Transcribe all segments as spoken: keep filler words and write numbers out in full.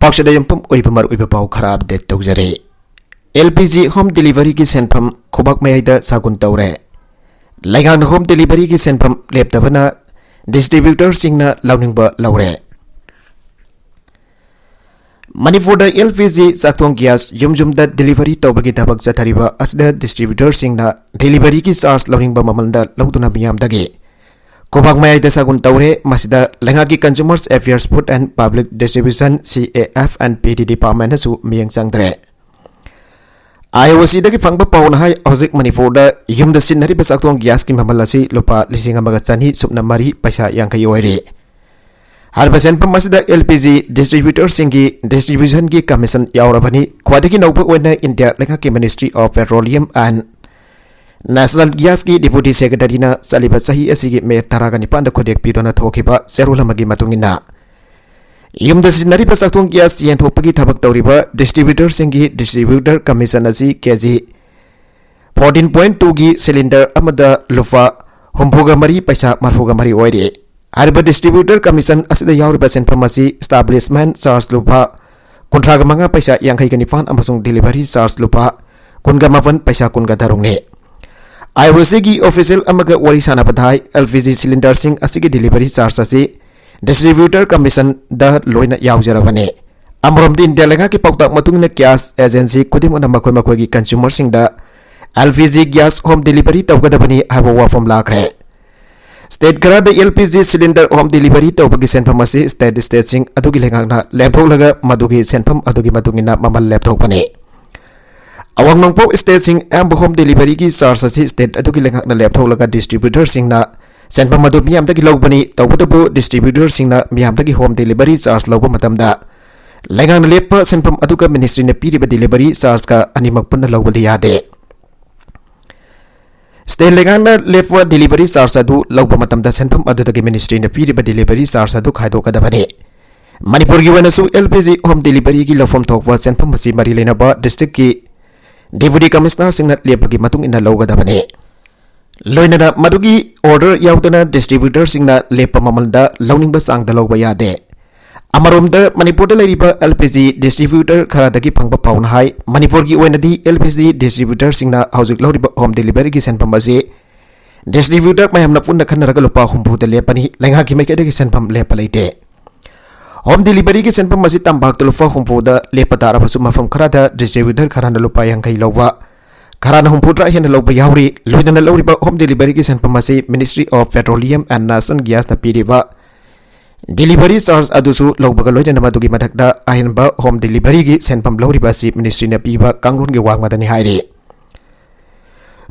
ꯄꯥꯎꯆꯦꯗ ꯌꯨꯝꯐꯝ ꯑꯣꯏꯕ ꯃꯔꯨꯑꯣꯏꯕ ꯄꯥꯎ ꯈꯔ ꯑꯞꯗꯦꯠ ꯇꯧꯖꯔꯤ꯫ ꯑꯦꯜ ꯄꯤ ꯖꯤ ꯍꯣꯝ ꯗꯦꯂꯤꯚꯔꯤꯒꯤ ꯁꯦꯟꯐꯝ ꯈꯨꯕꯥꯛ ꯃꯌꯥꯏꯗ ꯁꯥꯒꯨꯟ ꯇꯧꯔꯦ꯫ ꯂꯩꯉꯥꯛꯅ ꯍꯣꯝ ꯗꯦꯂꯤꯚꯔꯤꯒꯤ ꯁꯦꯟꯐꯝ ꯂꯦꯞꯇꯕꯅ ꯗꯤꯁꯇ꯭ꯔꯤꯕ꯭ꯌꯨꯇꯔꯁꯤꯡꯅ ꯂꯧꯅꯤꯡꯕ ꯂꯧꯔꯦ꯫ ꯃꯅꯤꯄꯨꯔꯗ ꯑꯦꯜ ꯄꯤ ꯖꯤ ꯆꯥꯛꯊꯣꯡ ꯒ꯭ꯌꯥꯁ ꯌꯨꯝ ꯌꯨꯝꯗ ꯗꯦꯂꯤꯚꯔꯤ ꯇꯧꯕꯒꯤ ꯊꯕꯛ ꯆꯠꯊꯔꯤꯕ ꯑꯁꯤꯗ ꯗꯤꯁꯇ꯭ꯔꯤꯕ꯭ꯌꯨꯇꯔꯁꯤꯡꯅ ꯗꯦꯂꯤꯚꯔꯤꯒꯤ ꯆꯥꯔꯖ ꯂꯧꯅꯤꯡꯕ ꯃꯃꯜꯗ ꯂꯧꯗꯨꯅ ꯃꯤꯌꯥꯝꯗꯒꯤ ꯈꯨꯕꯥꯛ ꯃꯌꯥꯏꯗ ꯁꯥꯒꯨꯟ ꯇꯧꯔꯦ꯫ ꯃꯁꯤꯗ ꯂꯩꯉꯥꯛꯀꯤ Consumers Affairs, Food and Public Distribution, C A F and P D Departmentꯅꯁꯨ ꯃꯤꯠꯌꯦꯡ ꯆꯪꯗ꯭ꯔꯦ꯫ ꯑꯥꯏ ꯑꯣ ꯁꯤꯗꯒꯤ ꯐꯪꯕ ꯄꯥꯎꯅ ꯍꯥꯏ, ꯍꯧꯖꯤꯛ ꯃꯅꯤꯄꯨꯔꯗ ꯌꯨꯝꯗ ꯁꯤꯖꯤꯟꯅꯔꯤꯕ ꯆꯥꯛꯊꯣꯡ ꯒ꯭ꯌꯥꯁꯀꯤ ꯃꯃꯜ ꯑꯁꯤ ꯂꯨꯄꯥ ꯂꯤꯁꯤꯡ ꯑꯃꯒ ꯆꯅꯤ ꯁꯨꯞꯅ ꯃꯔꯤ ꯄꯩꯁꯥ ꯌꯥꯡꯈꯩ ꯑꯣꯏꯔꯤ꯫ ꯍꯥꯏꯔꯤꯕ ꯁꯦꯟꯐꯝ ꯑꯁꯤꯗ ꯑꯦꯜ ꯄꯤ ꯖꯤ ꯗꯤꯁꯇ꯭ꯔꯤꯕ꯭ꯌꯨꯇꯔꯁꯤꯡꯒꯤ ꯗꯤꯁꯇ꯭ꯔꯤꯕ꯭ꯌꯨꯁꯟꯒꯤ ꯀꯃꯤꯁꯟ ꯌꯥꯎꯔꯕꯅꯤ꯫ ꯈ꯭ꯋꯥꯏꯗꯒꯤ ꯅꯧꯕ ꯑꯣꯏꯅ ꯏꯟꯗꯤꯌꯥ ꯂꯩꯉꯥꯛꯀꯤ Ministry of Petroleum and Natural Gasꯀꯤ Deputy Secretaryꯅ ꯆꯠꯂꯤꯕ ꯆꯍꯤ ꯑꯁꯤꯒꯤ ꯃꯦ ꯇꯔꯥꯒ ꯅꯤꯄꯥꯟꯗ ꯈꯨꯗꯦꯛ ꯄꯤꯗꯨꯅ ꯊꯣꯛꯈꯤꯕ ꯆꯦꯔꯣꯜ ꯑꯃꯒꯤ ꯃꯇꯨꯡ ꯏꯟꯅ, ꯌꯨꯝꯗ ꯁꯤꯖꯤꯟꯅꯔꯤꯕ ꯆꯥꯛꯊꯣꯡ ꯒ꯭ꯌꯥꯁ ꯌꯦꯟꯊꯣꯛꯄꯒꯤ ꯊꯕꯛ ꯇꯧꯔꯤꯕ ꯗꯤꯁꯇ꯭ꯔꯤꯕ꯭ꯌꯨꯇꯔꯁꯤꯡꯒꯤ ꯗꯤꯁꯇ꯭ꯔꯤꯕ꯭ꯌꯨꯇꯔ ꯀꯃꯤꯁꯟ ꯑꯁꯤ ꯀꯦ ꯖꯤ ꯐꯣꯔꯇꯤꯟ ꯄꯣꯏꯟ ꯇꯨꯒꯤ ꯁꯤꯂꯤꯟꯗꯔ ꯑꯃꯗ ꯂꯨꯄꯥ ꯍꯨꯝꯐꯨꯒ ꯃꯔꯤ ꯄꯩꯁꯥ ꯃꯔꯤꯐꯨꯒ ꯃꯔꯤ ꯑꯣꯏꯔꯤ꯫ ꯍꯥꯏꯔꯤꯕ ꯗꯤꯁꯇ꯭ꯔꯤꯕ꯭ꯌꯨꯇꯔ ꯀꯃꯤꯁꯟ ꯑꯁꯤꯗ ꯌꯥꯎꯔꯤꯕ ꯁꯦꯟꯐꯝ ꯑꯁꯤ ꯏꯁꯇꯥꯕ꯭ꯂꯤꯁꯃꯦꯟ ꯆꯥꯔꯖ ꯂꯨꯄꯥ ꯀꯨꯟꯊ꯭ꯔꯥꯒ ꯃꯉꯥ ꯄꯩꯁꯥ ꯌꯥꯡꯈꯩꯒ ꯅꯤꯄꯥꯟ ꯑꯃꯁꯨꯡ ꯗꯦꯂꯤꯚꯔꯤ ꯆꯥꯔꯖ ꯂꯨꯄꯥ ꯀꯨꯟꯒ ꯃꯥꯄꯟ ꯄꯩꯁꯥ ꯀꯨꯟꯒ ꯇꯔꯨꯛꯅꯤ꯫ ꯑꯥꯏ ꯑꯣ ꯁꯤꯒꯤ ꯑꯣꯐꯤꯁꯤꯌꯦꯜ ꯑꯃꯒ ꯋꯥꯔꯤ ꯁꯥꯟꯅꯕꯗ ꯍꯥꯏ, ꯑꯦꯜ ꯄꯤ ꯖꯤ ꯁꯤꯂꯤꯟꯗꯔꯁꯤꯡ ꯑꯁꯤꯒꯤ ꯗꯦꯂꯤꯚꯔꯤ ꯆꯥꯔꯖ ꯑꯁꯤ ꯗꯤꯁꯇ꯭ꯔꯤꯕ꯭ꯌꯨꯇꯔ ꯀꯃꯤꯁꯟꯗ ꯂꯣꯏꯅ ꯌꯥꯎꯖꯔꯕꯅꯤ꯫ ꯑꯃꯔꯣꯝꯗ ꯏꯟꯗꯤꯌꯥ ꯂꯩꯉꯥꯛꯀꯤ ꯄꯥꯎꯇꯥꯛ ꯃꯇꯨꯡ ꯏꯟꯅ ꯒ꯭ꯌꯥꯁ ꯑꯦꯖꯦꯟꯁꯤ ꯈꯨꯗꯤꯡꯃꯛꯅ ꯃꯈꯣꯏ ꯃꯈꯣꯏꯒꯤ ꯀꯟꯁ꯭ꯌꯨꯃꯔꯁꯤꯡꯗ L P G gas home delivery ꯇꯧꯒꯗꯕꯅꯤ ꯍꯥꯏꯕ ꯋꯥꯐꯝ ꯂꯥꯛꯈ꯭ꯔꯦ꯫ ꯁ꯭ꯇꯦꯠ ꯈꯔꯗ L P G cylinder home delivery ꯇꯧꯕꯒꯤ ꯁꯦꯟꯐꯝ ꯑꯁꯤ ꯁ꯭ꯇꯦꯠ, ꯁ꯭ꯇꯦꯠꯁꯤꯡ ꯑꯗꯨꯒꯤ ꯂꯩꯉꯥꯛꯅ ꯂꯦꯞꯊꯣꯛꯂꯒ ꯃꯗꯨꯒꯤ ꯁꯦꯟꯐꯝ ꯑꯗꯨꯒꯤ ꯃꯇꯨꯡ ꯏꯟꯅ ꯃꯃꯜ ꯂꯦꯞꯊꯣꯛꯄꯅꯤ꯫ ꯑꯋꯥꯡ ꯅꯣꯡꯄꯣꯛ ꯁ꯭ꯇꯦꯠꯁꯤꯡ ꯑꯌꯥꯝꯕ ꯍꯣꯝ ꯗꯦꯂꯤꯚꯔꯤꯒꯤ ꯆꯥꯔꯖ ꯑꯁꯤ ꯁ꯭ꯇꯦꯠ ꯑꯗꯨꯒꯤ ꯂꯩꯉꯥꯛꯅ ꯂꯦꯞꯊꯣꯛꯂꯒ ꯗꯤꯁꯇ꯭ꯔꯤꯕ꯭ꯌꯨꯇꯔꯁꯤꯡꯅ ꯁꯦꯟꯐꯝ ꯑꯗꯨ ꯃꯤꯌꯥꯝꯗꯒꯤ ꯂꯧꯕꯅꯤ꯫ ꯇꯧꯕꯇꯕꯨ ꯗꯤꯁꯇ꯭ꯔꯤꯕ꯭ꯌꯨꯇꯔꯁꯤꯡꯅ ꯃꯤꯌꯥꯝꯗꯒꯤ ꯍꯣꯝ ꯗꯦꯂꯤꯚꯔꯤ ꯆꯥꯔꯖ ꯂꯧꯕ ꯃꯇꯝꯗ ꯂꯩꯉꯥꯛꯅ ꯂꯦꯞꯄ ꯁꯦꯟꯐꯝ ꯑꯗꯨꯒ ꯃꯤꯅꯤꯁꯇ꯭ꯔꯤꯅ ꯄꯤꯔꯤꯕ ꯗꯦꯂꯤꯚꯔꯤ ꯆꯥꯔꯖꯀ ꯑꯅꯤꯃꯛ ꯄꯨꯟꯅ ꯂꯧꯕꯗꯤ ꯌꯥꯗꯦ꯫ ꯁ꯭ꯇꯦꯠ ꯂꯩꯉꯥꯛꯅ ꯂꯦꯞꯄ ꯗꯦꯂꯤꯚꯔꯤ ꯆꯥꯔꯖ ꯑꯗꯨ ꯂꯧꯕ ꯃꯇꯝꯗ ꯁꯦꯟꯐꯝ ꯑꯗꯨꯗꯒꯤ ꯃꯤꯅꯤꯁꯇ꯭ꯔꯤꯅ ꯄꯤꯔꯤꯕ ꯗꯦꯂꯤꯚꯔꯤ ꯆꯥꯔꯖ ꯑꯗꯨ ꯈꯥꯏꯗꯣꯛꯀꯗꯕꯅꯤ꯫ ꯃꯅꯤꯄꯨꯔꯒꯤ ꯑꯣꯏꯅꯁꯨ ꯑꯦꯜ ꯄꯤ ꯖꯤ ꯍꯣꯝ ꯗꯦꯂꯤꯚꯔꯤꯒꯤ ꯂꯧꯐꯝ ꯊꯣꯛꯄ ꯁꯦꯟꯐꯝ ꯑꯁꯤ ꯃꯔꯤ ꯂꯩꯅꯕ ꯗꯤꯁꯇ꯭ꯔꯤꯛꯀꯤ ꯗꯦꯄꯨꯇꯤ ꯀꯃꯤꯁꯅꯔꯁꯤꯡꯅ ꯂꯦꯞꯄꯒꯤ ꯃꯇꯨꯡ ꯏꯟꯅ ꯂꯧꯒꯗꯕꯅꯤ꯫ ꯂꯣꯏꯅꯅ ꯃꯗꯨꯒꯤ ꯑꯣꯔꯗꯔ ꯌꯥꯎꯗꯅ ꯗꯤꯁꯇ꯭ꯔꯤꯕ꯭ꯌꯨꯇꯔꯁꯤꯡꯅ ꯂꯦꯞꯄ ꯃꯃꯜꯗ ꯂꯧꯅꯤꯡꯕ ꯆꯥꯡꯗ ꯂꯧꯕ ꯌꯥꯗꯦ꯫ ꯑꯃꯔꯣꯝꯗ, ꯃꯅꯤꯄꯨꯔꯗ ꯂꯩꯔꯤꯕ L P G distributor ꯈꯔꯗꯒꯤ ꯐꯪꯕ ꯄꯥꯎꯅ ꯍꯥꯏ, ꯃꯅꯤꯄꯨꯔꯒꯤ ꯑꯣꯏꯅꯗꯤ L P G distributorꯁꯤꯡꯅ ꯍꯧꯖꯤꯛ ꯂꯧꯔꯤꯕ home deliveryꯒꯤ ꯁꯦꯟꯐꯝ ꯑꯁꯤ distributor ꯃꯌꯥꯝꯅ ꯄꯨꯟꯅ ꯈꯟꯅꯔꯒ ꯂꯨꯄꯥ ꯍꯨꯝꯐꯨꯗ ꯂꯦꯞꯄꯅꯤ, ꯂꯩꯉꯥꯛꯀꯤ ꯃꯥꯏꯀꯩꯗꯒꯤ ꯁꯦꯟꯐꯝ ꯂꯦꯞꯄ ꯂꯩꯇꯦ꯫ Home deliveryꯒꯤ ꯁꯦꯟꯐꯝ ꯑꯁꯤ ꯇꯝꯄꯥꯛꯇ ꯂꯨꯄꯥ ꯍꯨꯝꯐꯨꯗ ꯂꯦꯞꯄ ꯇꯥꯔꯕꯁꯨ, ꯃꯐꯝ ꯈꯔꯗ distributor ꯈꯔꯅ ꯂꯨꯄꯥ ꯌꯥꯡꯈꯩ ꯂꯧꯕ, ꯈꯔꯅ ꯍꯨꯝꯐꯨꯇꯔꯥ ꯍꯦꯟꯅ ꯂꯧꯕ ꯌꯥꯎꯔꯤ꯫ ꯂꯣꯏꯅꯅ ꯂꯧꯔꯤꯕ home deliveryꯒꯤ ꯁꯦꯟꯐꯝ ꯑꯁꯤ Ministry of Petroleum and Natural Gasꯅ ꯄꯤꯔꯤꯕ delivery charge ꯑꯗꯨꯁꯨ ꯂꯧꯕꯒ ꯂꯣꯏꯅꯅ ꯃꯗꯨꯒꯤ ꯃꯊꯛꯇ ꯑꯍꯦꯟꯕ home deliveryꯒꯤ ꯁꯦꯟꯐꯝ ꯂꯧꯔꯤꯕ ꯑꯁꯤ ministryꯅ ꯄꯤꯕ ꯀꯥꯡꯂꯣꯟꯒꯤ ꯋꯥꯡꯃꯗꯅꯤ ꯍꯥꯏꯔꯤ꯫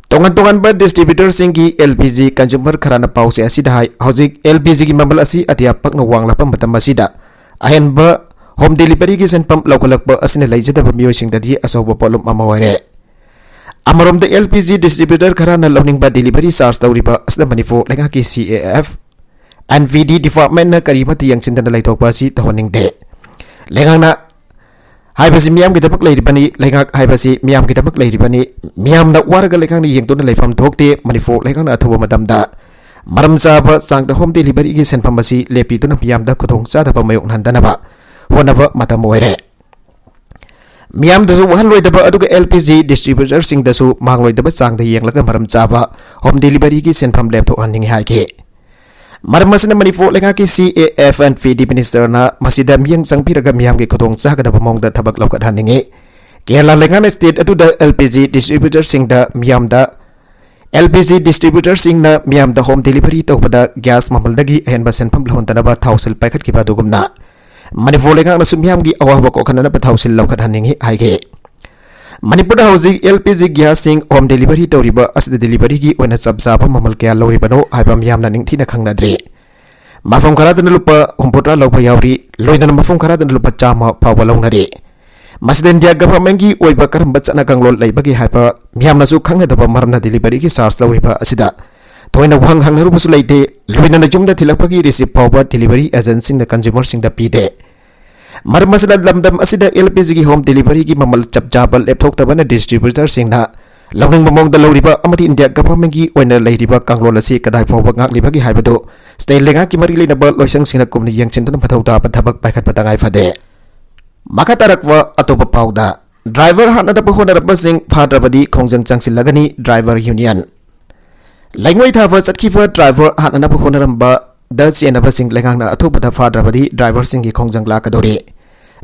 ꯇꯣꯉꯥꯟ ꯇꯣꯉꯥꯟꯕ distributorꯁꯤꯡꯒꯤ L P G consumer ꯈꯔꯅ ꯄꯥꯎꯆꯦ ꯑꯁꯤꯗ ꯍꯥꯏ, ꯍꯧꯖꯤꯛ L P Gꯒꯤ ꯃꯃꯜ ꯑꯁꯤ ꯑꯇꯤꯌꯥ ꯄꯛꯅ ꯋꯥꯡꯂꯛꯄ ꯃꯇꯝ ꯑꯁꯤꯗ ꯑꯍꯦꯟꯕ home deliveryꯒꯤ ꯁꯦꯟꯐꯝ ꯂꯧꯈꯠꯂꯛꯄ ꯑꯁꯤꯅ ꯂꯩꯖꯗꯕ ꯃꯤꯑꯣꯏꯁꯤꯡꯗꯗꯤ ꯑꯆꯧꯕ ꯄꯣꯠꯂꯨꯝ ꯑꯃ ꯑꯣꯏꯔꯦ꯫ ꯑꯃꯔꯣꯝꯗ, L P G distributor ꯈꯔꯅ ꯂꯧꯅꯤꯡꯕ delivery charge ꯇꯧꯔꯤꯕ ꯑꯁꯤꯗ ꯃꯅꯤꯄꯨꯔ ꯂꯩꯉꯥꯛꯀꯤ C A F and P D departmentꯅ ꯀꯔꯤꯃꯠꯇ ꯌꯦꯡꯁꯤꯟꯗꯅ ꯂꯩꯊꯣꯛꯄ ꯑꯁꯤ ꯇꯧꯍꯟꯅꯤꯡꯗꯦ꯫ ꯂꯩꯉꯥꯛꯅ ꯍꯥꯏꯕꯁꯤ ꯃꯤꯌꯥꯝꯒꯤꯗꯃꯛ ꯂꯩꯔꯤꯕꯅꯤ, ꯂꯩꯉꯥꯛ ꯍꯥꯏꯕꯁꯤ ꯃꯤꯌꯥꯝꯒꯤꯗꯃꯛ ꯂꯩꯔꯤꯕꯅꯤ꯫ ꯃꯤꯌꯥꯝꯅ ꯋꯥꯔꯒ ꯂꯩꯉꯥꯛꯅ ꯌꯦꯡꯗꯨꯅ ꯂꯩꯐꯝ ꯊꯣꯛꯇꯦ꯫ ꯃꯅꯤꯄꯨꯔ ꯂꯩꯉꯥꯛꯅ ꯑꯊꯨꯕ ꯃꯇꯝꯗ ꯃꯔꯝ ꯆꯥꯕ ꯆꯥꯡꯗ home deliveryꯒꯤ ꯁꯦꯟꯐꯝ ꯑꯁꯤ ꯂꯦꯞꯄꯤꯗꯨꯅ ꯃꯤꯌꯥꯝꯗ ꯈꯨꯗꯣꯡꯆꯥꯗꯕ ꯃꯥꯌꯣꯛꯅꯍꯟꯗꯅꯕ ꯍꯣꯠꯅꯕ ꯃꯇꯝ ꯑꯣꯏꯔꯦ꯫ ꯃꯤꯌꯥꯝꯗꯁꯨ ꯋꯥꯍꯜꯂꯣꯏꯗꯕ ꯑꯗꯨꯒ L P G distributorꯁꯤꯡꯗꯁꯨ ꯃꯥꯡꯂꯣꯏꯗꯕ ꯆꯥꯡꯗ ꯌꯦꯡꯂꯒ ꯃꯔꯝ ꯆꯥꯕ home deliveryꯒꯤ ꯁꯦꯟꯐꯝ ꯂꯦꯞꯊꯣꯛꯍꯟꯅꯤꯡꯏ ꯍꯥꯏꯈꯤ꯫ ꯃꯔꯝ ꯑꯁꯤꯅ ꯃꯅꯤꯄꯨꯔ ꯂꯩꯉꯥꯛꯀꯤ C A F and P D ministerꯅ ꯃꯁꯤꯗ ꯃꯤꯠꯌꯦꯡ ꯆꯪꯕꯤꯔꯒ ꯃꯤꯌꯥꯝꯒꯤ ꯈꯨꯗꯣꯡ ꯆꯥꯒꯗꯕ ꯃꯑꯣꯡꯗ ꯊꯕꯛ ꯂꯧꯈꯠꯍꯟꯅꯤꯡꯏ꯫ ꯀꯦꯔꯂꯥ ꯂꯩꯉꯥꯛꯅ state ꯑꯗꯨꯗ L P G distributorꯁꯤꯡꯗ ꯃꯤꯌꯥꯝꯗ L P G distributorꯁꯤꯡꯅ ꯃꯤꯌꯥꯝꯗ home delivery ꯇꯧꯕꯗ gas ꯃꯃꯜꯗꯒꯤ ꯑꯍꯦꯟꯕ ꯁꯦꯟꯐꯝ ꯂꯧꯍꯟꯗꯅꯕ ꯊꯥꯎꯁꯤꯜ ꯄꯥꯏꯈꯠꯈꯤꯕ ꯑꯗꯨꯒꯨꯝꯅ ꯃꯅꯤꯄꯨꯔ ꯂꯩꯉꯥꯛꯅꯁꯨ ꯃꯤꯌꯥꯝꯒꯤ ꯑꯋꯥꯕ ꯀꯣꯛꯍꯟꯅꯅꯕ ꯊꯥꯎꯁꯤꯜ ꯂꯧꯈꯠꯍꯟꯅꯤꯡꯏ ꯍꯥꯏꯈꯤ꯫ ꯃꯅꯤꯄꯨꯔꯗ ꯍꯧꯖꯤꯛ L P G gasꯁꯤꯡ home delivery ꯇꯧꯔꯤꯕ ꯑꯁꯤꯗ deliveryꯒꯤ ꯑꯣꯏꯅ ꯆꯞ ꯆꯥꯕ ꯃꯃꯜ ꯀꯌꯥ ꯂꯧꯔꯤꯕꯅꯣ ꯍꯥꯏꯕ ꯃꯤꯌꯥꯝꯅ ꯅꯤꯡꯊꯤꯅ ꯈꯪꯅꯗ꯭ꯔꯤ꯫ ꯃꯐꯝ ꯈꯔꯗꯅ ꯂꯨꯄꯥ ꯍꯨꯝꯐꯨꯇꯔꯥ ꯂꯧꯕ ꯌꯥꯎꯔꯤ, ꯂꯣꯏꯅꯅ ꯃꯐꯝ ꯈꯔꯗꯅ ꯂꯨꯄꯥ ꯆꯥꯝꯃ ꯐꯥꯎꯕ ꯂꯧꯅꯔꯤ꯫ ꯃꯁꯤꯗ India governmentꯀꯤ ꯑꯣꯏꯕ ꯀꯔꯝꯕ ꯆꯠꯅ ꯀꯥꯡꯂꯣꯟ ꯂꯩꯕꯒꯦ ꯍꯥꯏꯕ ꯃꯤꯌꯥꯝꯅꯁꯨ ꯈꯪꯅꯗꯕ ꯃꯔꯝꯅ deliveryꯒꯤ charge ꯂꯧꯔꯤꯕ ꯑꯁꯤꯗ ꯊꯣꯏꯅ ꯋꯥꯍꯪ ꯍꯪꯅꯔꯨꯕꯁꯨ ꯂꯩꯇꯦ꯫ ꯂꯣꯏꯅꯅ ꯌꯨꯝꯗ ꯊꯤꯜꯂꯛꯄꯒꯤ receipt ꯐꯥꯎꯕ delivery agentꯁꯤꯡꯅ consumerꯁꯤꯡꯗ ꯄꯤꯗꯦ꯫ ꯃꯔꯝ ꯑꯁꯤꯅ ꯂꯝꯗꯝ ꯑꯁꯤꯗ L P Gꯒꯤ home deliveryꯒꯤ ꯃꯃꯜ ꯆꯞ ꯆꯥꯕ ꯂꯦꯞꯊꯣꯛꯇꯕꯅ distributorꯁꯤꯡꯅ ꯂꯧꯅꯤꯡꯕ ꯃꯑꯣꯡꯗ ꯂꯧꯔꯤꯕ ꯑꯃꯗꯤ ꯏꯟꯗꯤꯌꯥ ꯒꯚꯔꯟꯃꯦꯟꯠꯀꯤ ꯑꯣꯏꯅ ꯂꯩꯔꯤꯕ ꯀꯥꯡꯂꯣꯟ ꯑꯁꯤ ꯀꯗꯥꯏ ꯐꯥꯎꯕ ꯉꯥꯛꯂꯤꯕꯒꯦ ꯍꯥꯏꯕꯗꯨ state ꯂꯩꯉꯥꯛꯀꯤ ꯃꯔꯤ ꯂꯩꯅꯕ ꯂꯣꯏꯁꯪꯁꯤꯡꯅ ꯀꯨꯞꯅ ꯌꯦꯡꯁꯤꯟꯗꯨꯅ ꯃꯊꯧ ꯇꯥꯕ ꯊꯕꯛ ꯄꯥꯏꯈꯠꯄ ꯇꯉꯥꯏ ꯐꯗꯦ꯫ ꯃꯈꯥ ꯇꯥꯔꯛꯄ ꯑꯇꯣꯞꯄ ꯄꯥꯎꯗ, driver ꯍꯥꯠꯅꯅꯕ ꯍꯣꯠꯅꯔꯝꯕꯁꯤꯡ ꯐꯥꯗ꯭ꯔꯕꯗꯤ ꯈꯣꯡꯖꯪ ꯆꯪꯁꯤꯜꯂꯒꯅꯤ driver union꯫ ꯂꯩꯉꯣꯏ ꯊꯥꯕ ꯆꯠꯈꯤꯕ driver ꯍꯥꯠꯅꯅꯕ ꯍꯣꯠꯅꯔꯝꯕꯗ ꯆꯦꯟꯅꯕꯁꯤꯡ ꯂꯩꯉꯥꯛꯅ ꯑꯊꯨꯕꯗ ꯐꯥꯗ꯭ꯔꯕꯗꯤ driverꯁꯤꯡꯒꯤ ꯈꯣꯡꯖꯪ ꯂꯥꯛꯀꯗꯧꯔꯤ꯫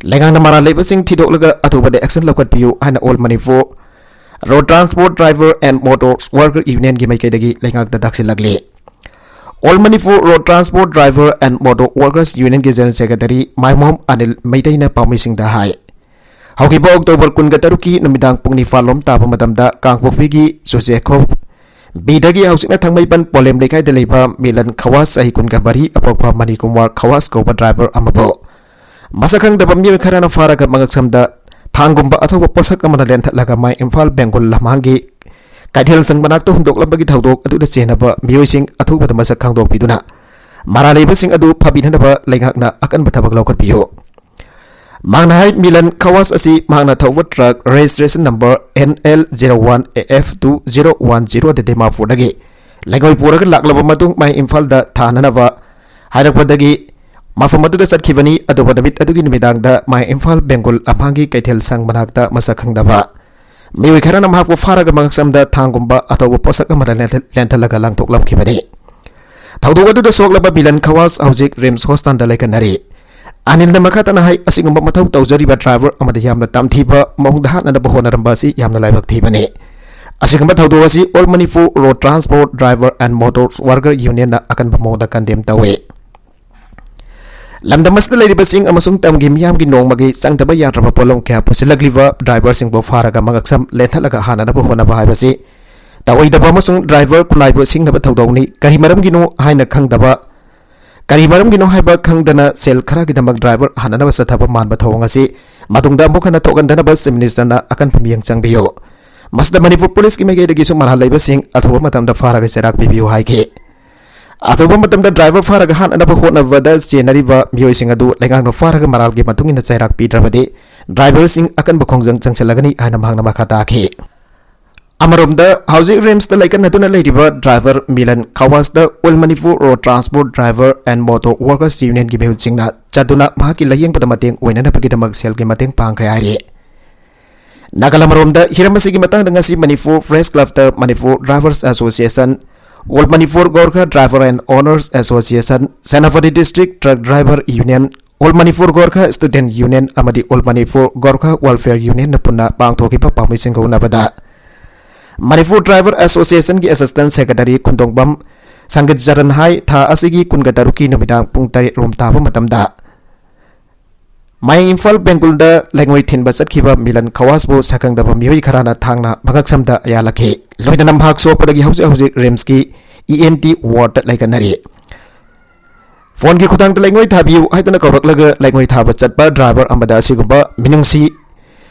ꯂꯩꯉꯥꯛꯅ ꯃꯔꯥꯜ ꯂꯩꯕꯁꯤꯡ ꯊꯤꯗꯣꯛꯂꯒ ꯑꯊꯨꯕꯗ action ꯂꯧꯈꯠꯄꯤꯌꯨ ꯍꯥꯏꯅ All Manipur Road Transport Driver and Motor Worker Unionꯒꯤ ꯃꯥꯏꯀꯩꯗꯒꯤ ꯂꯩꯉꯥꯛꯇ ꯇꯥꯛꯁꯤꯜꯂꯛꯂꯤ꯫ All Manipur Road Transport Driver and Motor Workers Unionꯒꯤ General Secretary ꯃꯥꯏꯃꯣꯝ Anil ꯃꯩꯇꯩꯅ ꯄꯥꯎꯃꯤꯁꯤꯡꯗ ꯍꯥꯏ, ꯍꯧꯈꯤꯕ October ꯀꯨꯟꯒ ꯇꯔꯨꯛꯀꯤ ꯅꯨꯃꯤꯗꯥꯡ ꯄꯨꯡ ꯅꯤꯄꯥꯟ ꯂꯣꯝ ꯇꯥꯕ ꯃꯇꯝꯗ ꯀꯥꯡꯄꯣꯛꯄꯤꯒꯤ ꯆꯨꯆꯦꯈꯣꯞ ꯕꯤꯗꯒꯤ ꯍꯧꯖꯤꯛꯅ ꯊꯥꯡꯃꯩꯕꯟ ꯄꯣꯂꯦꯝ ꯂꯩꯀꯥꯏꯗ ꯂꯩꯕ ꯃꯤꯂꯟ ꯈꯋꯥꯁ, ꯆꯍꯤ ꯀꯨꯟꯒ ꯃꯔꯤ, ꯑꯄꯣꯛꯄ ꯃꯅꯤꯀꯨꯃꯥꯔ ꯈꯋꯥꯁ ꯀꯧꯕ driver ꯑꯃꯕꯨ ꯃꯁꯛ ꯈꯪꯗꯕ ꯃꯤꯑꯣꯏ ꯈꯔꯅ ꯐꯥꯔꯒ ꯃꯉꯛꯁꯝꯗ ꯊꯥꯡꯒꯨꯝꯕ ꯑꯊꯧꯕ ꯄꯣꯠꯁꯛ ꯑꯃꯅ ꯂꯦꯟꯊꯠꯂꯒ ꯃꯥꯏ ꯏꯝꯐꯥꯜ ꯕꯦꯡꯒꯨꯜ ꯂꯝꯍꯥꯡꯒꯤ ꯀꯩꯊꯦꯜ ꯁꯪ ꯃꯅꯥꯛꯇ ꯍꯨꯟꯗꯣꯛꯂꯝꯕꯒꯤ ꯊꯧꯗꯣꯛ ꯑꯗꯨꯗ ꯆꯦꯟꯅꯕ ꯃꯤꯑꯣꯏꯁꯤꯡ ꯑꯊꯨꯕꯗ ꯃꯁꯛ ꯈꯪꯗꯣꯛꯄꯤꯗꯨꯅ ꯃꯔꯥꯜ ꯂꯩꯕꯁꯤꯡ ꯑꯗꯨ ꯐꯥꯕꯤꯅꯅꯕ ꯂꯩꯉꯥꯛꯅ ꯑꯀꯟꯕ ꯊꯕꯛ ꯂꯧꯈꯠꯄꯤꯌꯨ꯫ ꯃꯍꯥꯛꯅ ꯍꯥꯏ, ꯃꯤꯂꯟ ꯈꯋꯥꯁ ꯑꯁꯤ ꯃꯍꯥꯛꯅ ꯊꯧꯕ truck registration number N L zero one A F two zero one zero ꯗ ꯗꯤꯃꯥꯄꯨꯔꯗꯒꯤ ꯂꯩꯉꯣꯏ ꯄꯨꯔꯒ ꯂꯥꯛꯂꯕ ꯃꯇꯨꯡ ꯃꯥꯏ ꯏꯝꯐꯥꯜꯗ ꯊꯥꯅꯅꯕ ꯍꯥꯏꯔꯛꯄꯗꯒꯤ ꯃꯐꯝ ꯑꯗꯨꯗ ꯆꯠꯈꯤꯕꯅꯤ꯫ ꯑꯗꯨꯕꯨ ꯅꯨꯃꯤꯠ ꯑꯗꯨꯒꯤ ꯅꯨꯃꯤꯗꯥꯡꯗ ꯃꯥꯏ ꯏꯝꯐꯥꯜ ꯕꯦꯡꯒꯨꯜ ꯂꯝꯍꯥꯡꯒꯤ ꯀꯩꯊꯦꯜ ꯁꯪ ꯃꯅꯥꯛꯇ ꯃꯁꯛ ꯈꯪꯗꯕ ꯃꯤꯑꯣꯏ ꯈꯔꯅ ꯃꯍꯥꯛꯄꯨ ꯐꯥꯔꯒ ꯃꯉꯛꯁꯝꯗ ꯊꯥꯡꯒꯨꯝꯕ ꯑꯊꯧꯕ ꯄꯣꯠꯁꯛ ꯑꯃꯗ ꯂꯦꯟꯊ-, ꯂꯦꯟꯊꯠꯂꯒ ꯂꯥꯡꯊꯣꯛꯂꯝꯈꯤꯕꯅꯤ꯫ ꯊꯧꯗꯣꯛ ꯑꯗꯨꯗ ꯁꯣꯛꯂꯕ ꯃꯤꯂꯟ ꯈꯋꯥꯁ ꯍꯧꯖꯤꯛ ꯔꯤꯝꯁ ꯍꯣꯁꯄꯤꯇꯥꯜꯗ ꯂꯩꯈꯠꯅꯔꯤ꯫ ꯑꯅꯤꯜꯅ ꯃꯈꯥ ꯇꯥꯅ ꯍꯥꯏ, ꯑꯁꯤꯒꯨꯝꯕ ꯃꯊꯧ ꯇꯧꯖꯔꯤꯕ driver ꯑꯃꯗ ꯌꯥꯝꯅ ꯇꯝꯊꯤꯕ ꯃꯑꯣꯡꯗ ꯍꯥꯠꯅꯅꯕ ꯍꯣꯠꯅꯔꯝꯕ ꯑꯁꯤ ꯌꯥꯝꯅ ꯂꯥꯏꯕꯛ ꯊꯤꯕꯅꯤ꯫ ꯑꯁꯤꯒꯨꯝꯕ ꯊꯧꯗꯣꯛ ꯑꯁꯤ All Manipur Road Transport Driver and Motor Worker Unionꯅ ꯑꯀꯟꯕ ꯃꯑꯣꯡꯗ condemn ꯇꯧꯏ꯫ ꯂꯝꯗꯝ ꯑꯁꯤꯗ ꯂꯩꯔꯤꯕꯁꯤꯡ ꯑꯃꯁꯨꯡ ꯇꯝꯒꯤ ꯃꯤꯌꯥꯝꯒꯤ ꯅꯣꯡꯃꯒꯤ ꯆꯪꯗꯕ ꯌꯥꯗ꯭ꯔꯕ ꯄꯣꯠꯂꯝ ꯀꯌꯥ ꯄꯨꯁꯤꯜꯂꯛꯂꯤꯕ driverꯁꯤꯡꯕꯨ ꯐꯥꯔꯒ ꯃꯉꯛꯁꯝ ꯂꯦꯟꯊꯠꯂꯒ ꯍꯥꯠꯅꯅꯕ ꯍꯣꯠꯅꯕ ꯍꯥꯏꯕꯁꯤ ꯇꯧꯑꯣꯏꯗꯕ ꯑꯃꯁꯨꯡ driver ꯈꯨꯠꯂꯥꯏꯕꯨ ꯁꯤꯡꯅꯕ ꯊꯧꯗꯣꯛꯅꯤ꯫ ꯀꯔꯤ ꯃꯔꯝꯒꯤꯅꯣ ꯍꯥꯏꯅ ꯈꯪꯗꯕ, ꯀꯔꯤ ꯃꯔꯝꯒꯤꯅꯣ ꯍꯥꯏꯕ ꯈꯪꯗꯅ ꯁꯦꯜ ꯈꯔꯒꯤꯗꯃꯛ driver ꯍꯥꯠꯅꯅꯕ ꯆꯠꯊꯕ ꯃꯥꯟꯕ ꯊꯧꯑꯣꯡ ꯑꯁꯤ ꯃꯇꯨꯡꯗ ꯑꯃꯨꯛ ꯍꯟꯅ ꯊꯣꯛꯍꯟꯗꯅꯕ Chief Ministerꯅ ꯑꯀꯟꯕ ꯃꯤꯠꯌꯦꯡ ꯆꯪꯕꯤꯌꯨ꯫ ꯃꯁꯤꯗ ꯃꯅꯤꯄꯨꯔ ꯄꯨꯂꯤꯁꯀꯤ ꯃꯥꯏꯀꯩꯗꯒꯤꯁꯨ ꯃꯔꯥꯜ ꯂꯩꯕꯁꯤꯡ ꯑꯊꯨꯕ ꯃꯇꯝꯗ ꯐꯥꯔꯒ ꯆꯩꯔꯥꯛ ꯄꯤꯕꯤꯌꯨ ꯍꯥꯏꯈꯤ꯫ ꯑꯊꯨꯕ ꯃꯇꯝꯗ driver ꯐꯥꯔꯒ ꯍꯥꯠꯅꯅꯕ ꯍꯣꯠꯅꯕꯗ ꯆꯦꯟꯅꯔꯤꯕ ꯃꯤꯑꯣꯏꯁꯤꯡ ꯑꯗꯨ ꯂꯩꯉꯥꯛꯅ ꯐꯥꯔꯒ ꯃꯔꯥꯜꯒꯤ ꯃꯇꯨꯡ ꯏꯟꯅ ꯆꯩꯔꯥꯛ ꯄꯤꯗ꯭ꯔꯕꯗꯤ driverꯁꯤꯡ ꯑꯀꯟꯕ ꯈꯣꯡꯖꯪ ꯆꯪꯁꯤꯜꯂꯒꯅꯤ ꯍꯥꯏꯅ ꯃꯍꯥꯛꯅ ꯃꯈꯥ ꯇꯥꯈꯤ꯫ ꯑꯃꯔꯣꯝꯗ, ꯍꯧꯖꯤꯛ ꯔꯤꯝꯁꯇ ꯂꯩꯀꯠꯅꯗꯨꯅ ꯂꯩꯔꯤꯕ ꯗ꯭ꯔꯥꯏꯚꯔ ꯃꯤꯂꯟ ꯈꯋꯥꯁꯇ All Manipur Road Transport Driver and Motor Workers Unionꯒꯤ ꯃꯤꯍꯨꯠꯁꯤꯡꯅ ꯆꯠꯇꯨꯅ ꯃꯍꯥꯛꯀꯤ ꯂꯥꯌꯦꯡꯕꯗ ꯃꯇꯦꯡ ꯑꯣꯏꯅꯅꯕꯒꯤꯗꯃꯛ ꯁꯦꯜꯒꯤ ꯃꯇꯦꯡ ꯄꯥꯡꯈ꯭ꯔꯦ ꯍꯥꯏꯔꯤ꯫ ꯅꯥꯒꯥꯂꯦꯟ ꯑꯃꯔꯣꯝꯗ, ꯍꯤꯔꯝ ꯑꯁꯤꯒꯤ ꯃꯇꯥꯡꯗ ꯉꯁꯤ Manipur Press Clubꯇ Manipur Drivers Association, All Manipur Gorkha Driver and Owners Association, Senapati District Truck Driver Union, All Manipur Gorkha Student Union ꯑꯃꯗꯤ All Manipur Gorkha Welfare Unionꯅ ꯄꯨꯟꯅ ꯄꯥꯡꯊꯣꯛꯈꯤꯕ ꯄꯥꯎꯃꯤꯁꯤꯡꯒ ꯎꯅꯕꯗ, ꯃꯅꯤꯄꯨꯔ Driver Associationꯒꯤ Assistant Secretary ꯈꯨꯟꯗꯣꯡꯕꯝ ꯁꯪꯒꯤꯠ ꯆꯔꯟ ꯍꯥꯏ, ꯊꯥ ꯑꯁꯤꯒꯤ ꯀꯨꯟꯒ ꯇꯔꯨꯛꯀꯤ ꯅꯨꯃꯤꯗꯥꯡ ꯄꯨꯡ ꯇꯔꯦꯠ ꯔꯣꯝ ꯇꯥꯕ ꯃꯇꯝꯗ ꯃꯌꯥꯡ ꯏꯝꯐꯥꯜ ꯕꯦꯡꯒꯨꯜꯗ ꯂꯩꯉꯣꯏ ꯊꯤꯟꯕ ꯆꯠꯈꯤꯕ ꯃꯤꯂꯟ ꯈꯋꯥꯁꯄꯨ ꯁꯛꯈꯪꯗꯕ ꯃꯤꯑꯣꯏ ꯈꯔꯅ ꯊꯥꯡꯅ ꯃꯉꯛꯁꯝꯗ ꯌꯥꯜꯂꯛꯈꯤ꯫ ꯂꯣꯏꯅꯅ ꯃꯍꯥꯛ ꯁꯣꯛꯄꯗꯒꯤ ꯍꯧꯖꯤꯛ ꯍꯧꯖꯤꯛ ꯔꯤꯝꯁꯀꯤ ꯏ ꯑꯦꯟ ꯇꯤ ꯋꯥꯔꯗꯇ ꯂꯩꯒꯠꯅꯔꯤ꯫ ꯐꯣꯟꯒꯤ ꯈꯨꯊꯥꯡꯗ "ꯂꯩꯉꯣꯏ ꯊꯥꯕꯤꯌꯨ" ꯍꯥꯏꯗꯨꯅ ꯀꯧꯔꯛꯂꯒ ꯂꯩꯉꯣꯏ ꯊꯥꯕ ꯆꯠꯄ ꯗ꯭ꯔꯥꯏꯚꯔ ꯑꯃꯗ ꯑꯁꯤꯒꯨꯝꯕ ꯃꯤꯅꯨꯡꯁꯤ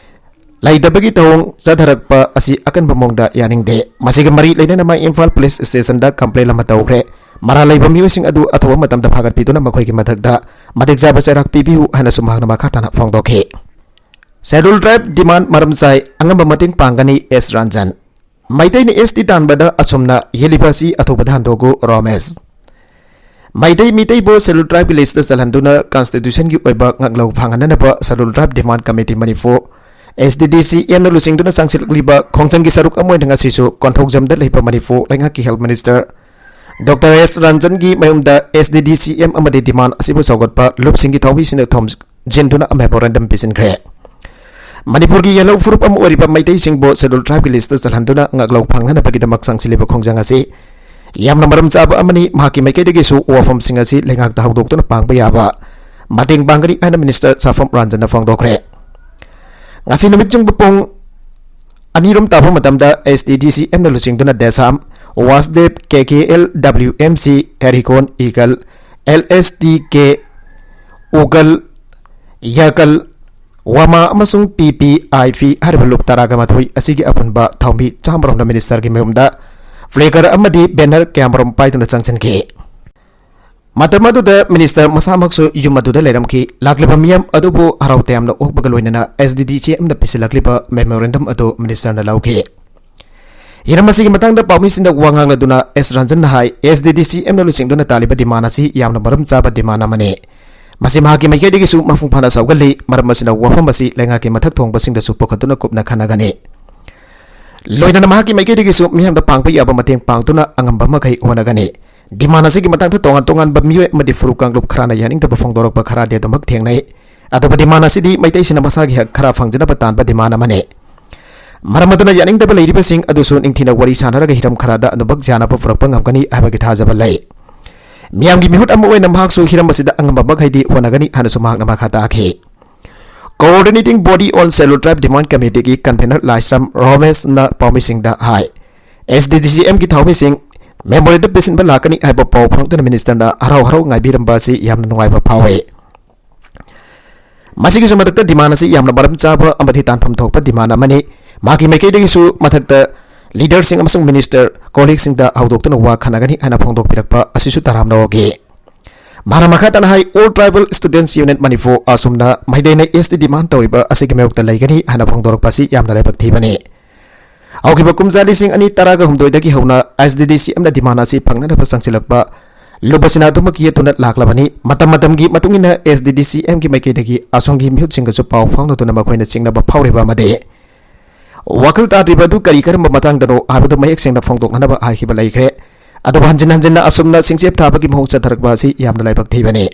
ꯂꯩꯇꯕꯒꯤ ꯊꯧꯑꯣꯡ ꯆꯠꯊꯔꯛꯄ ꯑꯁꯤ ꯑꯀꯟꯕ ꯃꯑꯣꯡꯗ ꯌꯥꯅꯤꯡꯗꯦ꯫ ꯃꯁꯤꯒ ꯃꯔꯤ ꯂꯩꯅꯅ ꯃꯌꯥꯡ ꯏꯝꯐꯥꯜ ꯄꯨꯂꯤꯁ ꯁ꯭ꯇꯦꯁꯟꯗ ꯀꯝꯄ꯭ꯂꯦꯟ ꯑꯃ ꯇꯧꯈ꯭ꯔꯦ꯫ ꯃꯔꯥꯜ ꯂꯩꯕ ꯃꯤꯑꯣꯏꯁꯤꯡ ꯑꯗꯨ ꯑꯊꯨꯕ ꯃꯇꯝꯗ ꯐꯥꯒꯠꯄꯤꯗꯨꯅ ꯃꯈꯣꯏꯒꯤ ꯃꯊꯛꯇ ꯃꯇꯤꯛ ꯆꯥꯕ ꯆꯩꯔꯥꯛ ꯄꯤꯕꯤꯌꯨ ꯍꯥꯏꯅꯁꯨ ꯃꯍꯥꯛꯅ ꯃꯈꯥ ꯇꯥꯅ ꯐꯣꯡꯗꯣꯛꯈꯤ꯫ Scheduled Tribe demand ꯃꯔꯝ ꯆꯥꯏ, ꯑꯉꯝꯕ ꯃꯇꯦꯡ ꯄꯥꯡꯒꯅꯤ, ꯑꯦꯁ ꯔꯟꯖꯟ꯫ ꯃꯩꯇꯩꯅ ꯑꯦꯁ ꯇꯤ ꯇꯥꯟꯕꯗ ꯑꯆꯨꯝꯅ ꯌꯦꯠꯂꯤꯕ ꯑꯁꯤ ꯑꯊꯨꯕꯗ ꯍꯟꯗꯣꯛꯎ, ꯔꯣꯃꯦꯁ꯫ ꯃꯩꯇꯩ ꯃꯤꯇꯩꯕꯨ Scheduled Tribeꯀꯤ listꯇ ꯆꯜꯍꯟꯗꯨꯅ constitutionꯒꯤ ꯑꯣꯏꯕ ꯉꯥꯛꯂꯧ ꯐꯪꯍꯟꯅꯅꯕ Scheduled Tribe Demand Committee Manipur, S D D C Mꯅ ꯂꯨꯆꯤꯡꯗꯨꯅ ꯆꯪꯁꯤꯜꯂꯛꯂꯤꯕ ꯈꯣꯡꯖꯪꯒꯤ ꯁꯔꯨꯛ ꯑꯃ ꯑꯣꯏꯅ ꯉꯁꯤꯁꯨ ꯀꯣꯟꯊꯧꯖꯝꯗ ꯂꯩꯕ ꯃꯅꯤꯄꯨꯔ ꯂꯩꯉꯥꯛꯀꯤ Health Minister Doctor ꯑꯦꯁ ꯔꯟꯖꯟꯒꯤ ꯃꯌꯨꯝꯗ S D D C M ꯑꯃꯗꯤ demand ꯑꯁꯤꯕꯨ ꯁꯧꯒꯠꯄ ꯂꯨꯞꯁꯤꯡꯒꯤ ꯊꯧꯃꯤꯁꯤꯡꯅ ꯊꯣꯝꯖꯤꯟꯗꯨꯅ memorandum ꯄꯤꯁꯤꯟꯈ꯭ꯔꯦ꯫ ꯃꯅꯤꯄꯨꯔꯒꯤ ꯌꯦꯜꯍꯧ ꯐꯨꯔꯨꯞ ꯑꯃ ꯑꯣꯏꯔꯤꯕ ꯃꯩꯇꯩꯁꯤꯡꯕꯨ Scheduled Tribeꯀꯤ listꯇ ꯆꯜꯍꯟꯗꯨꯅ ꯉꯥꯛꯂꯧ ꯐꯪꯅꯅꯕꯒꯤꯗꯃꯛ ꯆꯪꯁꯤꯜꯂꯤꯕ ꯈꯣꯡꯖꯪ ꯑꯁꯤ ꯌꯥꯝꯅ ꯃꯔꯝ ꯆꯥꯕ ꯑꯃꯅꯤ꯫ ꯃꯍꯥꯛꯀꯤ ꯃꯥꯏꯀꯩꯗꯒꯤꯁꯨ ꯋꯥꯐꯝꯁꯤꯡ ꯑꯁꯤ ꯂꯩꯉꯥꯛꯇ ꯍꯧꯗꯣꯛꯇꯨꯅ ꯄꯥꯡꯕ ꯌꯥꯕ ꯃꯇꯦꯡ ꯄꯥꯡꯒꯅꯤ ꯍꯥꯏꯅ Minister ꯁꯥꯐꯝ ꯔꯟꯖꯟꯅ ꯐꯣꯡꯗꯣꯛꯈ꯭ꯔꯦ꯫ ꯉꯁꯤ ꯅꯨꯃꯤꯠ ꯆꯨꯡꯕ ꯄꯨꯡ ꯑꯅꯤꯔꯣꯝ ꯇꯥꯕ ꯃꯇꯝꯗ S D D C Mꯅ ꯂꯨꯆꯤꯡꯗꯨꯅ ꯗꯦꯁꯥꯝ, ꯋꯥꯁꯗꯦꯕ, K K L W M C, ꯍꯦꯔꯤꯀꯣꯟ, ꯏꯒꯜ, L S T K, ꯎꯒꯜ, ꯌꯥꯀꯜ, ꯋꯥꯃꯥ ꯑꯃꯁꯨꯡ P P I P ꯍꯥꯏꯔꯤꯕ ꯂꯨꯞ ꯇꯔꯥꯒ ꯃꯥꯊꯣꯏ ꯑꯁꯤꯒꯤ ꯑꯄꯨꯟꯕ ꯊꯧꯃꯤ ꯆꯥꯝꯃꯔꯣꯝꯅ ministerꯒꯤ ꯃꯌꯨꯝꯗ flag ꯑꯃꯗꯤ banner ꯀꯌꯥꯃꯔꯣꯝ ꯄꯥꯏꯗꯨꯅ ꯆꯪꯁꯤꯟꯈꯤ꯫ ꯃꯇꯝ ꯑꯗꯨꯗ minister ꯃꯁꯥꯃꯛꯁꯨ ꯌꯨꯝ ꯑꯗꯨꯗ ꯂꯩꯔꯝꯈꯤ꯫ ꯂꯥꯛꯂꯤꯕ ꯃꯤꯌꯥꯝ ꯑꯗꯨꯕꯨ ꯍꯔꯥꯎ ꯇꯌꯥꯝꯅ ꯑꯣꯛꯄꯒ ꯂꯣꯏꯅꯅ S D D C Mꯅ ꯄꯤꯁꯤꯜꯂꯛꯂꯤꯕ memorandum ꯑꯗꯨ ministerꯅ ꯂꯧꯈꯤ꯫ ꯍꯤꯔꯝ ꯑꯁꯤꯒꯤ ꯃꯇꯥꯡꯗ ꯄꯥꯎꯃꯤꯁꯤꯡꯗ ꯋꯥ ꯉꯥꯡꯂꯗꯨꯅ ꯑꯦꯁ ꯔꯟꯖꯟꯅ ꯍꯥꯏ, ꯑꯦꯁ ꯗꯤ ꯗꯤ ꯁꯤ ꯑꯦꯝꯅ ꯂꯨꯆꯤꯡꯗꯨꯅ ꯇꯥꯜꯂꯤꯕ demand ꯑꯁꯤ ꯌꯥꯝꯅ ꯃꯔꯝ ꯆꯥꯕ demand ꯑꯃꯅꯤ꯫ ꯃꯁꯤ ꯃꯍꯥꯛꯀꯤ ꯃꯥꯏꯀꯩꯗꯒꯤꯁꯨ ꯃꯄꯨꯡ ꯐꯥꯅ ꯁꯧꯒꯠꯂꯤ꯫ ꯃꯔꯝ ꯑꯁꯤꯅ ꯋꯥꯐꯝ ꯑꯁꯤ ꯂꯩꯉꯥꯛꯀꯤ ꯃꯊꯛ ꯊꯣꯡꯕꯁꯤꯡꯗꯁꯨ ꯄꯨꯈꯠꯇꯨꯅ ꯀꯨꯞꯅ ꯈꯟꯅꯒꯅꯤ꯫ ꯂꯣꯏꯅꯅ ꯃꯍꯥꯛꯀꯤ ꯃꯥꯏꯀꯩꯗꯒꯤꯁꯨ ꯃꯤꯌꯥꯝꯗ ꯄꯥꯡꯕ ꯌꯥꯕ ꯃꯇꯦꯡ ꯄꯥꯡꯗꯨꯅ ꯑꯉꯝꯕ ꯃꯈꯩ ꯍꯣꯠꯅꯒꯅꯤ꯫ Demand ꯑꯁꯤꯒꯤ ꯃꯇꯥꯡꯗ ꯇꯣꯉꯥꯟ ꯇꯣꯉꯥꯟꯕ ꯃꯤꯑꯣꯏ ꯑꯃꯗꯤ ꯐꯨꯔꯨꯞ ꯀꯥꯡꯂꯨꯞ ꯈꯔꯅ ꯌꯥꯅꯤꯡꯗꯕ ꯐꯣꯡꯗꯣꯔꯛꯄ ꯈꯔꯗꯤ ꯑꯗꯨꯃꯛ ꯊꯦꯡꯅꯩ꯫ ꯑꯗꯨꯕꯨ demand ꯑꯁꯤꯗꯤ ꯃꯩꯇꯩꯁꯤꯡꯅ ꯃꯁꯥꯒꯤ ꯍꯛ ꯈꯔ ꯐꯪꯖꯅꯕ ꯇꯥꯟꯕ demand ꯑꯃꯅꯤ꯫ ꯃꯔꯝ ꯑꯗꯨꯅ ꯌꯥꯅꯤꯡꯗꯕ ꯂꯩꯔꯤꯕꯁꯤꯡ ꯑꯗꯨꯁꯨ ꯅꯤꯡꯊꯤꯅ ꯋꯥꯔꯤ ꯁꯥꯟꯅꯔꯒ ꯍꯤꯔꯝ ꯈꯔꯗ ꯑꯗꯨꯃꯛ ꯌꯥꯅꯕ ꯄꯨꯔꯛꯄ ꯉꯝꯒꯅꯤ ꯍꯥꯏꯕꯒꯤ ꯊꯥꯖꯕ ꯂꯩ꯫ ꯃꯤꯌꯥꯝꯒꯤ ꯃꯤꯍꯨꯠ ꯑꯃ ꯑꯣꯏꯅ ꯃꯍꯥꯛꯁꯨ ꯍꯤꯔꯝ ꯑꯁꯤꯗ ꯑꯉꯝꯕ ꯃꯈꯩꯗꯤ ꯍꯣꯠꯅꯒꯅꯤ ꯍꯥꯏꯅꯁꯨ ꯃꯍꯥꯛꯅ ꯃꯈꯥ ꯇꯥꯈꯤ꯫ Coordinating Body on Scheduled Tribe Demand Committeeꯒꯤ convener ꯂꯥꯏꯁ꯭ꯔꯝ ꯔꯣꯃꯦꯁꯅ ꯄꯥꯎꯃꯤꯁꯤꯡꯗ ꯍꯥꯏ, ꯑꯦꯁ ꯗꯤ ꯗꯤ ꯁꯤ ꯑꯦꯝꯒꯤ ꯊꯧꯃꯤꯁꯤꯡ memorandum ꯄꯤꯁꯤꯟꯕ ꯂꯥꯛꯀꯅꯤ ꯍꯥꯏꯕ ꯄꯥꯎ ꯐꯪꯗꯨꯅ ministerꯅ ꯍꯔꯥꯎ ꯍꯔꯥꯎ ꯉꯥꯏꯕꯤꯔꯝꯕ ꯑꯁꯤ ꯌꯥꯝꯅ ꯅꯨꯡꯉꯥꯏꯕ ꯐꯥꯎꯏ꯫ ꯃꯁꯤꯒꯤꯁꯨ ꯃꯊꯛꯇ demand ꯑꯁꯤ ꯌꯥꯝꯅ ꯃꯔꯝ ꯆꯥꯕ ꯑꯃꯗꯤ ꯇꯥꯟꯐꯝ ꯊꯣꯛꯄ demand ꯑꯃꯅꯤ꯫ ꯃꯍꯥꯛꯀꯤ ꯃꯥꯏꯀꯩꯗꯒꯤꯁꯨ ꯃꯊꯛꯇ leaderꯁꯤꯡ ꯑꯃꯁꯨꯡ minister colleagueꯁꯤꯡꯗ ꯍꯧꯗꯣꯛꯇꯨꯅ ꯋꯥ ꯈꯟꯅꯒꯅꯤ ꯍꯥꯏꯅ ꯐꯣꯡꯗꯣꯛꯄꯤꯔꯛꯄ ꯑꯁꯤꯁꯨ ꯇꯔꯥꯝꯅ ꯑꯣꯛꯏ꯫ ꯃꯍꯥꯛꯅ ꯃꯈꯥ ꯇꯥꯅ ꯍꯥꯏ, All Tribal Students Union Manipur, ꯑꯁꯨꯝꯅ ꯃꯩꯇꯩꯅ ꯑꯦꯁ ꯇꯤ demand ꯇꯧꯔꯤꯕ ꯑꯁꯤꯒꯤ ꯃꯥꯌꯣꯛꯇ ꯂꯩꯒꯅꯤ ꯍꯥꯏꯅ ꯐꯣꯡꯗꯣꯔꯛꯄ ꯑꯁꯤ ꯌꯥꯝꯅ ꯂꯥꯏꯕꯛ ꯊꯤꯕꯅꯤ꯫ ꯍꯧꯈꯤꯕ ꯀꯨꯝꯖꯥ ꯂꯤꯁꯤꯡ ꯑꯅꯤ ꯇꯔꯥꯒ ꯍꯨꯝꯗꯣꯏꯗꯒꯤ ꯍꯧꯅ ꯑꯦꯁ ꯗꯤ ꯗꯤ ꯁꯤ ꯑꯦꯝꯅ demand ꯑꯁꯤ ꯐꯪꯅꯅꯕ ꯆꯪꯁꯤꯜꯂꯛꯄ ꯂꯨꯕꯁꯤꯅ ꯑꯗꯨꯃꯛꯀꯤ ꯌꯦꯠꯇꯨꯅ ꯂꯥꯛꯂꯕꯅꯤ꯫ ꯃꯇꯝ ꯃꯇꯝꯒꯤ ꯃꯇꯨꯡ ꯏꯟꯅ ꯑꯦꯁ ꯗꯤ ꯗꯤ ꯁꯤ ꯑꯦꯝꯒꯤ ꯃꯥꯏꯀꯩꯗꯒꯤ ꯑꯁꯣꯝꯒꯤ ꯃꯤꯍꯨꯠꯁꯤꯡꯒꯁꯨ ꯄꯥꯎ ꯐꯥꯎꯅꯗꯨꯅ ꯃꯈꯣꯏꯅ ꯆꯤꯡꯅꯕ ꯐꯥꯎꯔꯤꯕ ꯑꯃꯗꯤ ꯋꯥꯈꯜ ꯇꯥꯗ꯭ꯔꯤꯕ ꯑꯗꯨ ꯀꯔꯤ ꯀꯔꯝꯕ ꯃꯇꯥꯡꯗꯅꯣ ꯍꯥꯏꯕꯗꯨ ꯃꯌꯦꯛ ꯁꯦꯡꯅ ꯐꯣꯡꯗꯣꯛꯅꯅꯕ ꯍꯥꯏꯈꯤꯕ ꯂꯩꯈ꯭ꯔꯦ꯫ ꯑꯗꯨꯕꯨ ꯍꯟꯖꯤꯟ ꯍꯟꯖꯤꯟꯅ ꯑꯁꯨꯝꯅ ꯁꯤꯡꯆꯦꯞ ꯊꯥꯕꯒꯤ ꯃꯑꯣꯡ ꯆꯠꯊꯔꯛꯄ ꯑꯁꯤ ꯌꯥꯝꯅ ꯂꯥꯏꯕꯛ ꯊꯤꯕꯅꯤ꯫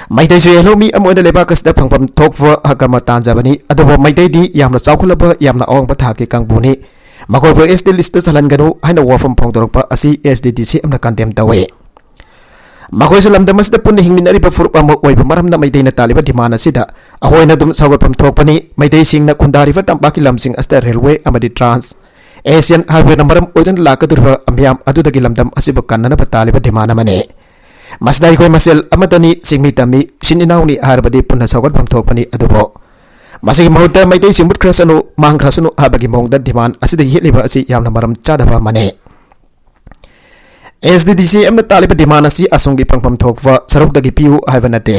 ꯃꯩꯇꯩꯁꯨ ꯌꯦꯜꯍꯧ ꯃꯤ ꯑꯃ ꯑꯣꯏꯅ ꯂꯩꯕꯥꯛ ꯑꯁꯤꯗ ꯐꯪꯐꯝ ꯊꯣꯛꯄ ꯍꯛ ꯑꯃ ꯇꯥꯟꯖꯕꯅꯤ꯫ ꯑꯗꯨꯕꯨ ꯃꯩꯇꯩꯗꯤ ꯌꯥꯝꯅ ꯆꯥꯎꯈꯠꯂꯕ, ꯌꯌꯥꯝꯅ ꯑꯋꯥꯡꯕ ꯊꯥꯛꯀꯤ ꯀꯥꯡꯕꯨꯅꯤ꯫ ꯃꯈꯣꯏꯕꯨ ꯑꯦꯁ ꯇꯤ listꯇ ꯆꯜꯍꯟꯒꯅꯨ ꯍꯥꯏꯅ ꯋꯥꯐꯝ ꯐꯣꯡꯗꯣꯔꯛꯄ ꯑꯁꯤ ꯑꯦꯁ ꯗꯤ ꯗꯤ ꯁꯤ ꯑꯦꯝꯅ condemn ꯇꯧꯏ꯫ ꯃꯈꯣꯏꯁꯨ ꯂꯝꯗꯝ ꯑꯁꯤꯗ ꯄꯨꯟꯅ ꯍꯤꯡꯃꯤꯟꯅꯔꯤꯕ ꯐꯨꯔꯨꯞ ꯑꯃ ꯑꯣꯏꯕ ꯃꯔꯝꯅ ꯃꯩꯇꯩꯅ ꯇꯥꯜꯂꯤꯕ demand ꯑꯁꯤꯗ ꯑꯩꯈꯣꯏꯅ ꯑꯗꯨꯝ ꯁꯧꯒꯠꯐꯝ ꯊꯣꯛꯄꯅꯤ꯫ ꯃꯩꯇꯩꯁꯤꯡꯅ ꯈꯨꯟꯗꯥꯔꯤꯕ ꯇꯝꯄꯥꯛꯀꯤ ꯂꯝꯁꯤꯡ ꯑꯁꯤꯗ railway ꯑꯃꯗꯤ trans Asian highwayꯅ ꯃꯔꯝ ꯑꯣꯏꯗꯨꯅ ꯂꯥꯛꯀꯗꯧꯔꯤꯕ ꯃꯤꯌꯥꯝ ꯑꯗꯨꯗꯒꯤ ꯂꯝꯗꯝ ꯑꯁꯤꯕꯨ ꯀꯟꯅꯅꯕ ꯇꯥꯜꯂꯤꯕ demand ꯑꯃꯅꯤ꯫ ꯃꯁꯤꯗ ꯑꯩꯈꯣꯏ ꯃꯁꯦꯜ ꯑꯃꯠꯇꯅꯤ, ꯆꯤꯡꯃꯤ ꯇꯝꯃꯤ, ꯏꯆꯤꯟ ꯏꯅꯥꯎꯅꯤ ꯍꯥꯏꯔꯕꯗꯤ ꯄꯨꯟꯅ ꯁꯧꯒꯠꯐꯝ ꯊꯣꯛꯄꯅꯤ꯫ ꯑꯗꯨꯕꯨ ꯃꯁꯤꯒꯤ ꯃꯍꯨꯠꯇ ꯃꯩꯇꯩꯁꯤꯡ ꯃꯨꯠꯈ꯭ꯔꯁꯅꯨ, ꯃꯥꯡꯈ꯭ꯔꯁꯅꯨ ꯍꯥꯏꯕꯒꯤ ꯃꯑꯣꯡꯗ demand ꯑꯁꯤꯗ ꯌꯦꯠꯂꯤꯕ ꯑꯁꯤ ꯌꯥꯝꯅ ꯃꯔꯝ ꯆꯥꯗꯕ ꯑꯃꯅꯤ꯫ ꯑꯦꯁ ꯗꯤ ꯗꯤ ꯁꯤ ꯑꯦꯝꯅ ꯇꯥꯜꯂꯤꯕ demand ꯑꯁꯤ ꯑꯁꯣꯝꯒꯤ ꯐꯪꯐꯝ ꯊꯣꯛꯄ ꯁꯔꯨꯛꯇꯒꯤ ꯄꯤꯌꯨ ꯍꯥꯏꯕ ꯅꯠꯇꯦ꯫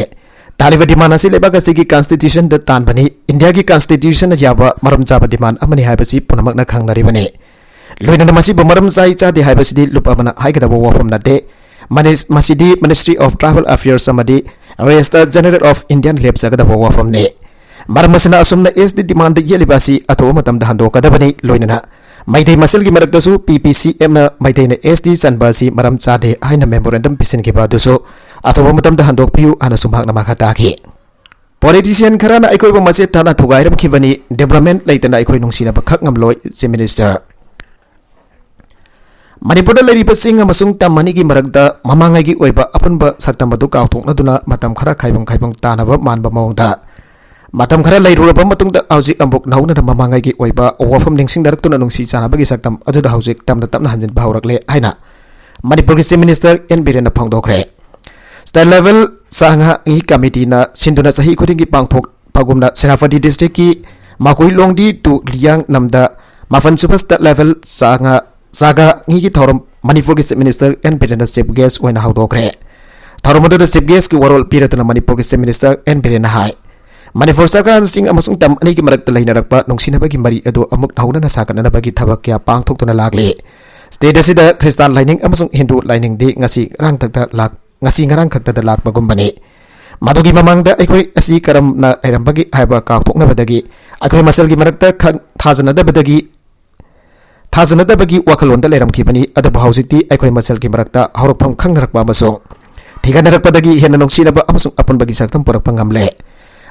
ꯇꯥꯜꯂꯤꯕ demand ꯑꯁꯤ ꯂꯩꯕꯥꯛ ꯑꯁꯤꯒꯤ constitutionꯗ ꯇꯥꯟꯕꯅꯤ꯫ ꯏꯟꯗꯤꯌꯥꯒꯤ constitutionꯅ ꯌꯥꯕ ꯃꯔꯝ ꯆꯥꯕ demand ꯑꯃꯅꯤ ꯍꯥꯏꯕꯁꯤ ꯄꯨꯝꯅꯃꯛꯅ ꯈꯪꯅꯔꯤꯕꯅꯤ꯫ ꯂꯣꯏꯅꯅ ꯃꯁꯤꯕꯨ ꯃꯔꯝ ꯆꯥꯏ ꯆꯥꯗꯦ ꯍꯥꯏꯕꯁꯤꯗꯤ ꯂꯨꯞ ꯑꯃꯅ ꯍꯥꯏꯒꯗꯕ ꯋꯥꯐꯝ ꯅꯠꯇꯦ꯫ ꯃꯅꯤꯁ-, ꯃꯁꯤꯗꯤ Ministry of Tribal Affairs ꯑꯃꯗꯤ Registrar General of India ꯂꯦꯞꯆꯒꯗꯕ ꯋꯥꯐꯝꯅꯤ꯫ ꯃꯔꯝ ꯑꯁꯤꯅ ꯑꯁꯨꯝꯅ S T demand ꯌꯦꯠꯂꯤꯕ ꯑꯁꯤ ꯑꯊꯨꯕ ꯃꯇꯝꯗ ꯍꯟꯗꯣꯛꯀꯗꯕꯅꯤ꯫ ꯂꯣꯏꯅꯅ ꯃꯩꯇꯩ ꯃꯁꯦꯜꯒꯤ ꯃꯔꯛꯇꯁꯨ P P C M ꯅ ꯃꯩꯇꯩꯅ S T ꯆꯟꯕ ꯑꯁꯤ ꯃꯔꯝ ꯆꯥꯗꯦ ꯍꯥꯏꯅ memorandum ꯄꯤꯁꯤꯟꯈꯤꯕ ꯑꯗꯨꯁꯨ ꯑꯊꯨꯕ ꯃꯇꯝꯗ ꯍꯟꯗꯣꯛꯄꯤꯌꯨ ꯍꯥꯏꯅꯁꯨ ꯃꯍꯥꯛꯅ ꯃꯈꯥ ꯇꯥꯈꯤ꯫ Politician ꯈꯔꯅ ꯑꯩꯈꯣꯏꯕꯨ ꯃꯆꯦꯠ ꯊꯥꯅ ꯊꯨꯒꯥꯏꯔꯝꯈꯤꯕꯅꯤ, development ꯂꯩꯇꯅ ꯑꯩꯈꯣꯏ ꯅꯨꯡꯁꯤꯅꯕ ꯈꯛ ꯉꯝꯂꯣꯏ, Chief Minister꯫ ꯃꯅꯤꯄꯨꯔꯗ ꯂꯩꯔꯤꯕ ꯆꯤꯡ ꯑꯃꯁꯨꯡ ꯇꯝ ꯑꯅꯤꯒꯤ ꯃꯔꯛꯇ ꯃꯃꯥꯡꯉꯩꯒꯤ ꯑꯣꯏꯕ ꯑꯄꯨꯟꯕ ꯁꯛꯇꯝ ꯑꯗꯨ ꯀꯥꯎꯊꯣꯛꯅꯗꯨꯅ ꯃꯇꯝ ꯈꯔ ꯈꯥꯏꯕꯨꯡ ꯈꯥꯏꯕꯨꯡ ꯇꯥꯅꯕ ꯃꯥꯟꯕ ꯃꯑꯣꯡꯗ ꯃꯇꯝ ꯈꯔ ꯂꯩꯔꯨꯔꯕ ꯃꯇꯨꯡꯗ ꯍꯧꯖꯤꯛ ꯑꯃꯨꯛ ꯅꯧꯅꯅ ꯃꯃꯥꯡꯉꯩꯒꯤ ꯑꯣꯏꯕ ꯋꯥꯐꯝ ꯅꯤꯡꯁꯤꯡꯅꯔꯛꯇꯨꯅ ꯅꯨꯡꯁꯤ ꯆꯥꯟꯅꯕꯒꯤ ꯁꯛꯇꯝ ꯑꯗꯨꯗ ꯍꯧꯖꯤꯛ ꯇꯞꯅ ꯇꯞꯅ ꯍꯟꯖꯤꯟꯕ ꯍꯧꯔꯛꯂꯦ ꯍꯥꯏꯅ ꯃꯅꯤꯄꯨꯔꯒꯤ Chief Minister N ꯕꯤꯔꯦꯟꯅ ꯐꯣꯡꯗꯣꯛꯈ꯭ꯔꯦ꯫ State level ꯆꯥ ꯉꯥꯒꯤ committee ꯅ ꯁꯤꯟꯗꯨꯅ ꯆꯍꯤ ꯈꯨꯗꯤꯡꯒꯤ ꯄꯥꯡꯊꯣꯛꯄꯒꯨꯝꯅ ꯁꯦꯅꯥꯄꯇꯤ district ꯀꯤ ꯃꯥꯀꯨꯏꯂꯣꯡꯗꯤ to ꯂꯤꯌꯥꯡꯅꯝꯗ ꯃꯥꯄꯟ ꯁꯨꯕ state level ꯆꯥ ꯉꯥ, ꯆꯥ ꯉꯥꯒꯤ ꯊꯧꯔꯝ ꯃꯅꯤꯄꯨꯔꯒꯤ Chief Minister N ꯕꯤꯔꯦꯟꯅ chief guest ꯑꯣꯏꯅ ꯍꯧꯗꯣꯛꯈ꯭ꯔꯦ꯫ ꯊꯧꯔꯝ ꯑꯗꯨꯗ chief guest ꯀꯤ ꯋꯥꯔꯣꯜ ꯄꯤꯔꯗꯨꯅ ꯃꯅꯤꯄꯨꯔꯒꯤ Chief Minister N ꯕꯤꯔꯦꯟꯅ ꯍꯥꯏ, ꯃꯅꯤꯄꯨꯔ ꯁꯔꯀꯥꯔꯅ ꯆꯤꯡ ꯑꯃꯁꯨꯡ ꯇꯝ ꯑꯅꯤꯒꯤ ꯃꯔꯛꯇ ꯂꯩꯅꯔꯛꯄ ꯅꯨꯡꯁꯤꯅꯕꯒꯤ ꯃꯔꯤ ꯑꯗꯨ ꯑꯃꯨꯛ ꯍꯧꯅꯅ ꯁꯥꯒꯠꯅꯅꯕꯒꯤ ꯊꯕꯛ ꯀꯌꯥ ꯄꯥꯡꯊꯣꯛꯇꯨꯅ ꯂꯥꯛꯂꯤ꯫ State ꯑꯁꯤꯗ ꯈ꯭ꯔꯤꯁꯇꯥꯟ ꯂꯥꯏꯅꯤꯡ ꯑꯃꯁꯨꯡ ꯍꯤꯟꯗꯨ ꯂꯥꯏꯅꯤꯡꯗꯤ ꯉꯁꯤ ꯉꯔꯥꯡꯊꯛꯇ ꯂꯥꯛ-, ꯉꯁꯤ ꯉꯔꯥꯡ ꯈꯛꯇꯗ ꯂꯥꯛꯄꯒꯨꯝꯕꯅꯤ꯫ ꯃꯗꯨꯒꯤ ꯃꯃꯥꯡꯗ ꯑꯩꯈꯣꯏ ꯑꯁꯤ ꯀꯔꯝꯅ ꯂꯩꯔꯝꯕꯒꯦ ꯍꯥꯏꯕ ꯀꯥꯎꯊꯣꯛꯅꯕꯗꯒꯤ ꯑꯩꯈꯣꯏ ꯃꯁꯦꯜꯒꯤ ꯃꯔꯛꯇ ꯈ-, ꯊꯥꯖꯅꯗꯕꯗꯒꯤ, ꯊꯥꯖꯅꯗꯕꯒꯤ ꯋꯥꯈꯜꯂꯣꯟꯗ ꯂꯩꯔꯝꯈꯤꯕꯅꯤ꯫ ꯑꯗꯨꯕꯨ ꯍꯧꯖꯤꯛꯇꯤ ꯑꯩꯈꯣꯏ ꯃꯁꯦꯜꯒꯤ ꯃꯔꯛꯇ ꯍꯧꯔꯛꯐꯝ ꯈꯪꯅꯔꯛꯄ ꯑꯃꯁꯨꯡ ꯊꯤꯒꯠꯅꯔꯛꯄꯗꯒꯤ ꯍꯦꯟꯅ ꯅꯨꯡꯁꯤꯅꯕ ꯑꯃꯁꯨꯡ ꯑꯄꯨꯟꯕꯒꯤ ꯁꯛꯇꯝ ꯄꯨꯔꯛꯄ ꯉꯝꯂꯦ꯫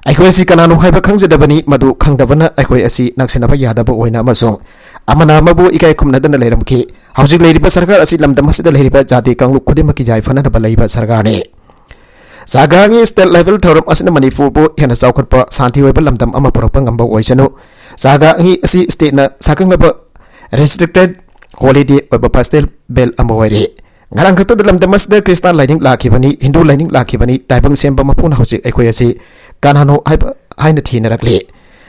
ꯑꯩꯈꯣꯏ ꯑꯁꯤ ꯀꯅꯥꯅꯣ ꯍꯥꯏꯕ ꯈꯪꯖꯗꯕꯅꯤ꯫ ꯃꯗꯨ ꯈꯪꯗꯕꯅ ꯑꯩꯈꯣꯏ ꯑꯁꯤ ꯅꯛꯁꯤꯟꯅꯕ ꯌꯥꯗꯕ ꯑꯣꯏꯅ ꯑꯃꯁꯨꯡ ꯑꯃꯅ ꯑꯃꯕꯨ ꯏꯀꯥꯏ ꯈꯨꯝꯅꯗꯅ ꯂꯩꯔꯝꯈꯤ꯫ ꯍꯧꯖꯤꯛ ꯂꯩꯔꯤꯕ ꯁꯔꯀꯥꯔ ꯑꯁꯤ ꯂꯝꯗꯝ ꯑꯁꯤꯗ ꯂꯩꯔꯤꯕ ꯖꯥꯇꯤ ꯀꯥꯡꯂꯨꯞ ꯈꯨꯗꯤꯡꯃꯛꯀꯤ ꯌꯥꯏꯐꯅꯅꯕ ꯂꯩꯕ ꯁꯔꯀꯥꯔꯅꯤ꯫ ꯆꯥ ꯉꯥꯒꯤ state level ꯊꯧꯔꯝ ꯑꯁꯤꯅ ꯃꯅꯤꯄꯨꯔꯕꯨ ꯍꯦꯟꯅ ꯆꯥꯎꯈꯠꯄ, ꯁꯥꯟꯇꯤ ꯑꯣꯏꯕ ꯂꯝꯗꯝ ꯑꯃ ꯄꯨꯔꯛꯄ ꯉꯝꯕ ꯑꯣꯏꯁꯅꯨ꯫ ꯆꯥ ꯉꯥꯒꯤ ꯑꯁꯤ state ꯅ ꯁꯛꯈꯪꯅꯕ restricted holiday ꯑꯣꯏꯕ festival ꯑꯃ ꯑꯣꯏꯔꯤ꯫ ꯉꯔꯥꯡ ꯈꯛꯇꯗ ꯂꯝꯗꯝ ꯑꯁꯤꯗ ꯈ꯭ꯔꯤꯁꯇꯥꯟ ꯂꯥꯏꯅꯤꯡ ꯂꯥꯛꯈꯤꯕꯅꯤ, ꯍꯤꯟꯗꯨ ꯂꯥꯏꯅꯤꯡ ꯂꯥꯛꯈꯤꯕꯅꯤ꯫ ꯇꯥꯏꯕꯪ ꯁꯦꯝꯕ ꯃꯄꯨꯅ ꯍꯧꯖꯤꯛ ꯑꯩꯈꯣꯏ ꯑꯁꯤ ꯀꯅꯥꯅꯣ ꯍꯥꯏꯕ ꯍꯥꯏꯅ ꯊꯤꯅꯔꯛꯂꯤ꯫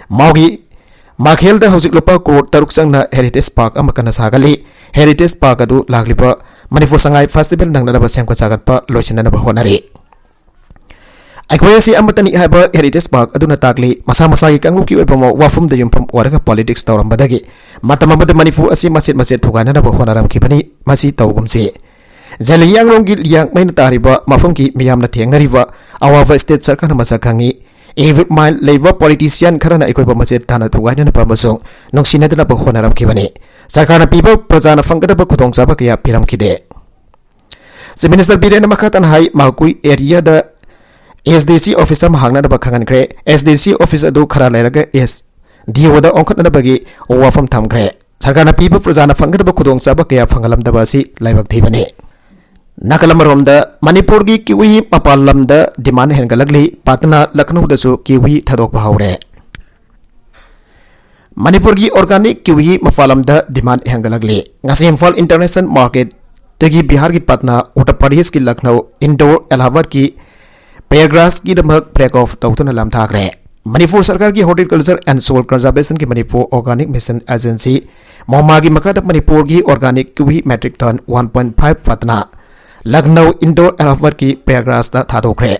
ꯃꯥꯎꯒꯤ ꯃꯥꯈꯦꯜꯗ ꯍꯧꯖꯤꯛ ꯂꯨꯄꯥ ꯀ꯭ꯔꯣꯔ ꯇꯔꯨꯛ ꯆꯪꯅ Heritage Park ꯑꯃ ꯀꯟꯅ ꯁꯥꯒꯠꯂꯤ꯫ Heritage Park ꯑꯗꯨ ꯂꯥꯛꯂꯤꯕ ꯃꯅꯤꯄꯨꯔ ꯁꯉꯥꯏ festival ꯅꯪꯅꯅꯕ ꯁꯦꯝꯒꯠ ꯁꯥꯒꯠꯄ ꯂꯣꯏꯁꯤꯟꯅꯅꯕ ꯍꯣꯠꯅꯔꯤ꯫ ꯑꯩꯈꯣꯏ ꯑꯁꯤ ꯑꯃꯠꯇꯅꯤ ꯍꯥꯏꯕ Heritage Park ꯑꯗꯨꯅ ꯇꯥꯛꯂꯤ꯫ ꯃꯁꯥ ꯃꯁꯥꯒꯤ ꯀꯥꯡꯂꯨꯞꯀꯤ ꯑꯣꯏꯕ ꯋꯥꯐꯝꯗ ꯌꯨꯝꯐꯝ ꯑꯣꯏꯔꯒ politics ꯇꯧꯔꯝꯕꯗꯒꯤ ꯃꯇꯝ ꯑꯃꯗ ꯃꯅꯤꯄꯨꯔ ꯑꯁꯤ ꯃꯆꯦꯠ ꯃꯆꯦꯠ ꯊꯨꯒꯥꯏꯅꯅꯕ ꯍꯣꯠꯅꯔꯝꯈꯤꯕꯅꯤ꯫ ꯃꯁꯤ ꯇꯧꯒꯨꯝꯁꯤ꯫ ꯖꯦꯂꯤꯌꯥꯡꯔꯣꯡꯒꯤ ꯂꯤꯌꯥꯡꯃꯩꯅ ꯇꯥꯔꯤꯕ ꯃꯐꯝꯒꯤ ꯃꯤꯌꯥꯝꯅ ꯊꯦꯡꯅꯔꯤꯕ ꯑꯋꯥꯕ state ꯁꯔꯀꯥꯔꯅ ꯃꯁꯛ ꯈꯪꯏ꯫ Evil mind ꯂꯩꯕ politician ꯈꯔꯅ ꯑꯩꯈꯣꯏꯕꯨ ꯃꯆꯦꯠ ꯊꯥꯅ ꯊꯨꯒꯥꯏꯅꯅꯕ ꯑꯃꯁꯨꯡ ꯅꯨꯡꯁꯤꯅꯗꯅꯕ ꯍꯣꯠꯅꯔꯝꯈꯤꯕꯅꯤ꯫ ꯁꯔꯀꯥꯔꯅ ꯄꯤꯕ ꯄ꯭ꯔꯖꯥꯅ ꯐꯪꯒꯗꯕ ꯈꯨꯗꯣꯡꯆꯥꯕ ꯀꯌꯥ ꯄꯤꯔꯝꯈꯤꯗꯦ꯫ Chief Minister ꯕꯤꯔꯦꯟꯅ ꯃꯈꯥ ꯇꯥꯅ ꯍꯥꯏ, ꯃꯥꯒꯨꯏ area ꯗ S D C office ꯑꯃ ꯍꯥꯡꯅꯅꯕ ꯈꯪꯍꯟꯈ꯭ꯔꯦ꯫ S D C office ꯑꯗꯨ ꯈꯔ ꯂꯩꯔꯒ S D O ꯗ ꯑꯣꯟꯈꯠꯅꯅꯕꯒꯤ ꯋꯥꯐꯝ ꯊꯝꯈ꯭ꯔꯦ꯫ ꯁꯔꯀꯥꯔꯅ ꯄꯤꯕ ꯄ꯭ꯔꯖꯥꯅ ꯐꯪꯒꯗꯕ ꯈꯨꯗꯣꯡꯆꯥꯕ ꯀꯌꯥ ꯐꯪꯍꯜꯂꯝꯗꯕ ꯑꯁꯤ ꯂꯥꯏꯕꯛ ꯊꯤꯕꯅꯤ꯫ ꯅꯥꯀꯜ ꯑꯃꯔꯣꯝꯗ ꯃꯅꯤꯄꯨꯔꯒꯤ ꯀꯤꯋꯤ ꯃꯄꯥꯟ ꯂꯝꯗ demand ꯍꯦꯟꯒꯠꯂꯛꯂꯤ꯫ ꯄꯥꯠꯅꯥ ꯂꯈꯅꯧꯗꯁꯨ ꯀꯤꯋꯤ ꯊꯥꯗꯣꯛꯄ ꯍꯧꯔꯦ꯫ ꯃꯅꯤꯄꯨꯔꯒꯤ organic ꯀꯤꯋꯤ ꯃꯄꯥꯟ ꯂꯝꯗ demand ꯍꯦꯟꯒꯠꯂꯛꯂꯤ꯫ ꯉꯁꯤ ꯏꯝꯐꯥꯜ international market ꯇꯒꯤ ꯕꯤꯍꯥꯔꯒꯤ ꯄꯠꯅꯥ, ꯎꯠꯇꯔ ꯄ꯭ꯔꯗꯦꯁꯀꯤ ꯂꯈꯅꯧ, ꯏꯟꯗꯣꯔ, ꯑꯦꯂꯥꯍꯥꯕꯥꯗꯀꯤ ꯄ꯭ꯔꯌꯥꯒ꯭ꯔꯥꯖꯀꯤꯗꯃꯛ flag off ꯇꯧꯗꯨꯅ ꯂꯝꯊꯥꯈ꯭ꯔꯦ꯫ ꯃꯅꯤꯄꯨꯔ ꯁꯔꯀꯥꯔꯒꯤ Horticulture and Soil Conservation ꯒꯤ ꯃꯅꯤꯄꯨꯔ Organic Mission Agency, ꯃꯣꯃꯥꯒꯤ ꯃꯈꯥꯗ ꯃꯅꯤꯄꯨꯔꯒꯤ organic kiwi metric ton one point five ꯄꯠꯅꯥ, ꯂꯈꯅꯧ, ꯏꯟꯗꯣꯔ, ꯑꯦꯂꯥꯍꯥꯕꯥꯗꯀꯤ ꯄ꯭ꯔꯌꯥꯒ꯭ꯔꯥꯖꯇ ꯊꯥꯗꯣꯛꯈ꯭ꯔꯦ꯫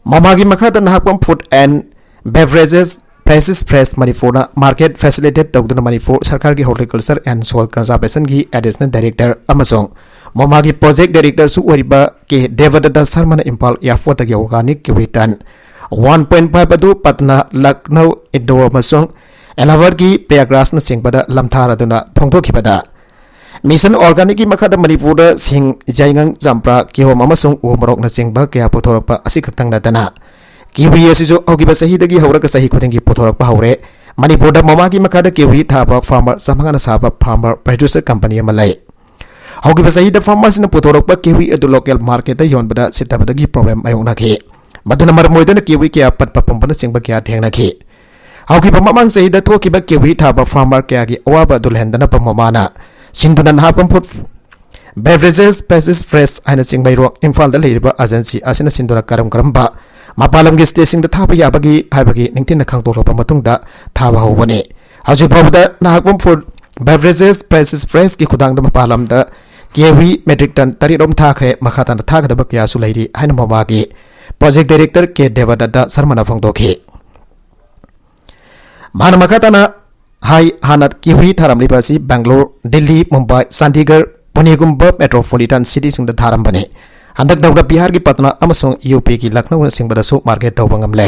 ꯃꯣꯃꯥꯒꯤ ꯃꯈꯥꯗ Nahakpam Food and Beverages, Prestige Fresh ꯃꯅꯤꯄꯨꯔꯅ market facilitate ꯇꯧꯗꯨꯅ ꯃꯅꯤꯄꯨꯔ ꯁꯔꯀꯥꯔꯒꯤ Horticulture and Soil Conservation ꯒꯤ additional director ꯑꯃꯁꯨꯡ ꯃꯣꯃꯥꯒꯤ project director ꯁꯨ ꯑꯣꯏꯔꯤꯕ ꯀꯦ ꯗꯦꯕꯗꯠꯇ ꯁꯔꯃꯅ ꯏꯝꯐꯥꯜ airport ꯇꯒꯤ organic kiwi ton one point five ꯑꯗꯨ ꯄꯠꯅꯥ, ꯂꯈꯅꯧ, ꯏꯟꯗꯣꯔ ꯑꯃꯁꯨꯡ ꯑꯦꯂꯥꯍꯥꯕꯥꯗꯀꯤ ꯄ꯭ꯔꯌꯥꯒ꯭ꯔꯥꯖꯅꯆꯤꯡꯕꯗ ꯂꯝꯊꯥꯔꯗꯨꯅ ꯐꯣꯡꯗꯣꯛꯈꯤꯕꯗ, Mission Organic ꯀꯤ ꯃꯈꯥꯗ ꯃꯅꯤꯄꯨꯔꯗ ꯁꯤꯡ, ꯌꯥꯏꯉꯪ, ꯆꯝꯄ꯭ꯔꯥ, ꯀꯤꯍꯣꯝ ꯑꯃꯁꯨꯡ ꯎ ꯃꯣꯔꯣꯛꯅꯆꯤꯡꯕ ꯀꯌꯥ ꯄꯨꯊꯣꯔꯛꯄ ꯑꯁꯤ ꯈꯛꯇꯪ ꯅꯠꯇꯅ, ꯀꯤꯋꯤ ꯑꯁꯤꯁꯨ ꯍꯧꯈꯤꯕ ꯆꯍꯤꯗꯒꯤ ꯍꯧꯔꯒ ꯆꯍꯤ ꯈꯨꯗꯤꯡꯒꯤ ꯄꯨꯊꯣꯔꯛꯄ ꯍꯧꯔꯦ꯫ ꯃꯅꯤꯄꯨꯔꯗ ꯃꯣꯃꯥꯒꯤ ꯃꯈꯥꯗ ꯀꯤꯋꯤ ꯊꯥꯕ farmer ꯆꯥꯝꯃꯉꯥꯅ ꯁꯥꯕ farmer producer company ꯑꯃ ꯂꯩ꯫ ꯍꯧꯈꯤꯕ ꯆꯍꯤꯗ farmer ꯁꯤꯡꯅ ꯄꯨꯊꯣꯔꯛꯄ ꯀꯤꯋꯤ ꯑꯗꯨ local market ꯇ ꯌꯣꯟꯕꯗ ꯁꯤꯠꯇꯕꯗꯒꯤ problem ꯃꯥꯌꯣꯛꯅꯈꯤ꯫ ꯃꯗꯨꯅ ꯃꯔꯝ ꯑꯣꯏꯗꯨꯅ ꯀꯤꯋꯤ ꯀꯌꯥ ꯄꯠꯄ ꯄꯨꯝꯕꯅꯆꯤꯡꯕ ꯀꯌꯥ ꯊꯦꯡꯅꯈꯤ꯫ ꯍꯧꯈꯤꯕ ꯃꯃꯥꯡ ꯆꯍꯤꯗ ꯊꯣꯛꯈꯤꯕ ꯀꯤꯋꯤ ꯊꯥꯕ farmer ꯀꯌꯥꯒꯤ ꯑꯋꯥꯕ ꯑꯗꯨ ꯂꯩꯍꯟꯗꯅꯕ ꯃꯣꯃꯥꯅ ꯁꯤꯟꯗꯨꯅ Nahakpam Food Beverages, Prestige Fresh ꯍꯥꯏꯅ ꯆꯤꯡꯃꯩꯔꯣꯡ, ꯏꯝꯐꯥꯜꯗ ꯂꯩꯔꯤꯕ agency ꯑꯁꯤꯅ ꯁꯤꯟꯗꯨꯅ ꯀꯔꯝ ꯀꯔꯝꯕ ꯃꯄꯥꯟ ꯂꯝꯒꯤ state ꯁꯤꯡꯗ ꯊꯥꯕ ꯌꯥꯕꯒꯦ ꯍꯥꯏꯕꯒꯤ ꯅꯤꯡꯊꯤꯅ ꯈꯪꯗꯣꯛꯂꯕ ꯃꯇꯨꯡꯗ ꯊꯥꯕ ꯍꯧꯕꯅꯤ꯫ ꯍꯧꯖꯤꯛ ꯐꯥꯎꯕꯗ Nahakpam Food Beverages, Prestige Fresh ꯀꯤ ꯈꯨꯊꯥꯡꯗ ꯃꯄꯥꯟ ꯂꯝꯗ ꯀꯤꯋꯤ metric ton ꯇꯔꯦꯠ ꯔꯣꯝ ꯊꯥꯈ꯭ꯔꯦ꯫ ꯃꯈꯥ ꯇꯥꯅ ꯊꯥꯒꯗꯕ ꯀꯌꯥꯁꯨ ꯂꯩꯔꯤ ꯍꯥꯏꯅ ꯃꯣꯃꯥꯒꯤ ꯄ꯭ꯔꯣꯖꯦꯛ ꯗꯥꯏꯔꯦꯛꯇꯔ ꯀꯦ ꯗꯦꯕꯗꯠꯇ ꯁꯔꯃꯅ ꯐꯣꯡꯗꯣꯛꯈꯤ꯫ ꯃꯍꯥꯛꯅ ꯃꯈꯥ ꯇꯥꯅ ꯍꯥꯏ, ꯍꯥꯟꯅ ꯀꯤꯍꯨꯏ ꯊꯥꯔꯝꯂꯤꯕ ꯑꯁꯤ ꯕꯦꯡꯒ꯭ꯂꯣꯔ, ꯗꯤꯜꯂꯤ, ꯃꯨꯝꯕꯥꯏ, ꯆꯥꯟꯗꯤꯒꯔ, ꯄꯨꯅꯦꯒꯨꯝꯕ ꯃꯦꯇ꯭ꯔꯣꯄꯣꯂꯤꯇꯟ ꯁꯤꯇꯤꯁꯤꯡꯗ ꯊꯥꯔꯝꯕꯅꯤ꯫ ꯍꯟꯗꯛ ꯅꯧꯅ ꯕꯤꯍꯥꯔꯒꯤ ꯄꯠꯅꯥ ꯑꯃꯁꯨꯡ ꯌꯨ ꯄꯤꯒꯤ ꯂꯈꯅꯧꯅꯆꯤꯡꯕꯗꯁꯨ ꯃꯥꯔꯀꯦꯠ ꯇꯧꯕ ꯉꯝꯂꯦ꯫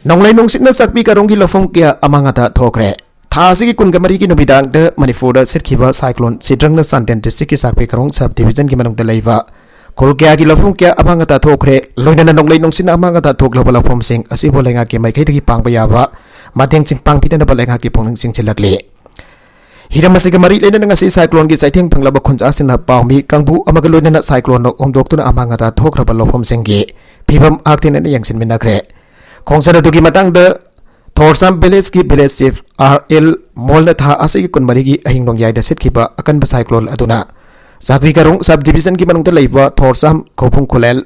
ꯅꯣꯡꯂꯩ ꯅꯨꯡꯁꯤꯠꯅ ꯆꯥꯛꯄꯤ ꯀꯥꯔꯣꯡꯒꯤ ꯂꯧꯐꯝ ꯀꯌꯥ ꯑꯃꯥꯡ ꯑꯇꯥ ꯊꯣꯛꯈ꯭ꯔꯦ꯫ ꯊꯥ ꯑꯁꯤꯒꯤ ꯀꯨꯟꯒ ꯃꯔꯤꯒꯤ ꯅꯨꯃꯤꯗꯥꯡꯗ ꯃꯅꯤꯄꯨꯔꯗ ꯁꯤꯠꯈꯤꯕ ꯁꯥꯏꯀ꯭ꯂꯣꯟ ꯁꯤꯗ꯭ꯔꯪꯅ ꯆꯥꯟꯗꯦꯜ ꯗꯤꯁꯇ꯭ꯔꯤꯛꯀꯤ ꯆꯥꯛꯄꯤ ꯀꯥꯔꯣꯡ ꯁꯕ ꯗꯤꯕꯤꯖꯟꯒꯤ ꯃꯅꯨꯡꯗ ꯂꯩꯕ ꯈꯨꯜ ꯀꯌꯥꯒꯤ ꯂꯧꯐꯝ ꯀꯌꯥ ꯑꯃꯥꯡ ꯑꯇꯥ ꯊꯣꯛꯈ꯭ꯔꯦ꯫ ꯂꯣꯏꯅꯅ ꯅꯣꯡꯂꯩ ꯅꯨꯡꯁꯤꯠꯅ ꯑꯃꯥꯡ ꯑꯇꯥ ꯊꯣꯛꯂꯕ ꯂꯧꯐꯝꯁꯤꯡ ꯑꯁꯤꯕꯨ ꯂꯩꯉꯥꯛꯀꯤ ꯃꯥꯏꯀꯩꯗꯒꯤ ꯄꯥꯡꯕ ꯌꯥꯕ ꯃꯇꯦꯡꯁꯤꯡ ꯄꯥꯡꯕꯤꯗꯅꯕ ꯂꯩꯉꯥꯛꯀꯤ ꯄꯨꯛꯅꯤꯡ ꯆꯤꯡꯁꯤꯜꯂꯛꯂꯤ꯫ ꯍꯤꯔꯝ ꯑꯁꯤꯒ ꯃꯔꯤ ꯂꯩꯅꯅ ꯉꯁꯤ ꯁꯥꯏꯀ꯭ꯂꯣꯟꯒꯤ ꯆꯩꯊꯦꯡ ꯐꯪꯂꯕ ꯈꯨꯟꯖꯥꯁꯤꯡꯅ ꯄꯥꯎꯃꯤ ꯀꯥꯡꯕꯨ ꯑꯃꯒ ꯂꯣꯏꯅꯅ ꯁꯥꯏꯀ꯭ꯂꯣꯟꯅ ꯍꯣꯝꯗꯣꯛꯇꯨꯅ ꯑꯃꯥꯡ ꯑꯇꯥ ꯊꯣꯛꯈ꯭ꯔꯕ ꯂꯧꯐꯝꯁꯤꯡꯒꯤ ꯐꯤꯕꯝ ꯍꯛꯊꯦꯡꯅꯅ ꯌꯦꯡꯁꯤꯟꯃꯤꯟꯅꯈ꯭ꯔꯦ꯫ ꯈꯣꯡꯆꯠ ꯑꯗꯨꯒꯤ ꯃꯇꯥꯡꯗ ꯊꯣꯔꯁꯥꯝ ꯚꯤꯂꯦꯖꯀꯤ ꯚꯤꯂꯦꯖ ꯆꯤꯐ ꯑꯥꯔ ꯑꯦꯜ ꯃꯣꯜꯅ ꯊꯥ ꯑꯁꯤꯒꯤ ꯀꯨꯟꯃꯔꯤꯒꯤ ꯑꯍꯤꯡ ꯅꯣꯡꯌꯥꯏꯗ ꯁꯤꯠꯈꯤꯕ ꯑꯀꯟꯕ ꯁꯥꯏꯀ꯭ꯂꯣꯟ ꯑꯗꯨꯅ ꯆꯥꯛꯄꯤ ꯀꯥꯔꯣꯡ ꯁꯕ ꯗꯤꯕꯤꯖꯟꯒꯤ ꯃꯅꯨꯡꯗ ꯂꯩꯕ ꯊꯣꯔꯁꯥꯝ, ꯈꯧꯄꯨꯡ ꯈꯨꯂꯦꯜ,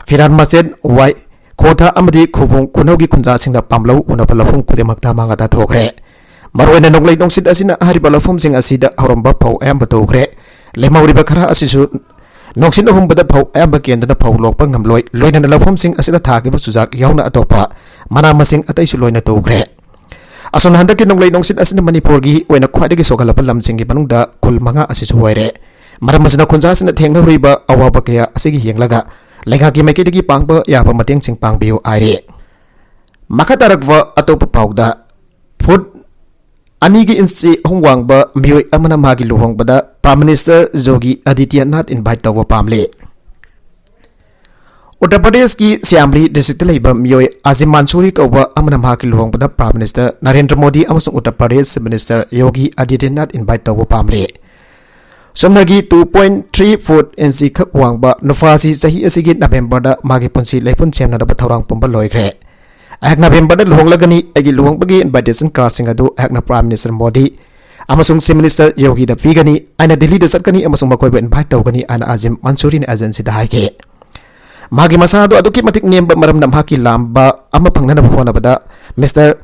ꯐꯤꯔꯥꯟ ꯃꯆꯦꯟ, ꯋꯥꯏ, ꯈꯣꯊꯥ ꯑꯃꯗꯤ ꯈꯧꯄꯨꯡ ꯈꯨꯅꯧꯒꯤ ꯈꯨꯟꯖꯥꯁꯤꯡꯅ ꯄꯥꯝꯂꯧ ꯎꯅꯕ ꯂꯧꯐꯝ ꯈꯨꯗꯤꯡꯃꯛꯇ ꯑꯃꯥꯡ ꯑꯇꯥ ꯊꯣꯛꯈ꯭ꯔꯦ꯫ ꯃꯔꯨꯑꯣꯏꯅ ꯅꯣꯡꯂꯩ ꯅꯨꯡꯁꯤꯠ ꯑꯁꯤꯅ ꯍꯥꯏꯔꯤꯕ ꯂꯧꯐꯝꯁꯤꯡ ꯑꯁꯤꯗ ꯍꯧꯔꯝꯕ ꯐꯧ ꯑꯌꯥꯝꯕ ꯇꯨꯈ꯭ꯔꯦ꯫ ꯂꯦꯝꯍꯧꯔꯤꯕ ꯈꯔ ꯑꯁꯤꯁꯨ ꯅꯨꯡꯁꯤꯠꯅ ꯍꯨꯝꯕꯗ ꯐꯧ ꯑꯌꯥꯝꯕ ꯀꯦꯟꯗꯨꯅ ꯐꯧ ꯂꯣꯛꯄ ꯉꯝꯂꯣꯏ꯫ ꯂꯣꯏꯅꯅ ꯂꯧꯐꯝꯁꯤꯡ ꯑꯁꯤꯗ ꯊꯥꯈꯤꯕ ꯆꯨꯖꯥꯛ ꯌꯥꯎꯅ ꯑꯇꯣꯞꯄ ꯃꯅꯥ ꯃꯁꯤꯡ ꯑꯇꯩꯁꯨ ꯂꯣꯏꯅ ꯇꯨꯈ꯭ꯔꯦ꯫ ꯑꯁꯣꯝꯅ ꯍꯟꯗꯛꯀꯤ ꯅꯣꯡꯂꯩ ꯅꯨꯡꯁꯤꯠ ꯑꯁꯤꯅ ꯃꯅꯤꯄꯨꯔꯒꯤ ꯑꯣꯏꯅ ꯈ꯭ꯋꯥꯏꯗꯒꯤ ꯁꯣꯛꯍꯜꯂꯕ ꯂꯝꯁꯤꯡꯒꯤ ꯃꯅꯨꯡꯗ ꯈꯨꯜ ꯃꯉꯥ ꯑꯁꯤꯁꯨ ꯑꯣꯏꯔꯦ꯫ ꯃꯔꯝ ꯑꯁꯤꯅ ꯈꯨꯟꯖꯥꯁꯤꯡꯅ ꯊꯦꯡꯅꯍꯧꯔꯤꯕ ꯑꯋꯥꯕ ꯀꯌꯥ ꯑꯁꯤꯒꯤ ꯌꯦꯡꯂꯒ ꯂꯩꯉꯥꯛꯀꯤ ꯃꯥꯏꯀꯩꯗꯒꯤ ꯄꯥꯡꯕ ꯌꯥꯕ ꯃꯇꯦꯡꯁꯤꯡ ꯄꯥꯡꯕꯤꯌꯨ ꯍꯥꯏꯔꯤ꯫ ꯃꯈꯥ ꯇꯥꯔꯛꯄ ꯑꯇꯣꯞꯄ ꯄꯥꯎꯗ, ꯐꯨꯠ ꯑꯅꯤꯒꯤ ꯏꯟꯆꯤ ꯑꯍꯨꯝ ꯋꯥꯡꯕ ꯃꯤꯑꯣꯏ ꯑꯃꯅ ꯃꯥꯒꯤ ꯂꯨꯍꯣꯡꯕꯗ ꯄ꯭ꯔꯥꯏꯝ ꯃꯤꯅꯤꯁꯇꯔ ꯌꯣꯒꯤ ꯑꯗꯤꯇ꯭ꯌꯅꯥꯊ ꯏꯟꯚꯥꯏꯠ ꯇꯧꯕ ꯄꯥꯝꯂꯤ꯫ ꯎꯠꯇꯔ ꯄ꯭ꯔꯗꯦꯁꯀꯤ ꯁ꯭ꯌꯥꯝꯂꯤ ꯗꯤꯁꯇ꯭ꯔꯤꯛꯇ ꯂꯩꯕ ꯃꯤꯑꯣꯏ ꯑꯖꯤꯝ ꯃꯟꯁꯨꯔꯤ ꯀꯧꯕ ꯑꯃꯅ ꯃꯍꯥꯛꯀꯤ ꯂꯨꯍꯣꯡꯕꯗ ꯄ꯭ꯔꯥꯏꯝ ꯃꯤꯅꯤꯁꯇꯔ ꯅꯔꯦꯟꯗ꯭ꯔ ꯃꯣꯗꯤ ꯑꯃꯁꯨꯡ ꯎꯠꯇꯔ ꯄ꯭ꯔꯗꯦꯁ ꯆꯤꯐ ꯃꯤꯅꯤꯁꯇꯔ ꯌꯣꯒꯤ ꯑꯗꯤꯇ꯭ꯌꯅꯥꯊ ꯏꯟꯚꯥꯏꯠ ꯇꯧꯕ ꯄꯥꯝꯂꯤ꯫ ꯆꯨꯝꯅꯒꯤ ꯇꯨ ꯄꯣꯏꯟ ꯊ꯭ꯔꯤ ꯐꯨꯠ ꯏꯟꯆꯤ ꯈꯛ ꯋꯥꯡꯕ ꯅꯨꯄꯥ ꯑꯁꯤ ꯆꯍꯤ ꯑꯁꯤꯒꯤ ꯅꯕꯦꯝꯕꯔꯗ ꯃꯥꯒꯤ ꯄꯨꯟꯁꯤ ꯂꯩꯄꯨꯟ ꯁꯦꯝꯅꯅꯕ ꯊꯧꯔꯥꯡ ꯄꯨꯝꯕ ꯂꯣꯏꯈ꯭ꯔꯦ꯫ ꯑꯩꯍꯥꯛ ꯅꯕꯦꯝꯕꯔꯗ ꯂꯨꯍꯣꯡꯂꯒꯅꯤ꯫ ꯑꯩꯒꯤ ꯂꯨꯍꯣꯡꯕꯒꯤ ꯏꯟꯚꯥꯏꯇꯦꯁꯟ ꯀꯥꯔꯗꯁꯤꯡ ꯑꯗꯨ ꯑꯩꯍꯥꯛꯅ ꯄ꯭ꯔꯥꯏꯝ ꯃꯤꯅꯤꯁꯇꯔ ꯃꯣꯗꯤ ꯑꯃꯁꯨꯡ ꯆꯤꯐ ꯃꯤꯅꯤꯁꯇꯔ ꯌꯣꯒꯤꯗ ꯄꯤꯒꯅꯤ꯫ ꯑꯩꯅ ꯗꯤꯜꯂꯤꯗ ꯆꯠꯀꯅꯤ ꯑꯃꯁꯨꯡ ꯃꯈꯣꯏꯕꯨ ꯏꯟꯚꯥꯏꯠ ꯇꯧꯒꯅꯤ ꯍꯥꯏꯅ ꯑꯖꯤꯝ ꯃꯟꯁꯨꯔꯤꯅ ꯑꯦꯖꯦꯟꯁꯤꯗ ꯍꯥꯏꯈꯤ꯫ ꯃꯍꯥꯛꯀꯤ ꯃꯁꯥ ꯑꯗꯨ ꯑꯗꯨꯛꯀꯤ ꯃꯇꯤꯛ ꯅꯦꯝꯕ ꯃꯔꯝꯅ ꯃꯍꯥꯛꯀꯤ ꯂꯥꯝꯕ ꯑꯃ ꯐꯪꯅꯅꯕ ꯍꯣꯠꯅꯕꯗ ꯃꯤꯁꯇꯔ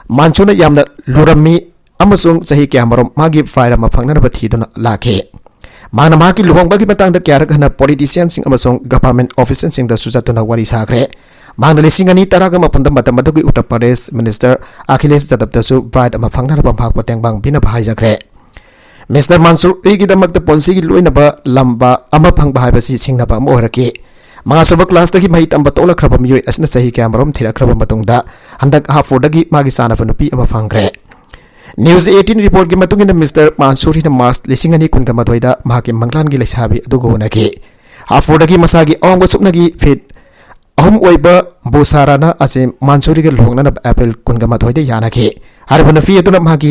ꯃꯥꯟꯁꯨꯅ ꯌꯥꯝꯅ ꯂꯨꯔꯝꯃꯤ ꯑꯃꯁꯨꯡ ꯆꯍꯤ ꯀꯌꯥꯃꯔꯨꯝ ꯃꯥꯒꯤ ꯐꯥꯏꯜ ꯑꯃ ꯐꯪꯅꯅꯕ ꯊꯤꯗꯨꯅ ꯂꯥꯛꯈꯤ꯫ ꯃꯍꯥꯛꯅ ꯃꯍꯥꯛꯀꯤ ꯂꯨꯍꯣꯡꯕꯒꯤ ꯃꯇꯥꯡꯗ ꯀꯌꯥꯔꯛ ꯍꯟꯅ politicianꯁꯤꯡ ꯑꯃꯁꯨꯡ government officialꯁꯤꯡꯗ ꯁꯨꯖꯠꯇꯨꯅ ꯋꯥꯔꯤ ꯁꯥꯈ꯭ꯔꯦ꯫ ꯃꯍꯥꯛꯅ ꯂꯤꯁꯤꯡ ꯑꯅꯤ ꯇꯔꯥꯒ ꯃꯥꯄꯟꯗ ꯃꯇꯝ ꯑꯗꯨꯒꯤ ꯎꯠꯇꯔ ꯄ꯭ꯔꯗꯦꯁ ꯃꯤꯅꯤꯁꯇꯔ ꯑꯈꯤꯂꯦꯁ ꯌꯥꯗꯕꯇꯁꯨ bride ꯑꯃ ꯐꯪꯅꯅꯕ ꯃꯍꯥꯛꯄꯨ ꯇꯦꯡꯕꯥꯡ ꯄꯤꯅꯕ ꯍꯥꯏꯖꯈ꯭ꯔꯦ꯫ ꯃꯤꯁꯇꯔ ꯃꯥꯟꯁꯨꯔꯤꯒꯤꯗꯃꯛꯇ ꯄꯨꯟꯁꯤꯒꯤ ꯂꯣꯏꯅꯕ ꯂꯝꯕꯥ ꯑꯃ ꯐꯪꯕ ꯍꯥꯏꯕꯁꯤ ꯁꯤꯡꯅꯕ ꯑꯃ ꯑꯣꯏꯔꯛꯈꯤ꯫ ꯃꯉꯥꯁꯨꯕ classꯇꯒꯤ ꯃꯍꯩ ꯇꯝꯕ ꯇꯣꯛꯂꯛꯈ꯭ꯔꯕ ꯃꯤꯑꯣꯏ ꯑꯁꯤꯅ ꯆꯍꯤ ꯀꯌꯥꯃꯔꯨꯝ ꯊꯤꯔꯛꯈ꯭ꯔꯕ ꯃꯇꯨꯡꯗ ꯍꯟꯗꯛ ꯍꯥꯐꯨꯔꯗꯒꯤ ꯃꯥꯒꯤ ꯆꯥꯅꯕ ꯅꯨꯄꯤ ꯑꯃ ꯐꯪꯈ꯭ꯔꯦ꯫ News eighteen reportꯀꯤ ꯃꯇꯨꯡ ꯏꯟꯅ ꯃꯤꯁꯇꯔ ꯃꯥꯟꯁꯨꯔꯤꯅ ꯃꯥꯔꯆ ꯂꯤꯁꯤꯡ ꯑꯅꯤ ꯀꯨꯟꯒ ꯃꯥꯊꯣꯏꯗ ꯃꯍꯥꯛꯀꯤ ꯃꯪꯂꯥꯟꯒꯤ ꯂꯩꯁꯥꯕꯤ ꯑꯗꯨꯒ ꯎꯅꯈꯤ꯫ ꯍꯥꯐꯨꯔꯗꯒꯤ ꯃꯁꯥꯒꯤ ꯑꯋꯥꯡꯕ ꯁꯨꯞꯅꯒꯤ ꯐꯤꯠ ꯑꯍꯨꯝ ꯑꯣꯏꯕ ꯕꯨꯁꯥꯔꯥꯅ ꯑꯁꯤ ꯃꯥꯟꯁꯨꯔꯤꯒ ꯂꯨꯍꯣꯡꯅꯅꯕ ꯑꯦꯄ꯭ꯔꯤꯜ ꯀꯨꯟꯒ ꯃꯥꯊꯣꯏꯗ ꯌꯥꯅꯈꯤ꯫ ꯍꯥꯏꯔꯤꯕ ꯅꯨꯄꯤ ꯑꯗꯨꯅ ꯃꯍꯥꯛꯀꯤ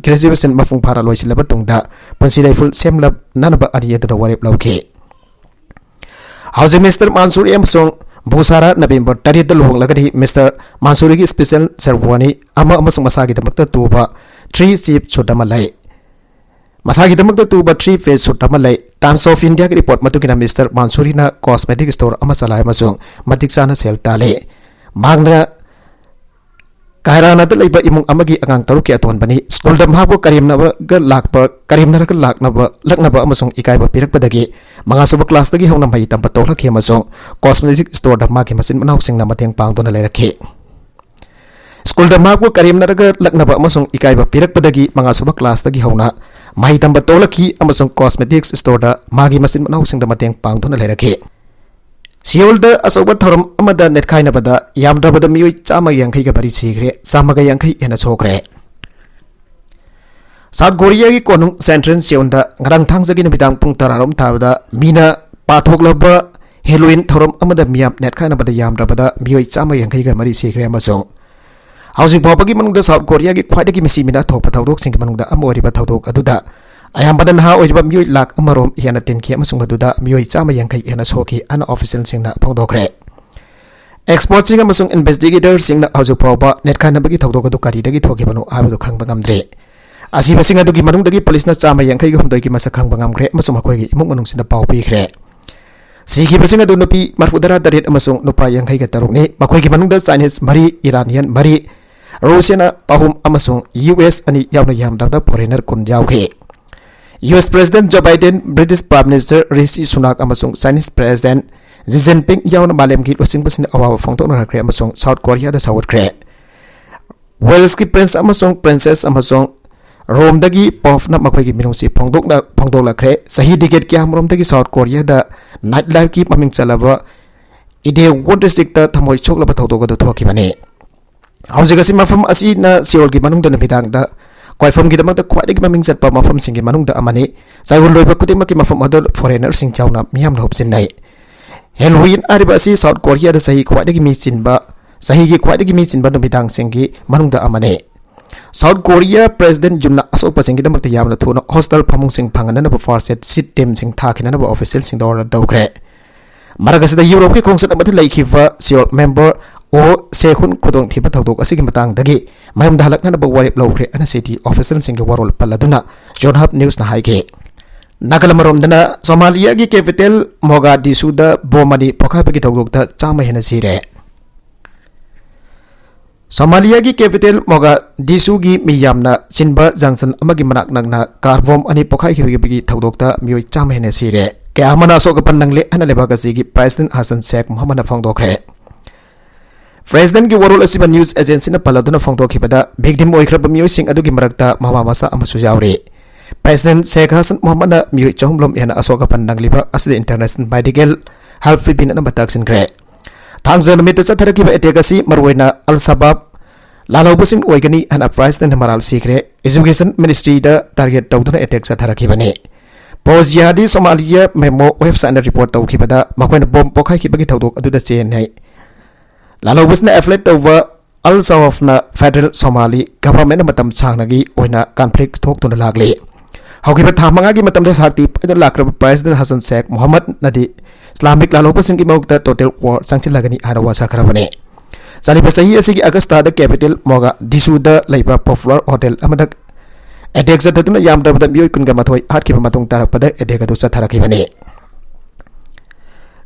ꯒ꯭ꯔꯦꯖꯨꯑꯦꯁꯟ ꯃꯄꯨꯡ ꯐꯥꯅ ꯂꯣꯏꯁꯤꯜꯂꯕ ꯃꯇꯨꯡꯗ ꯄꯨꯟꯁꯤ ꯂꯩꯐꯨꯜ ꯁꯦꯝꯂꯅꯕ ꯑꯅꯤ ꯑꯗꯨꯅ ꯋꯥꯔꯦꯞ ꯂꯧꯈꯤ꯫ ꯍꯧꯖꯤꯛ ꯃꯤꯁꯇꯔ ꯃꯥꯟꯁꯨꯔꯤ ꯑꯃꯁꯨꯡ ꯕꯨꯁꯥꯔꯥ ꯅꯕꯦꯝꯕꯔ ꯇꯔꯦꯠꯇ ꯂꯨꯍꯣꯡꯂꯒꯅꯤ꯫ ꯃꯤꯁꯇꯔ ꯃꯥꯟꯁꯨꯔꯤꯒꯤ special ꯁꯦꯔꯋꯥꯅꯤ ꯑꯃ ꯑꯃꯁꯨꯡ ꯃꯁꯥꯒꯤꯗꯃꯛꯇ ꯇꯨꯕ three piece suit ꯑꯃ ꯂꯩ꯫ ꯃꯁꯥꯒꯤꯗꯃꯛꯇ ꯇꯨꯕ three piece suit ꯑꯃ ꯂꯩ꯫ Times of Indiaꯒꯤ report ꯃꯇꯨꯡ ꯏꯟꯅ ꯃꯤꯁꯇꯔ ꯃꯥꯟꯁꯨꯔꯤꯅ cosmetic store ꯑꯃ ꯆꯂꯥꯏ ꯑꯃꯁꯨꯡ ꯃꯇꯤꯛ ꯆꯥꯅ ꯁꯦꯜ ꯇꯥꯜꯂꯤ꯫ ꯃꯍꯥꯛꯅ ꯀꯥꯏꯔꯥꯅꯥꯗ ꯂꯩꯕ ꯏꯃꯨꯡ ꯑꯃꯒꯤ ꯑꯉꯥꯡ ꯇꯔꯨꯛꯀꯤ ꯑꯇꯣꯟꯕꯅꯤ꯫ ꯁ꯭ꯀꯨꯜꯗ ꯃꯍꯥꯛꯄꯨ ꯀꯔꯦꯝꯅꯕꯒ ꯂꯥꯛꯄ, ꯀꯔꯦꯝꯅꯔꯒ ꯂꯥꯛꯅꯕ, ꯂꯛꯅꯕ ꯑꯃꯁꯨꯡ ꯏꯀꯥꯏꯕ ꯄꯤꯔꯛꯄꯗꯒꯤ ꯃꯉꯥꯁꯨꯕ classꯇꯒꯤ ꯍꯧꯅ ꯃꯍꯩ ꯇꯝꯕ ꯇꯣꯛꯂꯛꯈꯤ ꯑꯃꯁꯨꯡ cosmetic storeꯗ ꯃꯍꯥꯛꯀꯤ ꯃꯆꯤꯟ ꯃꯅꯥꯎꯁꯤꯡꯅ ꯃꯇꯦꯡ ꯄꯥꯡꯗꯨꯅ ꯂꯩꯔꯛꯈꯤ꯫ ꯁ꯭ꯀꯨꯜꯗ ꯃꯍꯥꯛꯄꯨ ꯀꯔꯦꯝꯅꯔꯒ ꯂꯛꯅꯕ ꯑꯃꯁꯨꯡ ꯏꯀꯥꯏꯕ ꯄꯤꯔꯛꯄꯗꯒꯤ ꯃꯉꯥꯁꯨꯕ classꯇꯒꯤ ꯍꯧꯅ ꯃꯍꯩ ꯇꯝꯕ ꯇꯣꯛꯂꯛꯈꯤ ꯑꯃꯁꯨꯡ cosmetic storeꯗ ꯃꯍꯥꯛꯀꯤ ꯃꯆꯤꯟ ꯃꯅꯥꯎꯁꯤꯡꯗ ꯃꯇꯦꯡ ꯄꯥꯡꯗꯨꯅ ꯂꯩꯔꯛꯈꯤ꯫ ꯁꯤꯑꯣꯜꯗ ꯑꯆꯧꯕ ꯊꯧꯔꯝ ꯑꯃꯗ ꯅꯦꯠꯈꯥꯏꯅꯕꯗ ꯌꯥꯝꯗ꯭ꯔꯕꯗ ꯃꯤꯑꯣꯏ ꯆꯥꯝꯃ ꯌꯥꯡꯈꯩꯒ ꯃꯔꯤ ꯁꯤꯈ꯭ꯔꯦ, ꯆꯥꯝꯃꯒ ꯌꯥꯡꯈꯩ ꯍꯦꯟꯅ ꯁꯣꯛꯈ꯭ꯔꯦ꯫ ꯁꯥꯎꯠ ꯀꯣꯔꯤꯌꯥꯒꯤ ꯀꯣꯅꯨꯡ ꯁꯦꯟꯇ꯭ꯔꯦꯜ ꯁꯤꯑꯣꯜꯗ ꯉꯔꯥꯡ ꯊꯥꯡꯖꯒꯤ ꯅꯨꯃꯤꯗꯥꯡ ꯄꯨꯡ ꯇꯔꯥꯔꯣꯝ ꯇꯥꯕꯗ ꯃꯤꯅ ꯄꯥꯊꯣꯛꯂꯕ ꯍꯦꯂꯣꯋꯤꯟ ꯊꯧꯔꯝ ꯑꯃꯗ ꯃꯤꯌꯥꯝ ꯅꯦꯠꯈꯥꯏꯅꯕꯗ ꯌꯥꯝꯗ꯭ꯔꯕꯗ ꯃꯤꯑꯣꯏ ꯆꯥꯝꯃ ꯌꯥꯡꯈꯩꯒ ꯃꯔꯤ ꯁꯤꯈ꯭ꯔꯦ ꯑꯃꯁꯨꯡ ꯍꯧꯖꯤꯛ ꯐꯥꯎꯕꯒꯤ ꯃꯅꯨꯡꯗ ꯁꯥꯎꯠ ꯀꯣꯔꯤꯌꯥꯒꯤ ꯈ꯭ꯋꯥꯏꯗꯒꯤ ꯃꯤꯁꯤ ꯃꯤꯅꯥ ꯊꯣꯛꯄ ꯊꯧꯗꯣꯛꯁꯤꯡꯒꯤ ꯃꯅꯨꯡꯗ ꯑꯃ ꯑꯣꯏꯔꯤꯕ ꯊꯧꯗꯣꯛ ꯑꯗꯨꯗ ꯑꯌꯥꯝꯕꯅ ꯅꯍꯥ ꯑꯣꯏꯔꯤꯕ ꯃꯤꯑꯣꯏ ꯂꯥꯈ ꯑꯃꯔꯣꯝ ꯍꯦꯟꯅ ꯇꯤꯟꯈꯤ ꯑꯃꯁꯨꯡ ꯃꯗꯨꯗ ꯃꯤꯑꯣꯏ ꯆꯥꯝꯃ ꯌꯥꯡꯈꯩ ꯍꯦꯟꯅ ꯁꯣꯛꯈꯤ ꯍꯥꯏꯅ officialꯁꯤꯡꯅ ꯐꯣꯡꯗꯣꯛꯈ꯭ꯔꯦ꯫ Expertꯁꯤꯡ ꯑꯃꯁꯨꯡ investigatorꯁꯤꯡꯅ ꯍꯧꯖꯤꯛ ꯐꯥꯎꯕ ꯅꯦꯠꯈꯥꯏꯅꯕꯒꯤ ꯊꯧꯗꯣꯛ ꯑꯗꯨ ꯀꯔꯤꯗꯒꯤ ꯊꯣꯛꯈꯤꯕꯅꯣ ꯍꯥꯏꯕꯗꯨ ꯈꯪꯕ ꯉꯝꯗ꯭ꯔꯤ꯫ ꯑꯁꯤꯕꯁꯤꯡ ꯑꯗꯨꯒꯤ ꯃꯅꯨꯡꯗꯒꯤ ꯄꯨꯂꯤꯁꯅ ꯆꯥꯝꯃ ꯌꯥꯡꯈꯩꯒ ꯍꯨꯝꯗꯣꯏꯒꯤ ꯃꯁꯛ ꯈꯪꯕ ꯉꯝꯈ꯭ꯔꯦ ꯑꯃꯁꯨꯡ ꯃꯈꯣꯏꯒꯤ ꯏꯃꯨꯡ ꯃꯅꯨꯡꯁꯤꯡꯗ ꯄꯥꯎ ꯄꯤꯈ꯭ꯔꯦ꯫ ꯁꯤꯈꯤꯕꯁꯤꯡ ꯑꯗꯨ ꯅꯨꯄꯤ ꯃꯔꯐꯨꯇꯔꯥ ꯇꯔꯦꯠ ꯑꯃꯁꯨꯡ ꯅꯨꯄꯥ ꯌꯥꯡꯈꯩꯒ ꯇꯔꯨꯛꯅꯤ꯫ ꯃꯈꯣꯏꯒꯤ ꯃꯅꯨꯡꯗ Chinese ꯃꯔꯤ, Iranian ꯃꯔꯤ, Russian ꯑꯍꯨꯝ ꯑꯃꯁꯨꯡ U S ꯑꯅꯤ ꯌꯥꯎꯅ ꯌꯥꯝꯗ꯭ꯔꯕꯗ foreigner ꯀꯨꯟ ꯌꯥꯎꯈꯤ꯫ U S President Joe Biden, British Prime Minister Rishi Sunak ꯑꯃꯁꯨꯡ Chinese President Xi Jinping ꯌꯥꯎꯅ ꯃꯥꯂꯦꯝꯒꯤ ꯂꯨꯆꯤꯡꯕꯁꯤꯡꯅ ꯑꯋꯥꯕ ꯐꯣꯡꯗꯣꯛꯅꯈ꯭ꯔꯦ ꯑꯃꯁꯨꯡ ꯁꯥꯎꯠ ꯀꯣꯔꯤꯌꯥꯗ ꯁꯧꯒꯠꯈ꯭ꯔꯦ꯫ ꯋꯦꯜꯁꯀꯤ Prince ꯑꯃꯁꯨꯡ Princess ꯑꯃꯁꯨꯡ ꯔꯣꯝꯗꯒꯤ Popeꯅ ꯃꯈꯣꯏꯒꯤ ꯃꯤꯅꯨꯡꯁꯤ ꯐꯣꯡꯗꯣꯛꯅ-, ꯐꯣꯡꯗꯣꯛꯂꯛꯈ꯭ꯔꯦ꯫ ꯆꯍꯤ decade ꯀꯌꯥꯃꯔꯣꯝꯗꯒꯤ ꯁꯥꯎꯠ ꯀꯣꯔꯤꯌꯥꯗ night lifeꯀꯤ ꯃꯃꯤꯡ ꯆꯠꯂꯕ Itaewon Districtꯇ ꯊꯃꯣꯏ ꯁꯣꯛꯂꯕ ꯊꯧꯗꯣꯛ ꯑꯗꯨ ꯊꯣꯛꯈꯤꯕꯅꯤ꯫ ꯍꯧꯖꯤꯛ ꯑꯁꯤ ꯃꯐꯝ ꯑꯁꯤꯅ ꯁꯤꯑꯣꯜꯒꯤ ꯃꯅꯨꯡꯗ ꯅꯨꯃꯤꯗꯥꯡꯗ ꯀꯣꯏꯐꯝꯒꯤꯗꯃꯛꯇ ꯈ꯭ꯋꯥꯏꯗꯒꯤ ꯃꯃꯤꯡ ꯆꯠꯄ ꯃꯐꯝꯁꯤꯡꯒꯤ ꯃꯅꯨꯡꯗ ꯑꯃꯅꯤ꯫ ꯆꯌꯣꯜ ꯂꯣꯏꯕ ꯈꯨꯗꯤꯡꯃꯛꯀꯤ ꯃꯐꯝ ꯑꯗꯨ foreignerꯁꯤꯡ ꯌꯥꯎꯅ ꯃꯤꯌꯥꯝꯅ ꯍꯨꯞꯆꯤꯟꯅꯩ꯫ Halloween ꯍꯥꯏꯔꯤꯕ ꯑꯁꯤ ꯁꯥꯎꯠ ꯀꯣꯔꯤꯌꯥꯗ ꯆꯍꯤ ꯈ꯭ꯋꯥꯏꯗꯒꯤ ꯃꯤ ꯆꯤꯟꯕ, ꯆꯍꯤꯒꯤ ꯈ꯭ꯋꯥꯏꯗꯒꯤ ꯃꯤ ꯆꯤꯟꯕ ꯅꯨꯃꯤꯗꯥꯡꯁꯤꯡꯒꯤ ꯃꯅꯨꯡꯗ ꯑꯃꯅꯤ꯫ ꯁꯥꯎꯠ ꯀꯣꯔꯤꯌꯥ President Yoonꯅ ꯑꯁꯣꯛꯄꯁꯤꯡꯒꯤꯗꯃꯛꯇ ꯌꯥꯝꯅ ꯊꯨꯅ hospital ꯐꯃꯨꯡꯁꯤꯡ ꯐꯪꯍꯟꯅꯅꯕ first aid teamꯁꯤꯡ ꯊꯥꯈꯤꯅꯅꯕ officialꯁꯤꯡꯗ order ꯇꯧꯈ꯭ꯔꯦ꯫ ꯃꯔꯛ ꯑꯁꯤꯗ ꯌꯨꯔꯣꯞꯀꯤ ꯈꯣꯡꯆꯠ ꯑꯃꯗ ꯂꯩꯈꯤꯕ ꯁꯤꯑꯣꯜ member ꯑꯣ ꯁꯦꯍꯨꯟ ꯈꯨꯗꯣꯡꯊꯤꯕ ꯊꯧꯗꯣꯛ ꯑꯁꯤꯒꯤ ꯃꯇꯥꯡꯗꯒꯤ ꯃꯌꯨꯝꯗ ꯍꯜꯂꯛꯅꯅꯕ ꯋꯥꯔꯦꯞ ꯂꯧꯈ꯭ꯔꯦ ꯑꯅ city officialꯁꯤꯡꯒꯤ ꯋꯥꯔꯣꯜ ꯄꯜꯂꯗꯨꯅ Yonhap Newsꯅ ꯍꯥꯏꯈꯤ꯫ ꯅꯥꯀꯜ ꯑꯃꯔꯣꯝꯗꯅ ꯁꯣꯃꯥꯂꯤꯌꯥꯒꯤ capital ꯃꯣꯒꯥꯗꯤꯁꯨꯗ bomb ꯑꯅꯤ ꯄꯣꯈꯥꯏꯕꯒꯤ ꯊꯧꯗꯣꯛꯇ ꯆꯥꯝꯃ ꯍꯦꯟꯅ ꯁꯤꯔꯦ꯫ ꯁꯣꯃꯥꯂꯤꯌꯥꯒꯤ capital ꯃꯣꯒꯥꯗꯤꯁꯨꯒꯤ ꯃꯤ ꯌꯥꯝꯅ ꯆꯤꯟꯕ junction ꯑꯃꯒꯤ ꯃꯅꯥꯛ ꯅꯛꯅ car bomb ꯑꯅꯤ ꯄꯣꯈꯥꯏꯈꯤꯕꯒꯤ ꯊꯧꯗꯣꯛꯇ ꯃꯤꯑꯣꯏ ꯆꯥꯝꯃ ꯍꯦꯟꯅ ꯁꯤꯔꯦ꯫ ꯀꯌꯥ ꯑꯃꯅ ꯑꯁꯣꯛ ꯑꯄꯟ ꯅꯪꯂꯦ ꯍꯥꯏꯅ ꯂꯩꯕꯥꯛ ꯑꯁꯤꯒꯤ President Hassan Sheikh Mohamudꯅ ꯐꯣꯡꯗꯣꯛꯈ꯭ꯔꯦ꯫ Presidentꯀꯤ ꯋꯥꯔꯣꯜ ꯑꯁꯤꯕꯨ news agencyꯅ ꯄꯜꯂꯗꯨꯅ ꯐꯣꯡꯗꯣꯛꯈꯤꯕꯗ, victim ꯑꯣꯏꯈ꯭ꯔꯕ ꯃꯤꯑꯣꯏꯁꯤꯡ ꯑꯗꯨꯒꯤ ꯃꯔꯛꯇ ꯃꯃꯥ ꯃꯆꯥ ꯑꯃꯁꯨ ꯌꯥꯎꯔꯤ꯫ President Sheikh Hassan Mohamudꯅ ꯃꯤꯑꯣꯏ ꯆꯍꯨꯝ ꯂꯣꯝ ꯍꯦꯟꯅ ꯑꯁꯣꯛ ꯑꯄꯟ ꯅꯪꯂꯤꯕ ꯑꯁꯤꯗ international medical help ꯄꯤꯕꯤꯅꯅꯕ ꯇꯛꯁꯤꯟꯈ꯭ꯔꯦ꯫ ꯊꯥꯡꯖ ꯅꯨꯃꯤꯠꯇ ꯆꯠꯊꯔꯛꯈꯤꯕ attack ꯑꯁꯤ ꯃꯔꯨꯑꯣꯏꯅ Al Shabaab ꯂꯥꯜꯍꯧꯕꯁꯤꯡ ꯑꯣꯏꯒꯅꯤ ꯍꯥꯏꯅ Presidentꯅ ꯃꯔꯥꯜ ꯁꯤꯈ꯭ꯔꯦ꯫ Education Ministryꯗ target ꯇꯧꯗꯨꯅ attack ꯆꯠꯊꯔꯛꯈꯤꯕꯅꯤ꯫ Post Jihadi Somalia Memo websiteꯅ report ꯇꯧꯈꯤꯕꯗ, ꯃꯈꯣꯏꯅ bomb ꯄꯣꯈꯥꯏꯈꯤꯕꯒꯤ ꯊꯧꯗꯣꯛ ꯑꯗꯨꯗ ꯆꯦꯟꯅꯩ꯫ ꯂꯥꯜꯍꯧꯕꯁꯤꯅ affiliate ꯇꯧꯕ Al Shabaabꯅ federal Somali governmentꯅ ꯃꯇꯝ ꯁꯥꯡꯅꯒꯤ ꯑꯣꯏꯅ conflict ꯊꯣꯛꯇꯨꯅ ꯂꯥꯛꯂꯤ꯫ ꯍꯧꯈꯤꯕ ꯊꯥ ꯃꯉꯥꯒꯤ ꯃꯇꯝꯗ ꯁꯛꯇꯤ ꯄꯥꯏꯗꯨꯅ ꯂꯥꯛꯈ꯭ꯔꯕ President Hassan Sheikh Mohamudꯅꯗꯤ Islamic ꯂꯥꯜꯍꯧꯕꯁꯤꯡꯒꯤ ꯃꯥꯌꯣꯛꯇ total war ꯆꯪꯁꯤꯜꯂꯒꯅꯤ ꯍꯥꯏꯅ ꯋꯥꯁꯛꯈ꯭ꯔꯕꯅꯤ꯫ ꯆꯠꯂꯤꯕ ꯆꯍꯤ ꯑꯁꯤꯒꯤ Augustꯗ capital ꯃꯣꯒꯥꯗꯤꯁꯨꯗ ꯂꯩꯕ popular hotel ꯑꯃꯗ attack ꯆꯠꯊꯗꯨꯅ ꯌꯥꯝꯗ꯭ꯔꯕꯗ ꯃꯤꯑꯣꯏ ꯀꯨꯟꯒ ꯃꯥꯊꯣꯏ ꯍꯥꯠꯈꯤꯕ ꯃꯇꯨꯡ ꯇꯥꯔꯛꯄꯗ attack ꯑꯗꯨ ꯆꯠꯊꯔꯛꯈꯤꯕꯅꯤ꯫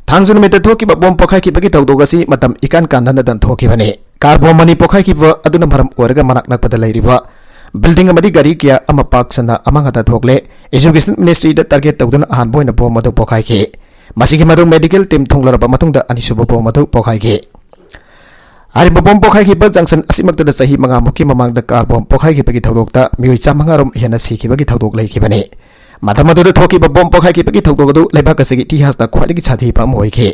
ꯊꯥꯡꯖ ꯅꯨꯃꯤꯠꯇ ꯊꯣꯛꯈꯤꯕ bomb ꯄꯣꯈꯥꯏꯈꯤꯕꯒꯤ ꯊꯧꯗꯣꯛ ꯑꯁꯤ ꯃꯇꯝ ꯏꯀꯥꯟ ꯀꯥꯟꯅꯗꯅ ꯊꯣꯛꯈꯤꯕꯅꯤ꯫ Car bomb ꯑꯅꯤ ꯄꯣꯈꯥꯏꯈꯤꯕ ꯑꯗꯨꯅ ꯃꯔꯝ ꯑꯣꯏꯔꯒ ꯃꯅꯥꯛ ꯅꯛꯄꯗ ꯂꯩꯔꯤꯕ ꯕꯤꯜꯗꯤꯡ ꯑꯃꯗꯤ ꯒꯥꯔꯤ ꯀꯌꯥ ꯑꯃ ꯄꯥꯛ ꯁꯟꯅ ꯑꯃꯥꯡ ꯑꯇꯥ ꯊꯣꯛꯂꯦ꯫ Education Ministry ꯗ target ꯇꯧꯗꯨꯅ ꯑꯍꯥꯟꯕ ꯑꯣꯏꯅ ꯕꯣꯝ ꯑꯗꯨ ꯄꯣꯈꯥꯏꯈꯤ꯫ ꯃꯁꯤꯒꯤ ꯃꯇꯨꯡ medical team ꯊꯨꯡꯂꯔꯕ ꯃꯇꯨꯡꯗ ꯑꯅꯤꯁꯨꯕ ꯕꯣꯝ ꯑꯗꯨ ꯄꯣꯈꯥꯏꯈꯤ꯫ ꯍꯥꯏꯔꯤꯕ ꯕꯣꯝ ꯄꯣꯈꯥꯏꯈꯤꯕ junction ꯑꯁꯤꯃꯛꯇꯗ ꯆꯍꯤ ꯃꯉꯥꯃꯨꯛꯀꯤ ꯃꯃꯥꯡꯗ car bomb ꯄꯣꯈꯥꯏꯈꯤꯕꯒꯤ ꯊꯧꯗꯣꯛꯇ ꯃꯤꯑꯣꯏ ꯆꯥꯃꯉꯥ ꯔꯣꯝ ꯍꯦꯟꯅ ꯁꯤꯈꯤꯕꯒꯤ ꯊꯧꯗꯣꯛ ꯂꯩꯈꯤꯕꯅꯤ꯫ ꯃꯇꯝ ꯑꯗꯨꯗ ꯊꯣꯛꯈꯤꯕ ꯕꯣꯝ ꯄꯣꯈꯥꯏꯈꯤꯕꯒꯤ ꯊꯧꯗꯣꯛ ꯑꯗꯨ ꯂꯩꯕꯥꯛ ꯑꯁꯤꯒꯤ ꯏꯇꯤꯍꯥꯁꯇ ꯈ꯭ꯋꯥꯏꯗꯒꯤ ꯁꯥꯊꯤꯕ ꯑꯃ ꯑꯣꯏꯈꯤ꯫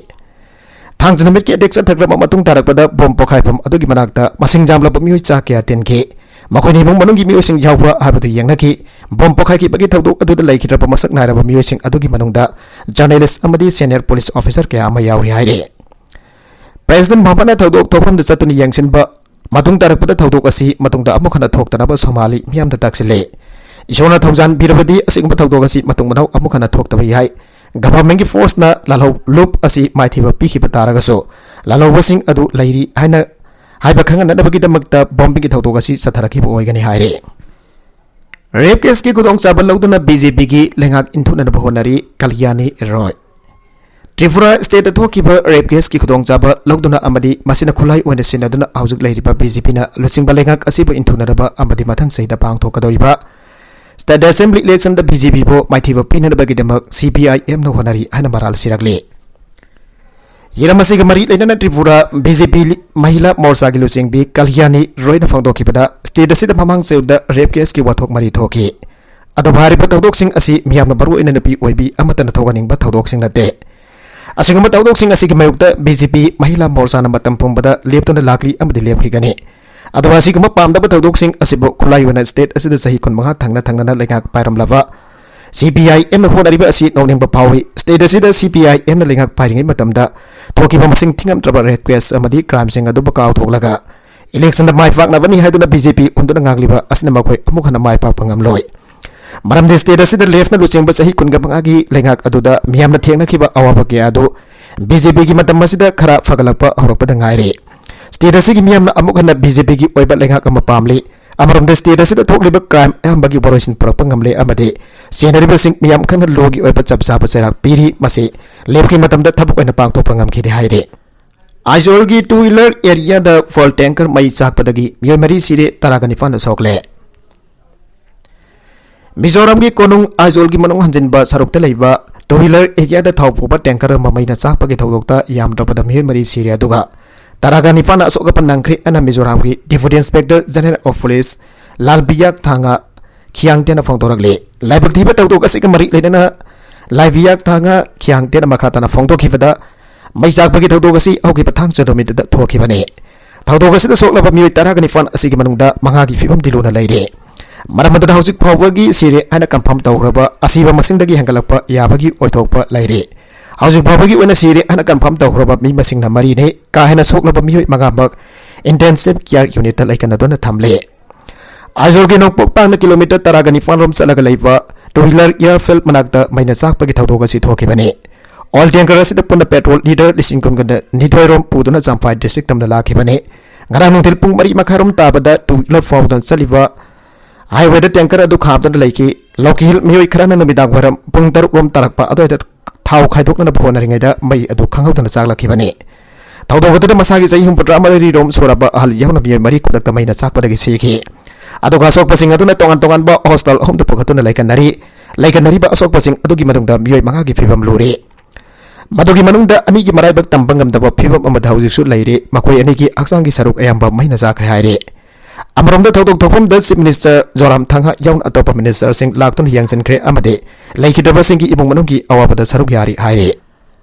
ꯊꯥꯡꯖ ꯅꯨꯃꯤꯠꯀꯤ attack ꯆꯠꯊꯈ꯭ꯔꯕ ꯃꯇꯨꯡ ꯇꯥꯔꯛꯄꯗ ꯕꯣꯝ ꯄꯣꯈꯥꯏꯐꯝ ꯑꯗꯨꯒꯤ ꯃꯅꯥꯛꯇ ꯃꯁꯤꯡ ꯌꯥꯝꯂꯕ ꯃꯤꯑꯣꯏ ꯆꯥ ꯀꯌꯥ ꯇꯤꯟꯈꯤ꯫ ꯃꯈꯣꯏꯅ ꯏꯃꯨꯡ ꯃꯅꯨꯡꯒꯤ ꯃꯤꯑꯣꯏꯁꯤꯡ ꯌꯥꯎꯕ꯭ꯔꯥ ꯍꯥꯏꯕꯗꯨ ꯌꯦꯡꯅꯈꯤ꯫ ꯕꯣꯝ ꯄꯣꯈꯥꯏꯈꯤꯕꯒꯤ ꯊꯧꯗꯣꯛ ꯑꯗꯨꯗ ꯂꯩꯈꯤꯗ꯭ꯔꯕ ꯃꯁꯛ ꯅꯥꯏꯔꯕ ꯃꯤꯑꯣꯏꯁꯤꯡ ꯑꯗꯨꯒꯤ ꯃꯅꯨꯡꯗ journalist ꯑꯃꯗꯤ senior police officer ꯀꯌꯥ ꯑꯃ ꯌꯥꯎꯔꯤ ꯍꯥꯏꯔꯤ꯫ President Mohammad ꯅ ꯊꯧꯗꯣꯛ ꯊꯣꯛꯐꯝꯗ ꯆꯠꯇꯨꯅ ꯌꯦꯡꯁꯤꯟꯕ ꯃꯇꯨꯡ ꯇꯥꯔꯛꯄꯗ ꯊꯧꯗꯣꯛ ꯑꯁꯤ ꯃꯇꯨꯡꯗ ꯑꯃꯨꯛ ꯍꯟꯅ ꯊꯣꯛꯇꯅꯕ ꯁꯣꯃꯥꯂꯤ ꯃꯤꯌꯥꯝꯗ ꯇꯥꯛꯁꯤꯜꯂꯦ꯫ ꯏꯁꯣꯔꯅ ꯊꯧꯖꯥꯟꯕꯤꯔꯕꯗꯤ ꯑꯁꯤꯒꯨꯝꯕ ꯊꯧꯗꯣꯛ ꯑꯁꯤ ꯃꯇꯨꯡ ꯃꯅꯥꯎ ꯑꯃꯨꯛ ꯍꯟꯅ ꯊꯣꯛꯇꯕ ꯌꯥꯏ꯫ Government ꯀꯤ force ꯅ ꯂꯥꯜꯍꯧ ꯂꯨꯞ ꯑꯁꯤ ꯃꯥꯏꯊꯤꯕ ꯄꯤꯈꯤꯕ ꯇꯥꯔꯒꯁꯨ, ꯂꯥꯜꯍꯧꯕꯁꯤꯡ ꯑꯗꯨ ꯂꯩꯔꯤ ꯍꯥꯏꯅ ꯍꯥꯏꯕ ꯈꯪꯍꯟꯅꯅꯕꯒꯤꯗꯃꯛꯇ bombing ꯒꯤ ꯊꯧꯗꯣꯛ ꯑꯁꯤ ꯆꯠꯊꯔꯛꯈꯤꯕ ꯑꯣꯏꯒꯅꯤ ꯍꯥꯏꯔꯤ꯫ Rape case ꯀꯤ ꯈꯨꯗꯣꯡꯆꯥꯕ ꯂꯧꯗꯨꯅ B J P ꯒꯤ ꯂꯩꯉꯥꯛ ꯏꯟꯊꯨꯅꯅꯕ ꯍꯣꯠꯅꯔꯤ ꯀꯂꯌꯥꯅꯤ ꯔꯣꯏ꯫ ꯇ꯭ꯔꯤꯄꯨꯔꯥ state ꯇ ꯊꯣꯛꯈꯤꯕ rape case ꯀꯤ ꯈꯨꯗꯣꯡꯆꯥꯕ ꯂꯧꯗꯨꯅ ꯑꯃꯗꯤ ꯃꯁꯤꯅ ꯈꯨꯠꯂꯥꯏ ꯑꯣꯏꯅ ꯁꯤꯖꯤꯟꯅꯗꯨꯅ ꯍꯧꯖꯤꯛ ꯂꯩꯔꯤꯕ B J P ꯅ ꯂꯨꯆꯤꯡꯕ ꯂꯩꯉꯥꯛ ꯑꯁꯤꯕꯨ ꯏꯟꯊꯨꯅꯅꯕ ꯑꯃꯗꯤ ꯃꯊꯪ ꯆꯍꯤꯗ ꯄꯥꯡꯊꯣꯛꯀꯗꯧꯔꯤꯕ state assembly election ꯗ B J P ꯕꯨ ꯃꯥꯏꯊꯤꯕ ꯄꯤꯅꯅꯕꯒꯤꯗꯃꯛ C P I M ꯅ ꯍꯣꯠꯅꯔꯤ ꯍꯥꯏꯅ ꯃꯔꯥꯜ ꯁꯤꯔꯛꯂꯤ꯫ ꯍꯤꯔꯝ ꯑꯁꯤꯒ ꯃꯔꯤ ꯂꯩꯅꯅ Tripura B J P ꯃꯍꯤꯂꯥ ꯃꯣꯔꯆꯥꯒꯤ ꯂꯨꯆꯤꯡꯕꯤ ꯀꯂꯌꯥꯅꯤ ꯔꯣꯏꯅ ꯐꯣꯡꯗꯣꯛꯈꯤꯕꯗ, state ꯑꯁꯤꯗ ꯃꯃꯥꯡ ꯆꯌꯣꯜꯗ rape case ꯀꯤ ꯋꯥꯊꯣꯛ ꯃꯔꯤ ꯊꯣꯛꯈꯤ꯫ ꯑꯗꯨꯕꯨ ꯍꯥꯏꯔꯤꯕ ꯊꯧꯗꯣꯛꯁꯤꯡ ꯑꯁꯤ ꯃꯤꯌꯥꯝꯅ ꯃꯔꯨꯑꯣꯏꯅ ꯅꯨꯄꯤ ꯑꯣꯏꯕꯤ ꯑꯃꯠꯇꯅ ꯊꯣꯛꯍꯟꯅꯤꯡꯕ ꯊꯧꯗꯣꯛꯁꯤꯡ ꯅꯠꯇꯦ꯫ ꯑꯁꯤꯒꯨꯝꯕ ꯊꯧꯗꯣꯛꯁꯤꯡ ꯑꯁꯤꯒꯤ ꯃꯥꯌꯣꯛꯇ B J P ꯃꯍꯤꯂꯥ ꯃꯣꯔꯆꯥꯅ ꯃꯇꯝ ꯄꯨꯝꯕꯗ ꯂꯦꯞꯇꯨꯅ ꯂꯥꯛꯂꯤ ꯑꯃꯗꯤ ꯂꯦꯞꯈꯤꯒꯅꯤ꯫ ꯑꯗꯨꯒ ꯑꯁꯤꯒꯨꯝꯕ ꯄꯥꯝꯗꯕ ꯊꯧꯗꯣꯛꯁꯤꯡ ꯑꯁꯤꯕꯨ ꯈꯨꯠꯂꯥꯏ ꯑꯣꯏꯅ state ꯑꯁꯤꯗ ꯆꯍꯤ ꯀꯨꯟꯃꯉꯥ ꯊꯪꯅ ꯊꯪꯅꯅ ꯂꯩꯉꯥꯛ ꯄꯥꯏꯔꯝꯂꯕ C P I M ꯅ ꯍꯣꯠꯅꯔꯤꯕ ꯑꯁꯤ ꯅꯣꯛꯅꯤꯡꯕ ꯐꯥꯎꯏ꯫ State ꯑꯁꯤꯗ C P I M ꯅ ꯂꯩꯉꯥꯛ ꯄꯥꯏꯔꯤꯉꯩ ꯃꯇꯝꯗ ꯊꯣꯛꯈꯤꯕ ꯃꯁꯤꯡ ꯊꯤꯉꯝꯗ꯭ꯔꯕ rape case ꯑꯃꯗꯤ crime ꯁꯤꯡ ꯑꯗꯨꯕꯨ ꯀꯥꯎꯊꯣꯛꯂꯒ election ꯗ ꯃꯥꯏ ꯄꯥꯛꯅꯕꯅꯤ ꯍꯥꯏꯗꯨꯅ B J P ꯍꯨꯟꯗꯨꯅ ꯉꯥꯡꯂꯤꯕ ꯑꯁꯤꯅ ꯃꯈꯣꯏ ꯑꯃꯨꯛ ꯍꯟꯅ ꯃꯥꯏ ꯄꯥꯛꯄ ꯉꯝꯂꯣꯏ꯫ ꯃꯔꯝꯗꯤ state ꯑꯁꯤꯗ left ꯅ ꯂꯨꯆꯤꯡꯕ ꯆꯍꯤ ꯀꯨꯟꯒ ꯃꯉꯥꯒꯤ ꯂꯩꯉꯥꯛ ꯑꯗꯨꯗ ꯃꯤꯌꯥꯝꯅ ꯊꯦꯡꯅꯈꯤꯕ ꯑꯋꯥꯕ ꯀꯌꯥ ꯑꯗꯨ B J P ꯒꯤ ꯃꯇꯝ ꯑꯁꯤꯗ ꯈꯔ ꯐꯒꯠꯂꯛꯄ ꯍꯧꯔꯛꯄꯗ ꯉꯥꯏꯔꯤ꯫ State ꯑꯁꯤꯒꯤ ꯃꯤꯌꯥꯝꯅ ꯑꯃꯨꯛ ꯍꯟꯅ B J P ꯒꯤ ꯑꯣꯏꯕ ꯂꯩꯉꯥꯛ ꯑꯃ ꯄꯥꯝꯂꯤ꯫ ꯑꯃꯔꯣꯝꯗ state ꯑꯁꯤꯗ ꯊꯣꯛꯂꯤꯕ crime ꯑꯌꯥꯝꯕꯒꯤ ꯋꯥꯔꯣꯏꯁꯤꯟ ꯄꯨꯔꯛꯄ ꯉꯝꯂꯦ ꯑꯃꯗꯤ ꯁꯦꯟꯅꯔꯤꯕꯁꯤꯡ ꯃꯤꯌꯥꯝ ꯈꯪꯅ law ꯒꯤ ꯑꯣꯏꯕ ꯆꯞ ꯆꯥꯕ ꯆꯩꯔꯥꯛ ꯄꯤꯔꯤ꯫ ꯃꯁꯤ left ꯀꯤ ꯃꯇꯝꯗ ꯊꯕꯛ ꯑꯣꯏꯅ ꯄꯥꯡꯊꯣꯛꯄ ꯉꯝꯈꯤꯗꯦ ꯍꯥꯏꯔꯤ꯫ ꯑꯥꯏꯖꯣꯜꯒꯤ ꯇꯨ ꯋꯤꯂꯔ ꯑꯦꯔꯤꯌꯥꯗ ꯐꯨꯑꯦꯜ ꯇꯦꯡꯀꯔ ꯃꯩ ꯆꯥꯛꯄꯗꯒꯤ ꯃꯤꯑꯣꯏ ꯃꯔꯤ ꯁꯤꯔꯦ, ꯇꯔꯥꯒ ꯅꯤꯄꯥꯟꯗ ꯁꯣꯛꯂꯦ꯫ ꯃꯤꯖꯣꯔꯥꯝꯒꯤ ꯀꯣꯅꯨꯡ ꯑꯥꯏꯖꯣꯜꯒꯤ ꯃꯅꯨꯡ ꯍꯟꯖꯤꯟꯕ ꯁꯔꯨꯛꯇ ꯂꯩꯕ two wheeler area ꯗ ꯊꯥꯎ ꯄꯨꯕ tanker ꯑꯃ ꯃꯩꯅ ꯆꯥꯛꯄꯒꯤ ꯊꯧꯗꯣꯛꯇ ꯌꯥꯝꯗ꯭ꯔꯕꯗ ꯃꯤꯑꯣꯏ ꯃꯔꯤ ꯁꯤꯔꯦ, ꯑꯗꯨꯒ ꯇꯔꯥꯒ ꯅꯤꯄꯥꯟ ꯑꯁꯣꯛ ꯑꯄꯟ ꯅꯪꯈ꯭ꯔꯦ ꯍꯥꯏꯅ ꯃꯤꯖꯣꯔꯥꯝꯒꯤ Deputy Inspector General of Police ꯂꯥꯜꯕꯤꯌꯥꯛ ꯊꯥꯡꯉ ꯈꯤꯌꯥꯡꯇꯦꯟꯅ ꯐꯣꯡꯗꯣꯔꯛꯂꯤ꯫ ꯂꯥꯏꯕꯛ ꯊꯤꯕ ꯊꯧꯗꯣꯛ ꯑꯁꯤꯒ ꯃꯔꯤ ꯂꯩꯅꯅ ꯂꯥꯏꯕꯤꯌꯥꯛ ꯊꯥꯡꯉ ꯈꯤꯌꯥꯡꯇꯦꯟꯅ ꯃꯈꯥ ꯇꯥꯅ ꯐꯣꯡꯗꯣꯛꯈꯤꯕꯗ, ꯃꯩ ꯆꯥꯛꯄꯒꯤ ꯊꯧꯗꯣꯛ ꯑꯁꯤ ꯍꯧꯈꯤꯕ ꯊꯥꯡꯖ ꯅꯨꯃꯤꯠꯇ ꯊꯣꯛꯈꯤꯕꯅꯤ꯫ ꯊꯧꯗꯣꯛ ꯑꯁꯤꯗ ꯁꯣꯛꯂꯕ ꯃꯤꯑꯣꯏ ꯇꯔꯥꯒ ꯅꯤꯄꯥꯟ ꯑꯁꯤꯒꯤ ꯃꯅꯨꯡꯗ ꯃꯉꯥꯒꯤ ꯐꯤꯕꯝꯗꯤ ꯂꯨꯅ ꯂꯩꯔꯤ꯫ ꯃꯔꯝ ꯑꯗꯨꯅ ꯍꯧꯖꯤꯛ ꯐꯥꯎꯕꯒꯤ ꯁꯤꯔꯦ ꯍꯥꯏꯅ confirm ꯇꯧꯈ꯭ꯔꯕ ꯑꯁꯤꯕ ꯃꯁꯤꯡꯗꯒꯤ ꯍꯦꯟꯒꯠꯂꯛꯄ ꯌꯥꯕꯒꯤ ꯑꯣꯏꯊꯣꯛꯄ ꯂꯩꯔꯤ꯫ ꯍꯧꯖꯤꯛ ꯐꯥꯎꯕꯒꯤ ꯑꯣꯏꯅ ꯁꯤꯔꯦ ꯍꯥꯏꯅ confirm ꯇꯧꯈ꯭ꯔꯕ ꯃꯤ ꯃꯁꯤꯡꯅ ꯃꯔꯤꯅꯤ꯫ ꯀꯥ ꯍꯦꯟꯅ ꯁꯣꯛꯂꯕ ꯃꯤꯑꯣꯏ ꯃꯉꯥꯃꯛ intensive care unit ꯇ ꯂꯩꯀꯟꯅꯗꯨꯅ ꯊꯝꯂꯤ꯫ ꯑꯥꯏꯖꯣꯜꯒꯤ ꯅꯣꯡꯄꯣꯛ ꯇꯥꯡꯅ ꯀꯤꯂꯣꯃꯤꯇꯔ ꯇꯔꯥꯒ ꯅꯤꯄꯥꯟ ꯔꯣꯝ ꯆꯠꯂꯒ ꯂꯩꯕ two wheeler airfield ꯃꯅꯥꯛꯇ ꯃꯩꯅ ꯆꯥꯛꯄꯒꯤ ꯊꯧꯗꯣꯛ ꯑꯁꯤ ꯊꯣꯛꯈꯤꯕꯅꯤ꯫ Oil tanker ꯑꯁꯤꯗ ꯄꯨꯟꯅ petrol litre ꯂꯤꯁꯤꯡ ꯀꯨꯟꯒ ꯅꯤꯊꯣꯏ ꯔꯣꯝ ꯄꯨꯗꯨꯅ ꯆꯝꯐꯥꯏ district ꯇꯝꯅ ꯂꯥꯛꯈꯤꯕꯅꯤ꯫ ꯉꯔꯥꯡ ꯅꯨꯡꯊꯤꯜ ꯄꯨꯡ ꯃꯔꯤ ꯃꯈꯥꯏ ꯔꯣꯝ ꯇꯥꯕꯗ two wheeler ꯐꯥꯎꯗꯨꯅ ꯆꯠꯂꯤꯕ highway ꯗ tanker ꯑꯗꯨ ꯈꯥꯝꯗꯨꯅ ꯂꯩꯈꯤ꯫ Local ꯃꯤꯑꯣꯏ ꯈꯔꯅ ꯅꯨꯃꯤꯗꯥꯡ ꯋꯥꯏꯔꯝ ꯄꯨꯡ ꯇꯔꯨꯛ ꯔꯣꯝ ꯇꯥꯔꯛꯄ ꯑꯗꯨꯋꯥꯏꯗ ꯊꯥꯎ ꯈꯥꯏꯗꯣꯛꯅꯅꯕ ꯍꯣꯠꯅꯔꯤꯉꯩꯗ ꯃꯩ ꯑꯗꯨ ꯈꯪꯍꯧꯗꯅ ꯆꯥꯛꯂꯛꯈꯤꯕꯅꯤ꯫ ꯊꯧꯗꯣꯛ ꯑꯗꯨꯗ ꯃꯁꯥꯒꯤ ꯆꯍꯤ ꯍꯨꯝꯐꯨꯇꯔꯥ ꯃꯔꯤ ꯔꯣꯝ ꯁꯨꯔꯕ ꯑꯍꯜ ꯌꯥꯎꯅ ꯃꯤꯑꯣꯏ ꯃꯔꯤ ꯈꯨꯗꯛꯇ ꯃꯩꯅ ꯆꯥꯛꯄꯗꯒꯤ ꯁꯤꯈꯤ꯫ ꯑꯗꯨꯒ ꯑꯁꯣꯛꯄꯁꯤꯡ ꯑꯗꯨꯅ ꯇꯣꯉꯥꯟ ꯇꯣꯉꯥꯟꯕ hospital ꯑꯍꯨꯝꯗ ꯄꯨꯈꯠꯇꯨꯅ ꯂꯩꯀꯟꯅꯔꯤ꯫ ꯂꯩꯀꯟꯅꯔꯤꯕ ꯑꯁꯣꯛꯄꯁꯤꯡ ꯑꯗꯨꯒꯤ ꯃꯅꯨꯡꯗ ꯃꯤꯑꯣꯏ ꯃꯉꯥꯒꯤ ꯐꯤꯕꯝ ꯂꯨꯔꯤ꯫ ꯃꯗꯨꯒꯤ ꯃꯅꯨꯡꯗ ꯑꯅꯤꯒꯤ ꯃꯔꯥꯏꯕꯛ ꯇꯝꯕ ꯉꯝꯗꯕ ꯐꯤꯕꯝ ꯑꯃꯗ ꯍꯧꯖꯤꯛꯁꯨ ꯂꯩꯔꯤ꯫ ꯃꯈꯣꯏ ꯑꯅꯤꯒꯤ ꯍꯛꯆꯥꯡꯒꯤ ꯁꯔꯨꯛ ꯑꯌꯥꯝꯕ ꯃꯩꯅ ꯆꯥꯈ꯭ꯔꯦ ꯍꯥꯏꯔꯤ꯫ ꯑꯃꯔꯣꯝꯗ ꯊꯧꯗꯣꯛ ꯊꯣꯛꯐꯝꯗ Chief Minister ꯖꯣꯔꯥꯝ ꯊꯥꯡꯍ ꯌꯥꯎꯅ ꯑꯇꯣꯞꯄ minister ꯁꯤꯡ ꯂꯥꯛꯇꯨꯅ ꯌꯦꯡꯁꯤꯟꯈ꯭ꯔꯦ ꯑꯃꯗꯤ ꯂꯩꯈꯤꯗ꯭ꯔꯕꯁꯤꯡꯒꯤ ꯏꯃꯨꯡ ꯃꯅꯨꯡꯒꯤ ꯑꯋꯥꯕꯗ ꯁꯔꯨꯛ ꯌꯥꯔꯤ ꯍꯥꯏꯔꯤ꯫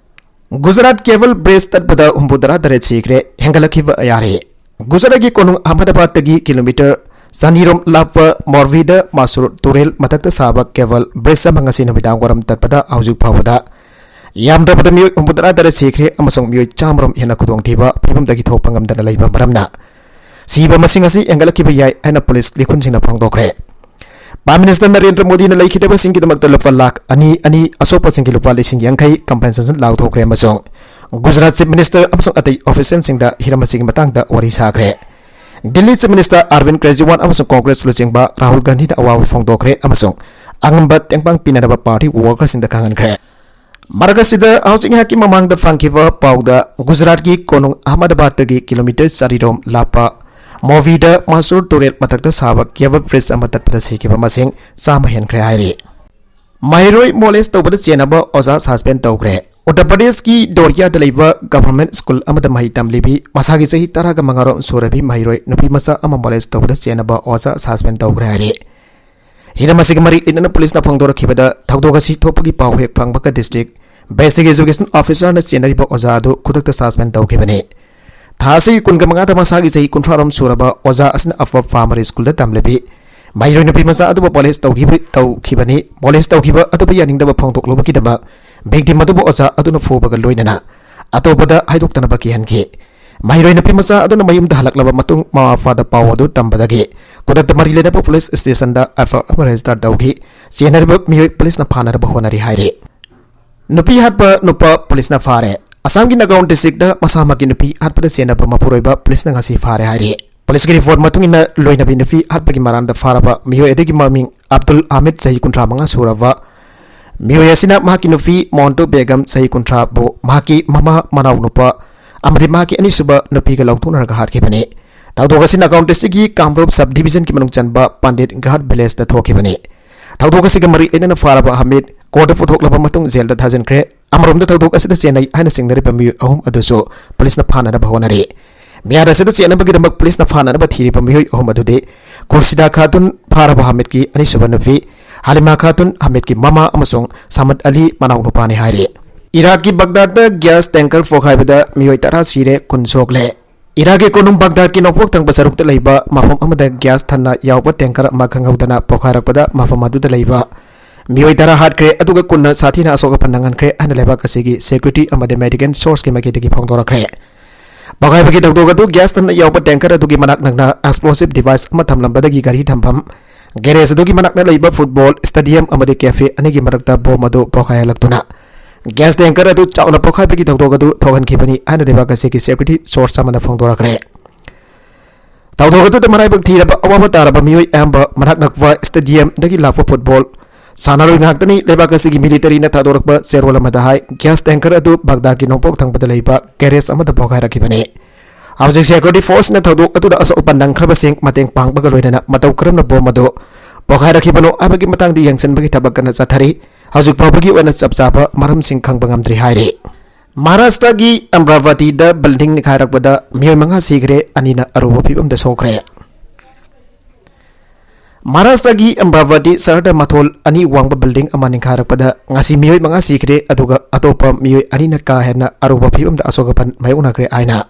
ꯒꯨꯖꯔꯥꯠ cable bridge ꯇꯠꯄꯗ ꯍꯨꯝꯐꯨꯇꯔꯥ ꯇꯔꯦꯠ ꯁꯤꯈ꯭ꯔꯦ, ꯍꯦꯟꯒꯠꯂꯛꯈꯤꯕ ꯌꯥꯔꯦ꯫ ꯒꯨꯖꯔꯥꯠꯀꯤ ꯀꯣꯅꯨꯡ ꯑꯍꯃꯗꯥꯕꯥꯗꯇꯒꯤ ꯀꯤꯂꯣꯃꯤꯇꯔ ꯆꯅꯤꯔꯣꯝ ꯂꯥꯞꯄ ꯃꯣꯔꯕꯤꯗ ꯃꯥꯁꯨꯔ ꯇꯨꯔꯦꯜ ꯃꯊꯛꯇ ꯁꯥꯕ cable bridge ꯑꯃ ꯉꯁꯤ ꯅꯨꯃꯤꯗꯥꯡ ꯋꯥꯏꯔꯝ ꯇꯠꯄꯗ ꯍꯧꯖꯤꯛ ꯐꯥꯎꯕꯗ ꯌꯥꯝꯗ꯭ꯔꯕꯗ ꯃꯤꯑꯣꯏ ꯍꯨꯝꯐꯨꯇꯔꯥ ꯇꯔꯦꯠ ꯁꯤꯈ꯭ꯔꯦ ꯑꯃꯁꯨꯡ ꯃꯤꯑꯣꯏ ꯆꯥꯝꯃꯔꯣꯝ ꯍꯦꯟꯅ ꯈꯨꯗꯣꯡꯊꯤꯕ ꯐꯤꯕꯝꯗꯒꯤ ꯊꯣꯛꯄ ꯉꯝꯗꯅ ꯂꯩꯕ ꯃꯔꯝꯅ ꯁꯤꯕ ꯃꯁꯤꯡ ꯑꯁꯤ ꯍꯦꯟꯒꯠꯂꯛꯈꯤꯕ ꯌꯥꯏ ꯍꯥꯏꯅ ꯄꯨꯂꯤꯁ ꯂꯤꯈꯨꯟꯁꯤꯡꯅ ꯐꯣꯡꯗꯣꯛꯈ꯭ꯔꯦ꯫ Prime Minister ꯅꯔꯦꯟꯗ꯭ꯔ ꯃꯣꯗꯤꯅ ꯂꯩꯈꯤꯗꯕꯁꯤꯡꯒꯤꯗꯃꯛꯇ ꯂꯨꯄꯥ ꯂꯥꯈ ꯑꯅꯤ ꯑꯅꯤ, ꯑꯁꯣꯛꯄꯁꯤꯡꯒꯤ ꯂꯨꯄꯥ ꯂꯤꯁꯤꯡ ꯌꯥꯡꯈꯩ compensation ꯂꯥꯎꯊꯣꯛꯈ꯭ꯔꯦ ꯑꯃꯁꯨꯡ ꯒꯨꯖꯔꯥꯠ Chief Minister ꯑꯃꯁꯨꯡ ꯑꯇꯩ official ꯁꯤꯡꯗ ꯍꯤꯔꯝ ꯑꯁꯤꯒꯤ ꯃꯇꯥꯡꯗ ꯋꯥꯔꯤ ꯁꯥꯈ꯭ꯔꯦ꯫ ꯗꯤꯜꯂꯤ Chief Minister ꯑꯔꯕꯤꯟꯗ ꯀꯦꯖꯔꯤꯋꯥꯜ ꯑꯃꯁꯨꯡ ꯀꯣꯡꯒ꯭ꯔꯦꯁ ꯂꯨꯆꯤꯡꯕ ꯔꯥꯍꯨꯜ ꯒꯥꯟꯙꯤꯅ ꯑꯋꯥꯕ ꯐꯣꯡꯗꯣꯛꯈ꯭ꯔꯦ ꯑꯃꯁꯨꯡ ꯑꯉꯝꯕ ꯇꯦꯡꯕꯥꯡ ꯄꯤꯅꯅꯕ party worker ꯁꯤꯡꯗ ꯈꯪꯍꯟꯈ꯭ꯔꯦ꯫ ꯃꯔꯛ ꯑꯁꯤꯗ, ꯍꯧꯖꯤꯛ ꯉꯥꯏꯍꯥꯛꯀꯤ ꯃꯃꯥꯡꯗ ꯐꯪꯈꯤꯕ ꯄꯥꯎꯗ, ꯒꯨꯖꯔꯥꯠꯀꯤ ꯀꯣꯅꯨꯡ ꯑꯍꯃꯗꯥꯕꯥꯗꯇꯒꯤ ꯀꯤꯂꯣꯃꯤꯇꯔ ꯆꯥꯔꯤꯔꯣꯝ ꯂꯥꯞꯄ ꯃꯣꯕꯤꯗ ꯃꯁꯨꯔ ꯇꯨꯔꯦꯜ ꯃꯊꯛꯇ ꯁꯥꯕ ꯀꯦꯕꯜ ꯕ꯭ꯔꯤꯖ ꯑꯃ ꯇꯠꯄꯗ ꯁꯤꯈꯤꯕ ꯃꯁꯤꯡ ꯆꯥꯝꯃ ꯍꯦꯟꯈ꯭ꯔꯦ ꯍꯥꯏꯔꯤ꯫ ꯃꯍꯩꯔꯣꯏ ꯃꯣꯂꯦꯁ ꯇꯧꯕꯗ ꯆꯦꯟꯅꯕ ꯑꯣꯖꯥ ꯁꯁꯄꯦꯟ ꯇꯧꯈ꯭ꯔꯦ꯫ ꯎꯠꯇꯔ ꯄ꯭ꯔꯗꯦꯁꯀꯤ ꯗꯣꯔꯤꯌꯥꯗ ꯂꯩꯕ ꯒꯚꯔꯟꯃꯦꯟꯠ ꯁ꯭ꯀꯨꯜ ꯑꯃꯗ ꯃꯍꯩ ꯇꯝꯂꯤꯕꯤ ꯃꯁꯥꯒꯤ ꯆꯍꯤ ꯇꯔꯥꯒ ꯃꯉꯥꯔꯣꯝ ꯁꯨꯔꯕꯤ ꯃꯍꯩꯔꯣꯏ ꯅꯨꯄꯤ ꯃꯆꯥ ꯑꯃ ꯃꯣꯂꯦꯁ ꯇꯧꯕꯗ ꯆꯦꯟꯅꯕ ꯑꯣꯖꯥ ꯁꯁꯄꯦꯟ ꯇꯧꯈ꯭ꯔꯦ ꯍꯥꯏꯔꯤ꯫ ꯍꯤꯔꯝ ꯑꯁꯤꯒ ꯃꯔꯤ ꯂꯩꯅꯅ ꯄꯨꯂꯤꯁꯅ ꯐꯣꯡꯗꯣꯔꯛꯈꯤꯕꯗ, ꯊꯧꯗꯣꯛ ꯑꯁꯤ ꯊꯣꯛꯄꯒꯤ ꯄꯥꯎ ꯍꯦꯛ ꯐꯪꯕꯒ ꯗꯤꯁꯇ꯭ꯔꯤꯛ ꯕꯦꯁꯤꯛ ꯑꯦꯖꯨꯀꯦꯁꯟ ꯑꯣꯐꯤꯁꯔꯅ ꯆꯦꯟꯅꯔꯤꯕ ꯑꯣꯖꯥ ꯑꯗꯨ ꯈꯨꯗꯛꯇ ꯁꯁꯄꯦꯟ ꯇꯧꯈꯤꯕꯅꯤ꯫ ꯊꯥ ꯑꯁꯤꯒꯤ ꯀꯨꯟꯒ ꯃꯉꯥꯗ ꯃꯁꯥꯒꯤ ꯆꯍꯤ ꯀꯨꯟꯊ꯭ꯔꯥꯔꯣꯝ ꯁꯨꯔꯕ ꯑꯣꯖꯥ ꯑꯁꯤꯅ ꯑꯐꯕ ꯄ꯭ꯔꯥꯏꯃꯥꯔꯤ ꯁ꯭ꯀꯨꯜꯗ ꯇꯝꯂꯤꯕꯤ ꯃꯍꯩꯔꯣꯏ ꯅꯨꯄꯤ ꯃꯆꯥ ꯑꯗꯨꯕꯨ ꯃꯣꯂꯦꯁ ꯇꯧꯈꯤꯕ, ꯇꯧꯈꯤꯕꯅꯤ꯫ ꯃꯣꯂꯦꯁ ꯇꯧꯈꯤꯕ ꯑꯗꯨꯕꯨ ꯌꯥꯅꯤꯡꯗꯕ ꯐꯣꯡꯗꯣꯛꯂꯨꯕꯒꯤꯗꯃꯛ ꯚꯤꯛꯇꯤꯝ ꯑꯗꯨꯕꯨ ꯑꯣꯖꯥ ꯑꯗꯨꯅ ꯐꯨꯕꯒ ꯂꯣꯏꯅꯅ ꯑꯇꯣꯞꯄꯗ ꯍꯥꯏꯗꯣꯛꯇꯅꯕ ꯀꯤꯍꯟꯈꯤ꯫ ꯃꯍꯩꯔꯣꯏ ꯅꯨꯄꯤ ꯃꯆꯥ ꯑꯗꯨꯅ ꯃꯌꯨꯝꯗ ꯍꯜꯂꯛꯂꯕ ꯃꯇꯨꯡ ꯃꯃꯥ ꯃꯄꯥꯗ ꯄꯥꯎ ꯑꯗꯨ ꯇꯝꯕꯗꯒꯤ ꯈꯨꯗꯛꯇ ꯃꯔꯤ ꯂꯩꯅꯕ ꯄꯨꯂꯤꯁ ꯁ꯭ꯇꯦꯁꯟꯗ ꯑꯦꯐ ꯑꯥꯏ ꯑꯥꯔ ꯑꯃ ꯔꯦꯖꯤꯁꯇꯔ ꯇꯧꯈꯤ꯫ ꯆꯦꯟꯅꯔꯤꯕ ꯃꯤꯑꯣꯏ ꯄꯨꯂꯤꯁꯅ ꯐꯥꯅꯅꯕ ꯍꯣꯠꯅꯔꯤ ꯍꯥꯏꯔꯤ꯫ ꯅꯨꯄꯤ ꯍꯥꯠꯄ ꯅꯨꯄꯥ ꯄꯨꯂꯤꯁꯅ ꯐꯥꯔꯦ꯫ ꯑꯁꯥꯝꯒꯤ ꯅꯥꯒꯥꯎꯟ ꯗꯤꯁꯇ꯭ꯔꯤꯛꯇ ꯃꯁꯥꯃꯛꯀꯤ ꯅꯨꯄꯤ ꯍꯥꯠꯄꯗ ꯆꯦꯟꯅꯕ ꯃꯄꯨꯔꯣꯏꯕ ꯄꯨꯂꯤꯁꯅ ꯉꯁꯤ ꯐꯥꯔꯦ ꯍꯥꯏꯔꯤ꯫ ꯄꯨꯂꯤꯁꯀꯤ ꯔꯤꯄꯣꯔꯠ ꯃꯇꯨꯡ ꯏꯟꯅ, ꯂꯣꯏꯅꯕꯤ ꯅꯨꯄꯤ ꯍꯥꯠꯄꯒꯤ ꯃꯔꯥꯜꯗ ꯐꯥꯔꯕ ꯃꯤꯑꯣꯏ ꯑꯗꯨꯒꯤ ꯃꯃꯤꯡ ꯑꯕꯗꯨꯜ ꯑꯍꯃꯦꯗ, ꯆꯍꯤ ꯀꯨꯟꯊ꯭ꯔꯥ ꯃꯉꯥ ꯁꯨꯔꯕ ꯃꯤꯑꯣꯏ ꯑꯁꯤꯅ ꯃꯍꯥꯛꯀꯤ ꯅꯨꯄꯤ ꯃꯣꯟꯇꯨ ꯕꯦꯒꯝ, ꯆꯍꯤ ꯀꯨꯟꯊ꯭ꯔꯥꯕꯨ ꯃꯍꯥꯛꯀꯤ ꯃꯃꯥ, ꯃꯅꯥꯎꯅꯨꯄꯥ ꯑꯃꯗꯤ ꯃꯍꯥꯛꯀꯤ ꯑꯅꯤꯁꯨꯕ ꯅꯨꯄꯤꯒ ꯂꯧꯊꯣꯛꯅꯔꯒ ꯍꯥꯠꯈꯤꯕꯅꯤ꯫ ꯊꯧꯗꯣꯛ ꯑꯁꯤ ꯅꯥꯒꯥꯎꯟ ꯗꯤꯁꯇ꯭ꯔꯤꯛꯀꯤ ꯀꯥꯝꯔꯨꯞ ꯁꯕ ꯗꯤꯕꯤꯖꯟꯒꯤ ꯃꯅꯨꯡ ꯆꯟꯕ ꯄꯟꯗꯤꯠ ꯘꯥꯠ ꯚꯤꯂꯦꯖꯇ ꯊꯣꯛꯈꯤꯕꯅꯤ꯫ ꯊꯧꯗꯣꯛ ꯑꯁꯤꯒ ꯃꯔꯤ ꯂꯩꯅꯅ ꯐꯥꯔꯕ ꯍꯃꯤꯗ ꯀꯣꯔꯠꯇ ꯄꯨꯊꯣꯛꯂꯕ ꯃꯇꯨꯡ ꯖꯦꯜꯗ ꯊꯥꯖꯤꯟꯈ꯭ꯔꯦ꯫ ꯑꯃꯔꯣꯝꯗ, ꯊꯧꯗꯣꯛ ꯑꯁꯤꯗ ꯆꯦꯟꯅꯩ ꯍꯥꯏꯅ ꯆꯤꯡꯅꯔꯤꯕ ꯃꯤꯑꯣꯏ ꯑꯍꯨꯝ ꯑꯗꯨꯁꯨ ꯄꯨꯂꯤꯁꯅ ꯐꯥꯅꯅꯕ ꯍꯣꯠꯅꯔꯤ꯫ ꯃꯤꯍꯥꯠ ꯑꯁꯤꯗ ꯆꯦꯟꯅꯕꯒꯤꯗꯃꯛ ꯄꯨꯂꯤꯁꯅ ꯐꯥꯅꯅꯕ ꯊꯤꯔꯤꯕ ꯃꯤꯑꯣꯏ ꯑꯍꯨꯝ ꯑꯗꯨꯗꯤ ꯈꯨꯔꯁꯤꯗꯥ ꯈꯥꯇꯨꯟ, ꯐꯥꯔꯕ ꯍꯃꯤꯗꯀꯤ ꯑꯅꯤꯁꯨꯕ ꯅꯨꯄꯤ, ꯍꯥꯂꯤꯃꯥ ꯈꯥꯇꯨꯟ, ꯍꯃꯤꯗꯀꯤ ꯃꯃꯥ, ꯑꯃꯁꯨꯡ ꯁꯃꯗ ꯑꯂꯤ, ꯃꯅꯥꯎꯅꯨꯄꯥꯅꯤ ꯍꯥꯏꯔꯤ꯫ ꯏꯔꯥꯛꯀꯤ ꯕꯒꯗꯥꯗꯇ ꯒ꯭ꯌꯥꯁ ꯇꯦꯡꯀꯔ ꯄꯣꯈꯥꯏꯕꯗ ꯃꯤꯑꯣꯏ ꯇꯔꯥ ꯁꯤꯔꯦ, ꯀꯨꯟ ꯁꯣꯛꯂꯦ꯫ ꯏꯔꯥꯛꯀꯤ ꯀꯣꯅꯨꯡ ꯕꯒꯗꯥꯗꯀꯤ ꯅꯣꯡꯄꯣꯛ ꯊꯪꯕ ꯁꯔꯨꯛꯇ ꯂꯩꯕ ꯃꯐꯝ ꯑꯃꯗ ꯒ꯭ꯌꯥꯁ ꯊꯟꯅ ꯌꯥꯎꯕ ꯇꯦꯡꯀꯔ ꯑꯃ ꯈꯪꯍꯧꯗꯅ ꯄꯣꯈꯥꯏꯔꯛꯄꯗ ꯃꯐꯝ ꯑꯗꯨꯗ ꯂꯩꯕ ꯃꯤꯑꯣꯏ ꯇꯔꯥ ꯍꯥꯠꯈ꯭ꯔꯦ, ꯑꯗꯨꯒ ꯀꯨꯟꯅ ꯁꯥꯊꯤꯅ ꯑꯁꯣꯛ ꯑꯄꯟ ꯅꯪꯍꯟꯈ꯭ꯔꯦ ꯍꯥꯏꯅ ꯂꯩꯕꯥꯛ ꯑꯁꯤꯒꯤ ꯁꯦꯀ꯭ꯌꯨꯔꯤꯇꯤ ꯑꯃꯗꯤ ꯃꯦꯗꯤꯀꯦꯜ ꯁꯣꯔꯁꯀꯤ ꯃꯥꯏꯀꯩꯗꯒꯤ ꯐꯣꯡꯗꯣꯔꯛꯈ꯭ꯔꯦ꯫ ꯄꯣꯈꯥꯏꯕꯒꯤ ꯊꯧꯗꯣꯛ ꯑꯗꯨ ꯒ꯭ꯌꯥꯁ ꯊꯟꯅ ꯌꯥꯎꯕ ꯇꯦꯡꯀꯔ ꯑꯗꯨꯒꯤ ꯃꯅꯥꯛ ꯅꯛꯅ ꯑꯦꯛꯁꯄ꯭ꯂꯣꯁꯤꯚ ꯗꯤꯚꯥꯏꯁ ꯑꯃ ꯊꯝꯂꯝꯕꯗꯒꯤ ꯒꯥꯔꯤ ꯊꯝꯐꯝ ꯒꯦꯔꯦꯖ ꯑꯗꯨꯒꯤ ꯃꯅꯥꯛ ꯅꯛꯅ ꯂꯩꯕ ꯐꯨꯠꯕꯣꯜ ꯁ꯭ꯇꯦꯗꯤꯌꯝ ꯑꯃꯗꯤ ꯀꯦꯐꯦ ꯑꯅꯤꯒꯤ ꯃꯔꯛꯇ ꯕꯣꯝ ꯑꯗꯨ ꯄꯣꯈꯥꯏꯍꯜꯂꯛꯇꯨꯅ ꯒ꯭ꯌꯥꯁ ꯇꯦꯡꯀꯔ ꯑꯗꯨ ꯆꯥꯎꯅ ꯄꯣꯈꯥꯏꯕꯒꯤ ꯊꯧꯗꯣꯛ ꯑꯗꯨ ꯊꯣꯛꯍꯟꯈꯤꯕꯅꯤ ꯍꯥꯏꯅ ꯂꯩꯕꯥꯛ ꯑꯁꯤꯒꯤ ꯁꯦꯀ꯭ꯌꯨꯔꯤꯇꯤ ꯁꯣꯔꯁ ꯑꯃꯅ ꯐꯣꯡꯗꯣꯔꯛꯈ꯭ꯔꯦ꯫ ꯊꯧꯗꯣꯛ ꯑꯗꯨꯗ ꯃꯔꯥꯏꯕꯛ ꯊꯤꯔꯕ ꯑꯋꯥꯕ ꯇꯥꯔꯕ ꯃꯤꯑꯣꯏ ꯑꯌꯥꯝꯕ ꯃꯅꯥꯛ ꯅꯛꯄ ꯁ꯭ꯇꯦꯗꯤꯌꯝꯗꯒꯤ ꯂꯥꯛꯄ ꯐꯨꯠꯕꯣꯜ ꯁꯥꯟꯅꯔꯣꯏ ꯉꯥꯛꯇꯅꯤ꯫ ꯂꯩꯕꯥꯛ ꯑꯁꯤꯒꯤ ꯃꯤꯂꯤꯇꯔꯤꯅ ꯊꯥꯗꯣꯔꯛꯄ ꯆꯦꯔꯣꯜ ꯑꯃꯗ ꯍꯥꯏ, ꯒ꯭ꯌꯥꯁ ꯇꯦꯡꯀꯔ ꯑꯗꯨ ꯕꯒꯗꯥꯗꯀꯤ ꯅꯣꯡꯄꯣꯛ ꯊꯪꯕꯗ ꯂꯩꯕ ꯒꯦꯔꯦꯖ ꯑꯃꯗ ꯄꯣꯈꯥꯏꯔꯛꯈꯤꯕꯅꯤ꯫ ꯍꯧꯖꯤꯛ ꯁꯦꯀ꯭ꯌꯨꯔꯤꯇꯤ ꯐꯣꯔꯁꯅ ꯊꯧꯗꯣꯛ ꯑꯗꯨꯗ ꯑꯁꯣꯛ ꯑꯄꯟ ꯅꯪꯈ꯭ꯔꯕꯁꯤꯡ ꯃꯇꯦꯡ ꯄꯥꯡꯕꯒ ꯂꯣꯏꯅꯅ ꯃꯇꯧ ꯀꯔꯝꯅ ꯕꯣꯝ ꯑꯗꯨ ꯄꯣꯈꯥꯏꯔꯛꯈꯤꯕꯅꯣ ꯍꯥꯏꯕꯒꯤ ꯃꯇꯥꯡꯗ ꯌꯦꯡꯁꯤꯟꯕꯒꯤ ꯊꯕꯛ ꯀꯟꯅ ꯆꯠꯊꯔꯤ꯫ ꯍꯧꯖꯤꯛ ꯐꯥꯎꯕꯒꯤ ꯑꯣꯏꯅ ꯆꯞ ꯆꯥꯕ ꯃꯔꯝꯁꯤꯡ ꯈꯪꯕ ꯉꯝꯗ꯭ꯔꯤ ꯍꯥꯏꯔꯤ꯫ ꯃꯍꯥꯔꯥꯁꯇ꯭ꯔꯒꯤ ꯑꯝꯕꯥꯚꯇꯤꯗ ꯕꯤꯜꯗꯤꯡ ꯅꯤꯡꯈꯥꯏꯔꯛꯄꯗ ꯃꯤꯑꯣꯏ ꯃꯉꯥ ꯁꯤꯈ꯭ꯔꯦ, ꯑꯅꯤꯅ ꯑꯔꯨꯕ ꯐꯤꯕꯝꯗ ꯁꯣꯛꯈ꯭ꯔꯦ꯫ ꯃꯍꯥꯔꯥꯁꯇ꯭ꯔꯒꯤ ꯑꯝꯕꯥꯚꯇꯤ ꯁꯍꯔꯗ ꯃꯊꯣꯜ ꯑꯅꯤ ꯋꯥꯡꯕ ꯕꯤꯜꯗꯤꯡ ꯑꯃ ꯅꯤꯡꯈꯥꯏꯔꯛꯄꯗ ꯉꯁꯤ ꯃꯤꯑꯣꯏ ꯃꯉꯥ ꯁꯤꯈ꯭ꯔꯦ, ꯑꯗꯨꯒ ꯑꯇꯣꯞꯄ ꯃꯤꯑꯣꯏ ꯑꯅꯤꯅ ꯀꯥ ꯍꯦꯟꯅ ꯑꯔꯨꯕ ꯐꯤꯕꯝꯗ ꯑꯁꯣꯛ ꯑꯄꯟ ꯃꯥꯌꯣꯛꯅꯈ꯭ꯔꯦ ꯍꯥꯏꯅ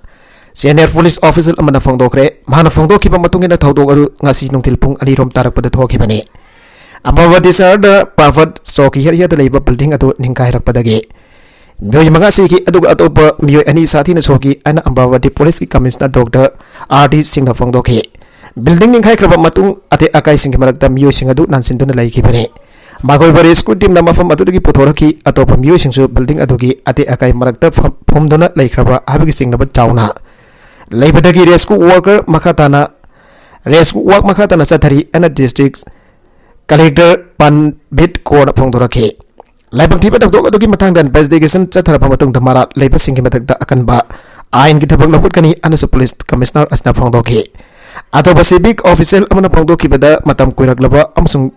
ꯁꯦꯅꯤꯌꯔ ꯄꯨꯂꯤꯁ ꯑꯣꯐꯤꯁꯤꯌꯦꯜ ꯑꯃꯅ ꯐꯣꯡꯗꯣꯛꯈ꯭ꯔꯦ꯫ ꯃꯍꯥꯛꯅ ꯐꯣꯡꯗꯣꯛꯈꯤꯕ ꯃꯇꯨꯡ ꯏꯟꯅ ꯊꯧꯗꯣꯛ ꯑꯗꯨ ꯉꯁꯤ ꯅꯨꯡꯊꯤꯜ ꯄꯨꯡ ꯑꯅꯤꯔꯣꯝ ꯇꯥꯔꯛꯄꯗ ꯊꯣꯛꯈꯤꯕꯅꯤ꯫ ꯑꯝꯕꯥꯚꯇꯤ ꯁꯍꯔꯗ ꯄꯥꯚꯠ ꯆꯧꯀꯤ ꯑꯦꯔꯤꯌꯥꯗ ꯂꯩꯕ ꯕꯤꯜꯗꯤꯡ ꯑꯗꯨ ꯅꯤꯡꯈꯥꯏꯔꯛꯄꯗꯒꯤ ꯃꯤꯑꯣꯏ ꯃꯉꯥ ꯁꯤꯈꯤ, ꯑꯗꯨꯒ ꯑꯇꯣꯞꯄ ꯃꯤꯑꯣꯏ ꯑꯅꯤ ꯁꯥꯊꯤꯅ ꯁꯣꯛꯈꯤ ꯍꯥꯏꯅ ꯑꯝꯕꯥꯚꯇꯤ ꯄꯨꯂꯤꯁꯀꯤ ꯀꯃꯤꯁꯅꯔ ꯗꯣꯛꯇꯔ ꯑꯥꯔ ꯗꯤ ꯁꯤꯡꯅ ꯐꯣꯡꯗꯣꯛꯈꯤ꯫ ꯕꯤꯜꯗꯤꯡ ꯅꯤꯡꯈꯥꯏꯈ꯭ꯔꯕ ꯃꯇꯨꯡ ꯑꯇꯦꯛ ꯑꯀꯥꯏꯁꯤꯡꯒꯤ ꯃꯔꯛꯇ ꯃꯤꯑꯣꯏꯁꯤꯡ ꯑꯗꯨ ꯅꯥꯟꯁꯤꯟꯗꯨꯅ ꯂꯩꯈꯤꯕꯅꯤ꯫ ꯃꯈꯣꯏꯕꯨ ꯔꯦꯁꯀ꯭ꯌꯨ ꯇꯤꯝꯅ ꯃꯐꯝ ꯑꯗꯨꯗꯒꯤ ꯄꯨꯊꯣꯔꯛꯈꯤ꯫ ꯑꯇꯣꯞꯄ ꯃꯤꯑꯣꯏꯁꯤꯡꯁꯨ ꯕꯤꯜꯗꯤꯡ ꯑꯗꯨꯒꯤ ꯑꯇꯦꯛ ꯑꯀꯥꯏ ꯃꯔꯛꯇ ꯐꯝ-, ꯐꯨꯝꯗꯨꯅ ꯂꯩꯈ꯭ꯔꯕ ꯍꯥꯏꯕꯒꯤ ꯆꯤꯡꯅꯕ ꯆꯥꯎꯅ ꯂꯩꯕꯗꯒꯤ ꯔꯦꯁꯀ꯭ꯌꯨ ꯋꯥꯔꯀꯔ ꯃꯈꯥ ꯇꯥꯅ, ꯔꯦꯁꯀ꯭ꯌꯨ ꯋꯥꯔꯛ ꯃꯈꯥ ꯇꯥꯅ ꯆꯠꯊꯔꯤ ꯍꯥꯏꯅ ꯗꯤꯁꯇ꯭ꯔꯤꯛ ꯀꯂꯦꯛꯇꯔ ꯄꯟꯕꯤꯠ ꯀꯣꯔꯅ ꯐꯣꯡꯗꯣꯔꯛꯈꯤ꯫ ꯂꯥꯏꯕꯛ ꯊꯤꯕ ꯊꯧꯗꯣꯛ ꯑꯗꯨꯒꯤ ꯃꯇꯥꯡꯗ ꯏꯟꯚꯦꯁꯇꯤꯒꯦꯁꯟ ꯆꯠꯊꯔꯕ ꯃꯇꯨꯡꯗ ꯃꯔꯥꯜ ꯂꯩꯕꯁꯤꯡꯒꯤ ꯃꯊꯛꯇ ꯑꯀꯟꯕ ꯑꯥꯏꯟꯒꯤ ꯊꯕꯛ ꯂꯧꯈꯠꯀꯅꯤ ꯍꯥꯏꯅꯁꯨ ꯄꯨꯂꯤꯁ ꯀꯃꯤꯁꯅꯔ ꯑꯁꯤꯅ ꯐꯣꯡꯗꯣꯛꯈꯤ꯫ ꯑꯇꯣꯞꯄ ꯁꯤꯚꯤꯛ ꯑꯣꯐꯤꯁꯤꯌꯦꯜ ꯑꯃꯅ ꯐꯣꯡꯗꯣꯛꯈꯤꯕꯗ, ꯃꯇꯝ ꯀꯨꯏꯔꯛꯂꯕ ꯑꯃꯁꯨꯡ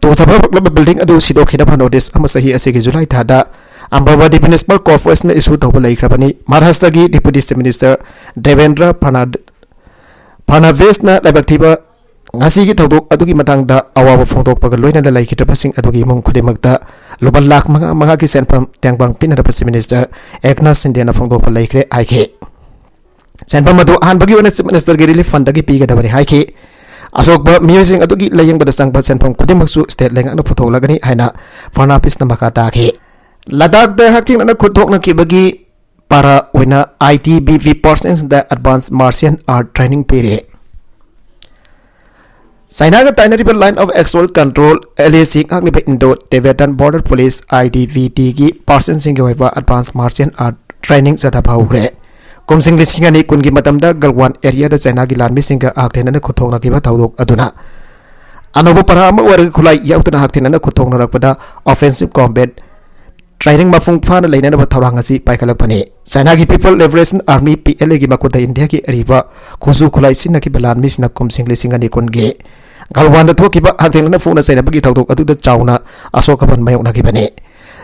ꯇꯨꯊꯕ ꯍꯧꯔꯛꯂꯕ ꯕꯤꯜꯗꯤꯡ ꯑꯗꯨ ꯁꯤꯗꯣꯛꯈꯤꯅꯕ ꯅꯣꯇꯤꯁ ꯑꯃ ꯆꯍꯤ ꯑꯁꯤꯒꯤ ꯖꯨꯂꯥꯏ ꯊꯥꯗ ꯑꯝꯕꯥꯚꯇꯤ ꯃ꯭ꯌꯨꯅꯤꯁꯤꯄꯥꯜ ꯀꯣꯔꯄꯣꯔꯦꯁꯟꯅ ꯏꯁꯨ ꯇꯧꯕ ꯂꯩꯈ꯭ꯔꯕꯅꯤ꯫ ꯃꯍꯥꯔꯥꯁꯇ꯭ꯔꯒꯤ ꯗꯤꯄ꯭ꯌꯨꯇꯤ ꯆꯤꯐ ꯃꯤꯅꯤꯁꯇꯔ ꯗꯦꯕꯦꯟꯗ꯭ꯔ ꯐꯅꯥ-, ꯐꯅꯥꯚꯦꯁꯅ ꯂꯥꯏꯕꯛ ꯊꯤꯕ ꯉꯁꯤꯒꯤ ꯊꯧꯗꯣꯛ ꯑꯗꯨꯒꯤ ꯃꯇꯥꯡꯗ ꯑꯋꯥꯕ ꯐꯣꯡꯗꯣꯛꯄꯒ ꯂꯣꯏꯅꯅ ꯂꯩꯈꯤꯗ꯭ꯔꯕꯁꯤꯡ ꯑꯗꯨꯒꯤ ꯏꯃꯨꯡ ꯈꯨꯗꯤꯡꯃꯛꯇ ꯂꯨꯄꯥ ꯂꯥꯈ ꯃꯉꯥ ꯃꯉꯥꯒꯤ ꯁꯦꯟꯐꯝ ꯇꯦꯡꯕꯥꯡ ꯄꯤꯅꯅꯕ ꯆꯤꯐ ꯃꯤꯅꯤꯁꯇꯔ ꯑꯦꯛꯅꯥꯊ ꯁꯤꯟꯗꯦꯅ ꯐꯣꯡꯗꯣꯛꯄ ꯂꯩꯈ꯭ꯔꯦ ꯍꯥꯏꯈꯤ꯫ ꯁꯦꯟꯐꯝ ꯑꯗꯨ ꯑꯍꯥꯟꯕꯒꯤ ꯑꯣꯏꯅ ꯆꯤꯐ ꯃꯤꯅꯤꯁꯇꯔꯒꯤ ꯔꯤꯂꯤꯐ ꯐꯟꯗꯒꯤ ꯄꯤꯒꯗꯕꯅꯤ ꯍꯥꯏꯈꯤ꯫ ꯑꯁꯣꯛꯄ ꯃꯤꯑꯣꯏꯁꯤꯡ ꯑꯗꯨꯒꯤ ꯂꯥꯌꯦꯡꯕꯗ ꯆꯪꯕ ꯁꯦꯟꯐꯝ ꯈꯨꯗꯤꯡꯃꯛꯁꯨ ꯁ꯭ꯇꯦꯠ ꯂꯩꯉꯥꯛꯅ ꯄꯨꯊꯣꯛꯂꯒꯅꯤ ꯍꯥꯏꯅ ꯐꯅꯥꯚꯦꯁꯅ ꯃꯈꯥ ꯇꯥꯈꯤ꯫ ꯂꯗꯥꯈꯇ ꯍꯛꯊꯦꯡꯅꯅ ꯈꯨꯠ ꯊꯣꯛꯅꯈꯤꯕꯒꯤ ꯄꯥꯔꯥ ꯑꯣꯏꯅ ꯑꯥꯏ ꯇꯤ ꯕꯤ ꯄꯤ ꯄꯥꯔꯁꯟꯁꯗ ꯑꯦꯗꯚꯥꯟꯁ ꯃꯥꯔꯁꯤꯌꯦꯜ ꯑꯥꯔꯠ ꯇ꯭ꯔꯦꯅꯤꯡ ꯄꯤꯔꯦ꯫ ꯆꯥꯏꯅꯥꯒ ꯇꯥꯏꯅꯔꯤꯕ line of actual control, L A C, ꯉꯥꯛꯂꯤꯕ Indo Tibetan border police, I T B ꯇꯤꯒꯤ ꯄꯥꯔꯁꯟꯁꯤꯡꯒꯤ ꯑꯣꯏꯕ ꯑꯦꯗꯚꯥꯟꯁ ꯃꯥꯔꯁꯤꯌꯦꯜ ꯑꯥꯔꯠ ꯇ꯭ꯔꯦꯅꯤꯡ ꯆꯠꯊꯕ ꯍꯧꯈ꯭ꯔꯦ꯫ ꯀꯨꯝꯁꯤꯡ ꯂꯤꯁꯤꯡ ꯑꯅꯤ ꯀꯨꯟꯒꯤ ꯃꯇꯝꯗ ꯒꯜꯋꯥꯟ ꯑꯦꯔꯤꯌꯥꯗ ꯆꯥꯏꯅꯥꯒꯤ ꯂꯥꯟꯃꯤꯁꯤꯡꯒ ꯍꯛꯊꯦꯡꯅꯅ ꯈꯨꯠ ꯊꯣꯛꯅꯈꯤꯕ ꯊꯧꯗꯣꯛ ꯑꯗꯨꯅ ꯑꯅꯧꯕ ꯄꯔꯥ ꯑꯃ ꯑꯣꯏꯔꯒ ꯈꯨꯠꯂꯥꯏ ꯌꯥꯎꯗꯅ ꯍꯛꯊꯦꯡꯅꯅ ꯈꯨꯠ ꯊꯣꯛꯅꯔꯛꯄꯗ ꯑꯣꯐꯦꯟꯁꯤꯚ ꯀꯣꯝꯕꯦꯠ training ꯃꯄꯨꯡ ꯐꯥꯅ ꯂꯩꯅꯅꯕ ꯊꯧꯔꯥꯡ ꯑꯁꯤ ꯄꯥꯏꯈꯠꯂꯛꯄꯅꯤ꯫ ꯆꯥꯏꯅꯥꯒꯤ People Liberation Army, P L A ꯒꯤ ꯃꯈꯨꯠꯇ ꯏꯟꯗꯤꯌꯥꯒꯤ ꯑꯔꯤꯕ ꯈꯨꯠꯁꯨ ꯈꯨꯠꯂꯥꯏ ꯁꯤꯖꯤꯟꯅꯈꯤꯕ ꯂꯥꯟꯃꯤꯁꯤꯡꯅ ꯀꯨꯝꯁꯤꯡ ꯂꯤꯁꯤꯡ ꯑꯅꯤ ꯀꯨꯟꯒꯤ ꯒꯜꯋꯥꯟꯗ ꯊꯣꯛꯈꯤꯕ ꯍꯛꯊꯦꯡꯅꯅ ꯐꯨꯅ ꯆꯩꯅꯕꯒꯤ ꯊꯧꯗꯣꯛ ꯑꯗꯨꯗ ꯆꯥꯎꯅ ꯑꯁꯣꯛ ꯑꯄꯟ ꯃꯥꯌꯣꯛꯅꯈꯤꯕꯅꯤ꯫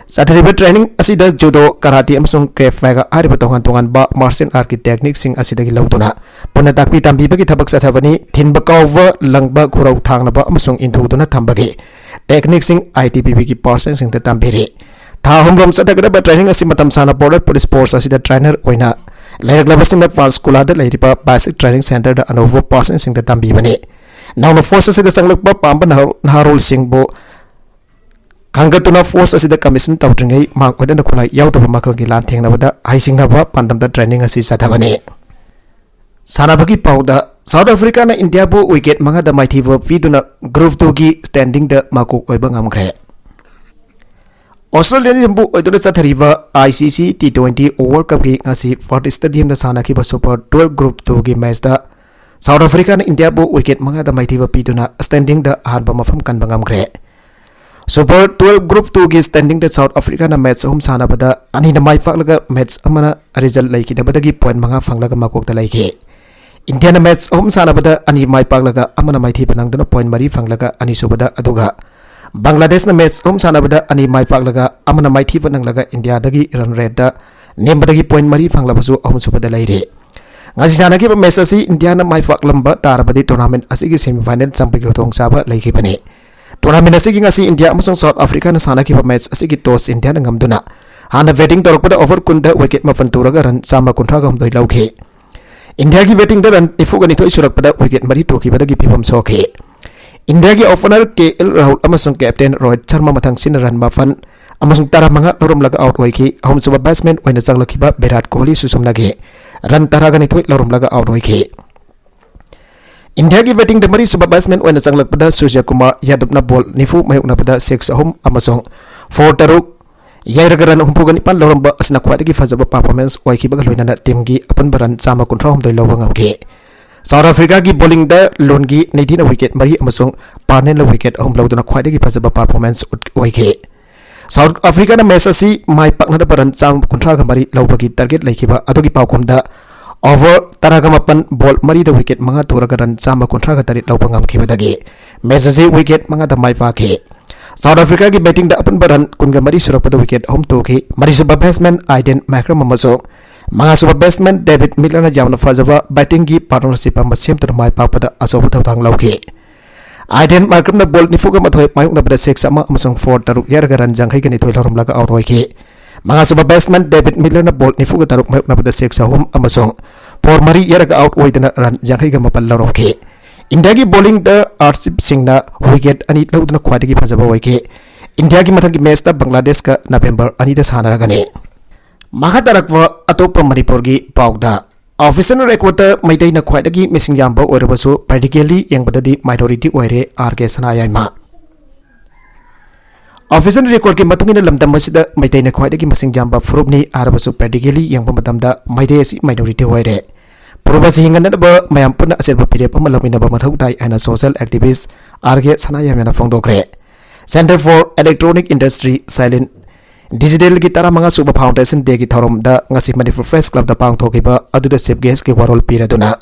ꯆꯠꯊꯔꯤꯕ training ꯑꯁꯤꯗ judo, karate ꯑꯃꯁꯨꯡ Krav Maga ꯍꯥꯏꯔꯤꯕ ꯇꯣꯉꯥꯟ ꯇꯣꯉꯥꯟꯕ martial artꯀꯤ techniqueꯁꯤꯡ ꯑꯁꯤꯗꯒꯤ ꯂꯧꯗꯨꯅ ꯄꯨꯟꯅ ꯇꯥꯛꯄꯤ ꯇꯝꯕꯤꯕꯒꯤ ꯊꯕꯛ ꯆꯠꯊꯕꯅꯤ꯫ ꯊꯤꯟꯕ ꯀꯥꯎꯕ, ꯂꯪꯕ, ꯈꯨꯔꯧ ꯊꯥꯡꯅꯕ ꯑꯃꯁꯨꯡ ꯏꯟꯊꯨꯗꯨꯅ ꯊꯝꯕꯒꯤ techniqueꯁꯤꯡ I T B Bꯒꯤ personꯁꯤꯡꯗ ꯇꯝꯕꯤꯔꯤ꯫ ꯊꯥ ꯑꯍꯨꯝꯔꯣꯝ ꯆꯠꯊꯒꯗꯕ training ꯑꯁꯤ ꯃꯇꯝ ꯁꯥꯡꯅ Border Police Force ꯑꯁꯤꯗ trainer ꯑꯣꯏꯅ ꯂꯩꯔꯛꯂꯕꯁꯤꯡꯅ ꯄꯥꯟꯆꯀꯨꯂꯥꯗ ꯂꯩꯔꯤꯕ basic training centreꯗ ꯑꯅꯧꯕ personꯁꯤꯡꯗ ꯇꯝꯕꯤꯕꯅꯤ꯫ ꯅꯧꯅ force ꯑꯁꯤꯗ ꯆꯪꯂꯛꯄ ꯄꯥꯝꯕ ꯅꯍꯥ-, ꯅꯍꯥꯔꯣꯜꯁꯤꯡꯕꯨ ꯈꯟꯒꯠꯇꯨꯅ force ꯑꯁꯤꯗ commission ꯇꯧꯗ꯭ꯔꯤꯉꯩ ꯃꯥꯡ ꯑꯣꯏꯅꯅ ꯈꯨꯠꯂꯥꯏ ꯌꯥꯎꯗꯕ ꯃꯈꯜꯒꯤ ꯂꯥꯟ ꯊꯦꯡꯅꯕꯗ ꯍꯩꯁꯤꯡꯅꯕ ꯄꯥꯟꯗꯝꯗ training ꯑꯁꯤ ꯆꯠꯊꯕꯅꯤ꯫ ꯁꯥꯟꯅꯕꯒꯤ ꯄꯥꯎꯗ, South Africaꯅ ꯏꯟꯗꯤꯌꯥꯕꯨ wicket ꯃꯉꯥꯗ ꯃꯥꯏꯊꯤꯕ ꯄꯤꯗꯨꯅ Group Twoꯒꯤ standingꯗ ꯃꯀꯣꯛ ꯑꯣꯏꯕ ꯉꯝꯈ꯭ꯔꯦ꯫ Australiaꯕꯨ ꯑꯣꯏꯗꯨꯅ ꯆꯠꯊꯔꯤꯕ I C C T twenty World Cupꯀꯤ ꯉꯁꯤ Perth Stadiumꯗ ꯁꯥꯟꯅꯈꯤꯕ Super Twelve Group Twoꯒꯤ matchꯇ South Africaꯅ ꯏꯟꯗꯤꯌꯥꯕꯨ wicket ꯃꯉꯥꯗ ꯃꯥꯏꯊꯤꯕ ꯄꯤꯗꯨꯅ standingꯗ ꯑꯍꯥꯟꯕ ꯃꯐꯝ ꯀꯟꯕ ꯉꯝꯈ꯭ꯔꯦ꯫ Super Twelve Group Twoꯒꯤ standingꯗ South Africaꯅ match ꯑꯍꯨꯝ ꯁꯥꯟꯅꯕꯗ ꯑꯅꯤꯅ ꯃꯥꯏ ꯄꯥꯛꯂꯒ match ꯑꯃꯅ result ꯂꯩꯈꯤꯗꯕꯗꯒꯤ point ꯃꯉꯥ ꯐꯪꯂꯒ ꯃꯀꯣꯛꯇ ꯂꯩꯈꯤ꯫ ꯏꯟꯗꯤꯌꯥꯅ match ꯑꯍꯨꯝ ꯁꯥꯟꯅꯕꯗ ꯑꯅꯤ ꯃꯥꯏ ꯄꯥꯛꯂꯒ ꯑꯃꯅ ꯃꯥꯏꯊꯤꯕ ꯅꯪꯗꯨꯅ point ꯃꯔꯤ ꯐꯪꯂꯒ ꯑꯅꯤꯁꯨꯕꯗ, ꯑꯗꯨꯒ ꯕꯪꯒ꯭ꯂꯥꯗꯦꯁꯅ match ꯑꯍꯨꯝ ꯁꯥꯟꯅꯕꯗ ꯑꯅꯤ ꯃꯥꯏ ꯄꯥꯛꯂꯒ ꯑꯃꯅ ꯃꯥꯏꯊꯤꯕ ꯅꯪꯂꯒ ꯏꯟꯗꯤꯌꯥꯗꯒꯤ run rateꯇ ꯅꯦꯝꯕꯗꯒꯤ point ꯃꯔꯤ ꯐꯪꯂꯕꯁꯨ ꯑꯍꯨꯝꯁꯨꯕꯗ ꯂꯩꯔꯤ꯫ ꯉꯁꯤ ꯁꯥꯟꯅꯈꯤꯕ match ꯑꯁꯤ ꯏꯟꯗꯤꯌꯥꯅ ꯃꯥꯏ ꯄꯥꯛꯂꯝꯕ ꯇꯥꯔꯕꯗꯤ tournament ꯑꯁꯤꯒꯤ semifinal ꯆꯪꯕꯒꯤ ꯈꯨꯗꯣꯡꯆꯥꯕ ꯂꯩꯈꯤꯕꯅꯤ꯫ Tournament ꯑꯁꯤꯒꯤ ꯉꯁꯤ ꯏꯟꯗꯤꯌꯥ ꯑꯃꯁꯨꯡ South Africaꯅ ꯁꯥꯟꯅꯈꯤꯕ match ꯑꯁꯤꯒꯤ toss ꯏꯟꯗꯤꯌꯥꯅ ꯉꯝꯗꯨꯅ ꯍꯥꯟꯅ batting ꯇꯧꯔꯛꯄꯗ over ꯀꯨꯟꯗ wicket ꯃꯥꯄꯟ ꯇꯨꯔꯒ run ꯆꯥꯝꯃ ꯀꯨꯟꯊ꯭ꯔꯥꯒ ꯍꯨꯝꯗꯣꯏ ꯂꯧꯈꯤ꯫ ꯏꯟꯗꯤꯌꯥꯒꯤ battingꯗ run ꯅꯤꯐꯨꯒ ꯅꯤꯊꯣꯏ ꯁꯨꯔꯛꯄꯗ wicket ꯃꯔꯤ ꯇꯨꯈꯤꯕꯗꯒꯤ ꯐꯤꯕꯝ ꯁꯣꯛꯈꯤ꯫ ꯏꯟꯗꯤꯌꯥꯒꯤ opener K L Rahul ꯑꯃꯁꯨꯡ captain ꯔꯣꯍꯤꯠ ꯁꯔꯃ ꯃꯊꯪꯁꯤꯠꯅ run ꯃꯥꯄꯟ ꯑꯃꯁꯨꯡ ꯇꯔꯥꯃꯉꯥ ꯂꯧꯔꯝꯂꯒ out ꯑꯣꯏꯈꯤ꯫ ꯑꯍꯨꯝꯁꯨꯕ batsman ꯑꯣꯏꯅ ꯆꯪꯂꯛꯈꯤꯕ ꯚꯤꯔꯥꯠ ꯀꯣꯍꯂꯤꯁꯨ ꯁꯨꯝꯅꯈꯤ꯫ Run ꯇꯔꯥꯒ ꯅꯤꯊꯣꯏ ꯂꯧꯔꯝꯂꯒ out ꯑꯣꯏꯈꯤ꯫ ꯏꯟꯗꯤꯌꯥꯒꯤ battingꯗ ꯃꯔꯤꯁꯨꯕ batsman ꯑꯣꯏꯅ ꯆꯪꯂꯛꯄꯗ ꯁꯨꯔꯖ ꯀꯨꯃꯥꯔ ꯌꯥꯗꯕꯅ ball ꯅꯤꯐꯨ ꯃꯥꯌꯣꯛꯅꯕꯗ six ꯑꯍꯨꯝ ꯑꯃꯁꯨꯡ four ꯇꯔꯨꯛ ꯌꯩꯔꯒ run ꯍꯨꯝꯐꯨꯒ ꯅꯤꯄꯥꯟ ꯂꯧꯔꯝꯕ ꯑꯁꯤꯅ ꯈ꯭ꯋꯥꯏꯗꯒꯤ ꯐꯖꯕ performance ꯑꯣꯏꯈꯤꯕꯒ ꯂꯣꯏꯅꯅ teamꯒꯤ ꯑꯄꯨꯟꯕ run ꯆꯥꯝꯃ ꯀꯨꯟꯊ꯭ꯔꯥ ꯍꯨꯝꯗꯣꯏ ꯂꯧꯕ ꯉꯝꯈꯤ꯫ South Africaꯒꯤ bowlingꯗ ꯂꯨꯟꯒꯤ ꯅꯤꯗꯤꯅ wicket ꯃꯔꯤ ꯑꯃꯁꯨꯡ ꯄꯥꯔꯅꯦꯜꯅ wicket ꯑꯍꯨꯝ ꯂꯧꯗꯨꯅ ꯈ꯭ꯋꯥꯏꯗꯒꯤ ꯐꯖꯕ performance ꯎꯠ-, ꯑꯣꯏꯈꯤ꯫ ꯁꯥꯎꯠ ꯑꯐ꯭ꯔꯤꯀꯥꯅ ꯃꯦꯆ ꯑꯁꯤ ꯃꯥꯏ ꯄꯥꯛꯅꯅꯕ ꯔꯟ ꯆꯥꯝꯃ ꯀꯨꯟꯊ꯭ꯔꯥꯒ ꯃꯔꯤ ꯂꯧꯕꯒꯤ ꯇꯥꯔꯒꯦꯠ ꯂꯩꯈꯤꯕ ꯑꯗꯨꯒꯤ ꯄꯥꯎꯈꯨꯝꯗ ꯑꯣꯚꯔ ꯇꯔꯥꯒ ꯃꯥꯄꯟ, ꯕꯣꯜ ꯃꯔꯤꯗ ꯋꯤꯀꯦꯠ ꯃꯉꯥ ꯊꯣꯔꯒ ꯔꯟ ꯆꯥꯝꯃ ꯀꯨꯟꯊ꯭ꯔꯥꯒ ꯇꯔꯦꯠ ꯂꯧꯕ ꯉꯝꯈꯤꯕꯗꯒꯤ ꯃꯦꯆ ꯑꯁꯤ ꯋꯤꯀꯦꯠ ꯃꯉꯥꯗ ꯃꯥꯏ ꯄꯥꯛꯈꯤ꯫ ꯁꯥꯎꯠ ꯑꯐ꯭ꯔꯤꯀꯥꯒꯤ ꯕꯦꯇꯤꯡꯗ ꯑꯄꯨꯟꯕ ꯔꯟ ꯀꯨꯟꯒ ꯃꯔꯤ ꯁꯨꯔꯛꯄꯗ ꯋꯤꯀꯦꯠ ꯑꯍꯨꯝ ꯊꯣꯛꯈꯤ꯫ ꯃꯔꯤꯁꯨꯕ ꯕꯦꯠꯁꯃꯦꯟ ꯑꯥꯏꯗꯦꯟ ꯃꯥꯏꯀ꯭ꯔꯝ ꯑꯃꯁꯨꯡ ꯃꯉꯥꯁꯨꯕ ꯕꯦꯠꯁꯃꯦꯟ ꯗꯦꯕꯤꯠ ꯃꯤꯂꯔꯅ ꯌꯥꯝꯅ ꯐꯖꯕ ꯕꯦꯇꯤꯡꯒꯤ ꯄꯥꯔꯠꯅꯔꯁꯤꯞ ꯑꯃ ꯁꯦꯝꯗꯨꯅ ꯃꯥꯏ ꯄꯥꯛꯄꯗ ꯑꯆꯧꯕ ꯊꯧꯗꯥꯡ ꯂꯧꯈꯤ꯫ ꯑꯥꯏꯗꯦꯟ ꯃꯥꯏꯀ꯭ꯔꯝꯅ ꯕꯣꯜ ꯅꯤꯐꯨꯒ ꯃꯥꯊꯣꯏ ꯃꯥꯌꯣꯛꯅꯕꯗ ꯁꯤꯛꯁ ꯑꯃ ꯑꯃꯁꯨꯡ ꯐꯣꯔ ꯇꯔꯨꯛ ꯌꯩꯔꯒ ꯔꯟ ꯌꯥꯡꯈꯩꯒ ꯅꯤꯊꯣꯏ ꯂꯧꯔꯝꯂꯒ ꯑꯥꯎꯠ ꯑꯣꯏꯈꯤ꯫ ꯃꯉꯥꯁꯨꯕ ꯕꯦꯠꯁꯃꯦꯟ ꯗꯦꯕꯤꯠ ꯃꯤꯂꯔꯅ ꯕꯣꯜ ꯅꯤꯐꯨꯒ ꯇꯔꯨꯛ ꯃꯥꯌꯣꯛꯅꯕꯗ ꯁꯤꯛꯁ ꯑꯍꯨꯝ ꯑꯃꯁꯨꯡ ꯐꯣꯔ ꯃꯔꯤ ꯌꯩꯔꯒ ꯑꯥꯎꯠ ꯑꯣꯏꯗꯨꯅ ꯔꯟ ꯌꯥꯡꯈꯩꯒ ꯃꯥꯄꯟ ꯂꯧꯔꯝꯈꯤ꯫ ꯏꯟꯗꯤꯌꯥꯒꯤ ꯕꯣꯂꯤꯡꯗ ꯑꯥꯔꯁꯤꯞ ꯁꯤꯡꯅ ꯋꯤꯀꯦꯠ ꯑꯅꯤ ꯂꯧꯗꯨꯅ ꯈ꯭ꯋꯥꯏꯗꯒꯤ ꯐꯖꯕ ꯑꯣꯏꯈꯤ꯫ ꯏꯟꯗꯤꯌꯥꯒꯤ ꯃꯊꯪꯒꯤ ꯃꯦꯆꯇ ꯕꯪꯒ꯭ꯂꯥꯗꯦꯁꯀ ꯅꯕꯦꯝꯕꯔ ꯑꯅꯤꯗ ꯁꯥꯟꯅꯔꯒꯅꯤ꯫ ꯃꯈꯥ ꯇꯥꯔꯛꯄ ꯑꯇꯣꯞꯄ ꯃꯅꯤꯄꯨꯔꯒꯤ ꯄꯥꯎꯗ, ꯑꯣꯐꯤꯁꯤꯌꯦꯜ ꯔꯦꯀꯣꯔꯗꯇ ꯃꯩꯇꯩꯅ ꯈ꯭ꯋꯥꯏꯗꯒꯤ ꯃꯤꯁꯤꯡ ꯌꯥꯝꯕ ꯑꯣꯏꯔꯕꯁꯨ ꯄ꯭ꯔꯦꯛꯇꯤꯀꯦꯜꯂꯤ ꯌꯦꯡꯕꯗꯗꯤ ꯃꯥꯏꯅꯣꯔꯤꯇꯤ ꯑꯣꯏꯔꯦ, ꯑꯥꯔ ꯀꯦ ꯁꯅꯥꯌꯥꯏꯃ꯫ ꯑꯣꯐꯤꯁꯤꯌꯦꯜ ꯔꯦꯀꯣꯔꯗꯀꯤ ꯃꯇꯨꯡ ꯏꯟꯅ ꯂꯝꯗꯝ ꯑꯁꯤꯗ ꯃꯩꯇꯩꯅ ꯈ꯭ꯋꯥꯏꯗꯒꯤ ꯃꯁꯤꯡ ꯌꯥꯝꯕ ꯐꯨꯔꯨꯞꯅꯤ ꯍꯥꯏꯔꯕꯁꯨ ꯄ꯭ꯔꯦꯛꯇꯤꯀꯦꯜꯂꯤ ꯌꯦꯡꯕ ꯃꯇꯝꯗ ꯃꯩꯇꯩ ꯑꯁꯤ ꯃꯥꯏꯅꯣꯔꯤꯇꯤ ꯑꯣꯏꯔꯦ꯫ ꯐꯨꯔꯨꯞ ꯑꯁꯤ ꯍꯤꯡꯍꯟꯅꯕ ꯃꯌꯥꯝ ꯄꯨꯟꯅ ꯑꯆꯦꯠꯄ ꯐꯤꯔꯦꯞ ꯑꯃ ꯂꯧꯃꯤꯟꯅꯕ ꯃꯊꯧ ꯇꯥꯏ ꯍꯥꯏꯅ ꯁꯣꯁꯤꯌꯦꯜ ꯑꯦꯛꯇꯤꯚꯤꯁ꯭ꯠ ꯑꯥꯔ ꯀꯦ ꯁꯅꯥꯌꯥꯏꯃꯅ ꯐꯣꯡꯗꯣꯛꯈ꯭ꯔꯦ꯫ Centre for Electronic Industry, Sailen ꯗꯤꯖꯤꯇꯦꯜꯒꯤ ꯇꯔꯥꯃꯉꯥ ꯁꯨꯕ ꯐꯥꯎꯟꯗꯦꯁꯟ ꯗꯦꯒꯤ ꯊꯧꯔꯝꯗ ꯉꯁꯤ ꯃꯅꯤꯄꯨꯔ ꯄ꯭ꯔꯦꯁ ꯀ꯭ꯂꯕꯇ ꯄꯥꯡꯊꯣꯛꯈꯤꯕ ꯑꯗꯨꯗ ꯆꯤꯐ ꯒꯦꯁꯀꯤ ꯋꯥꯔꯣꯜ ꯄꯤꯔꯗꯨꯅ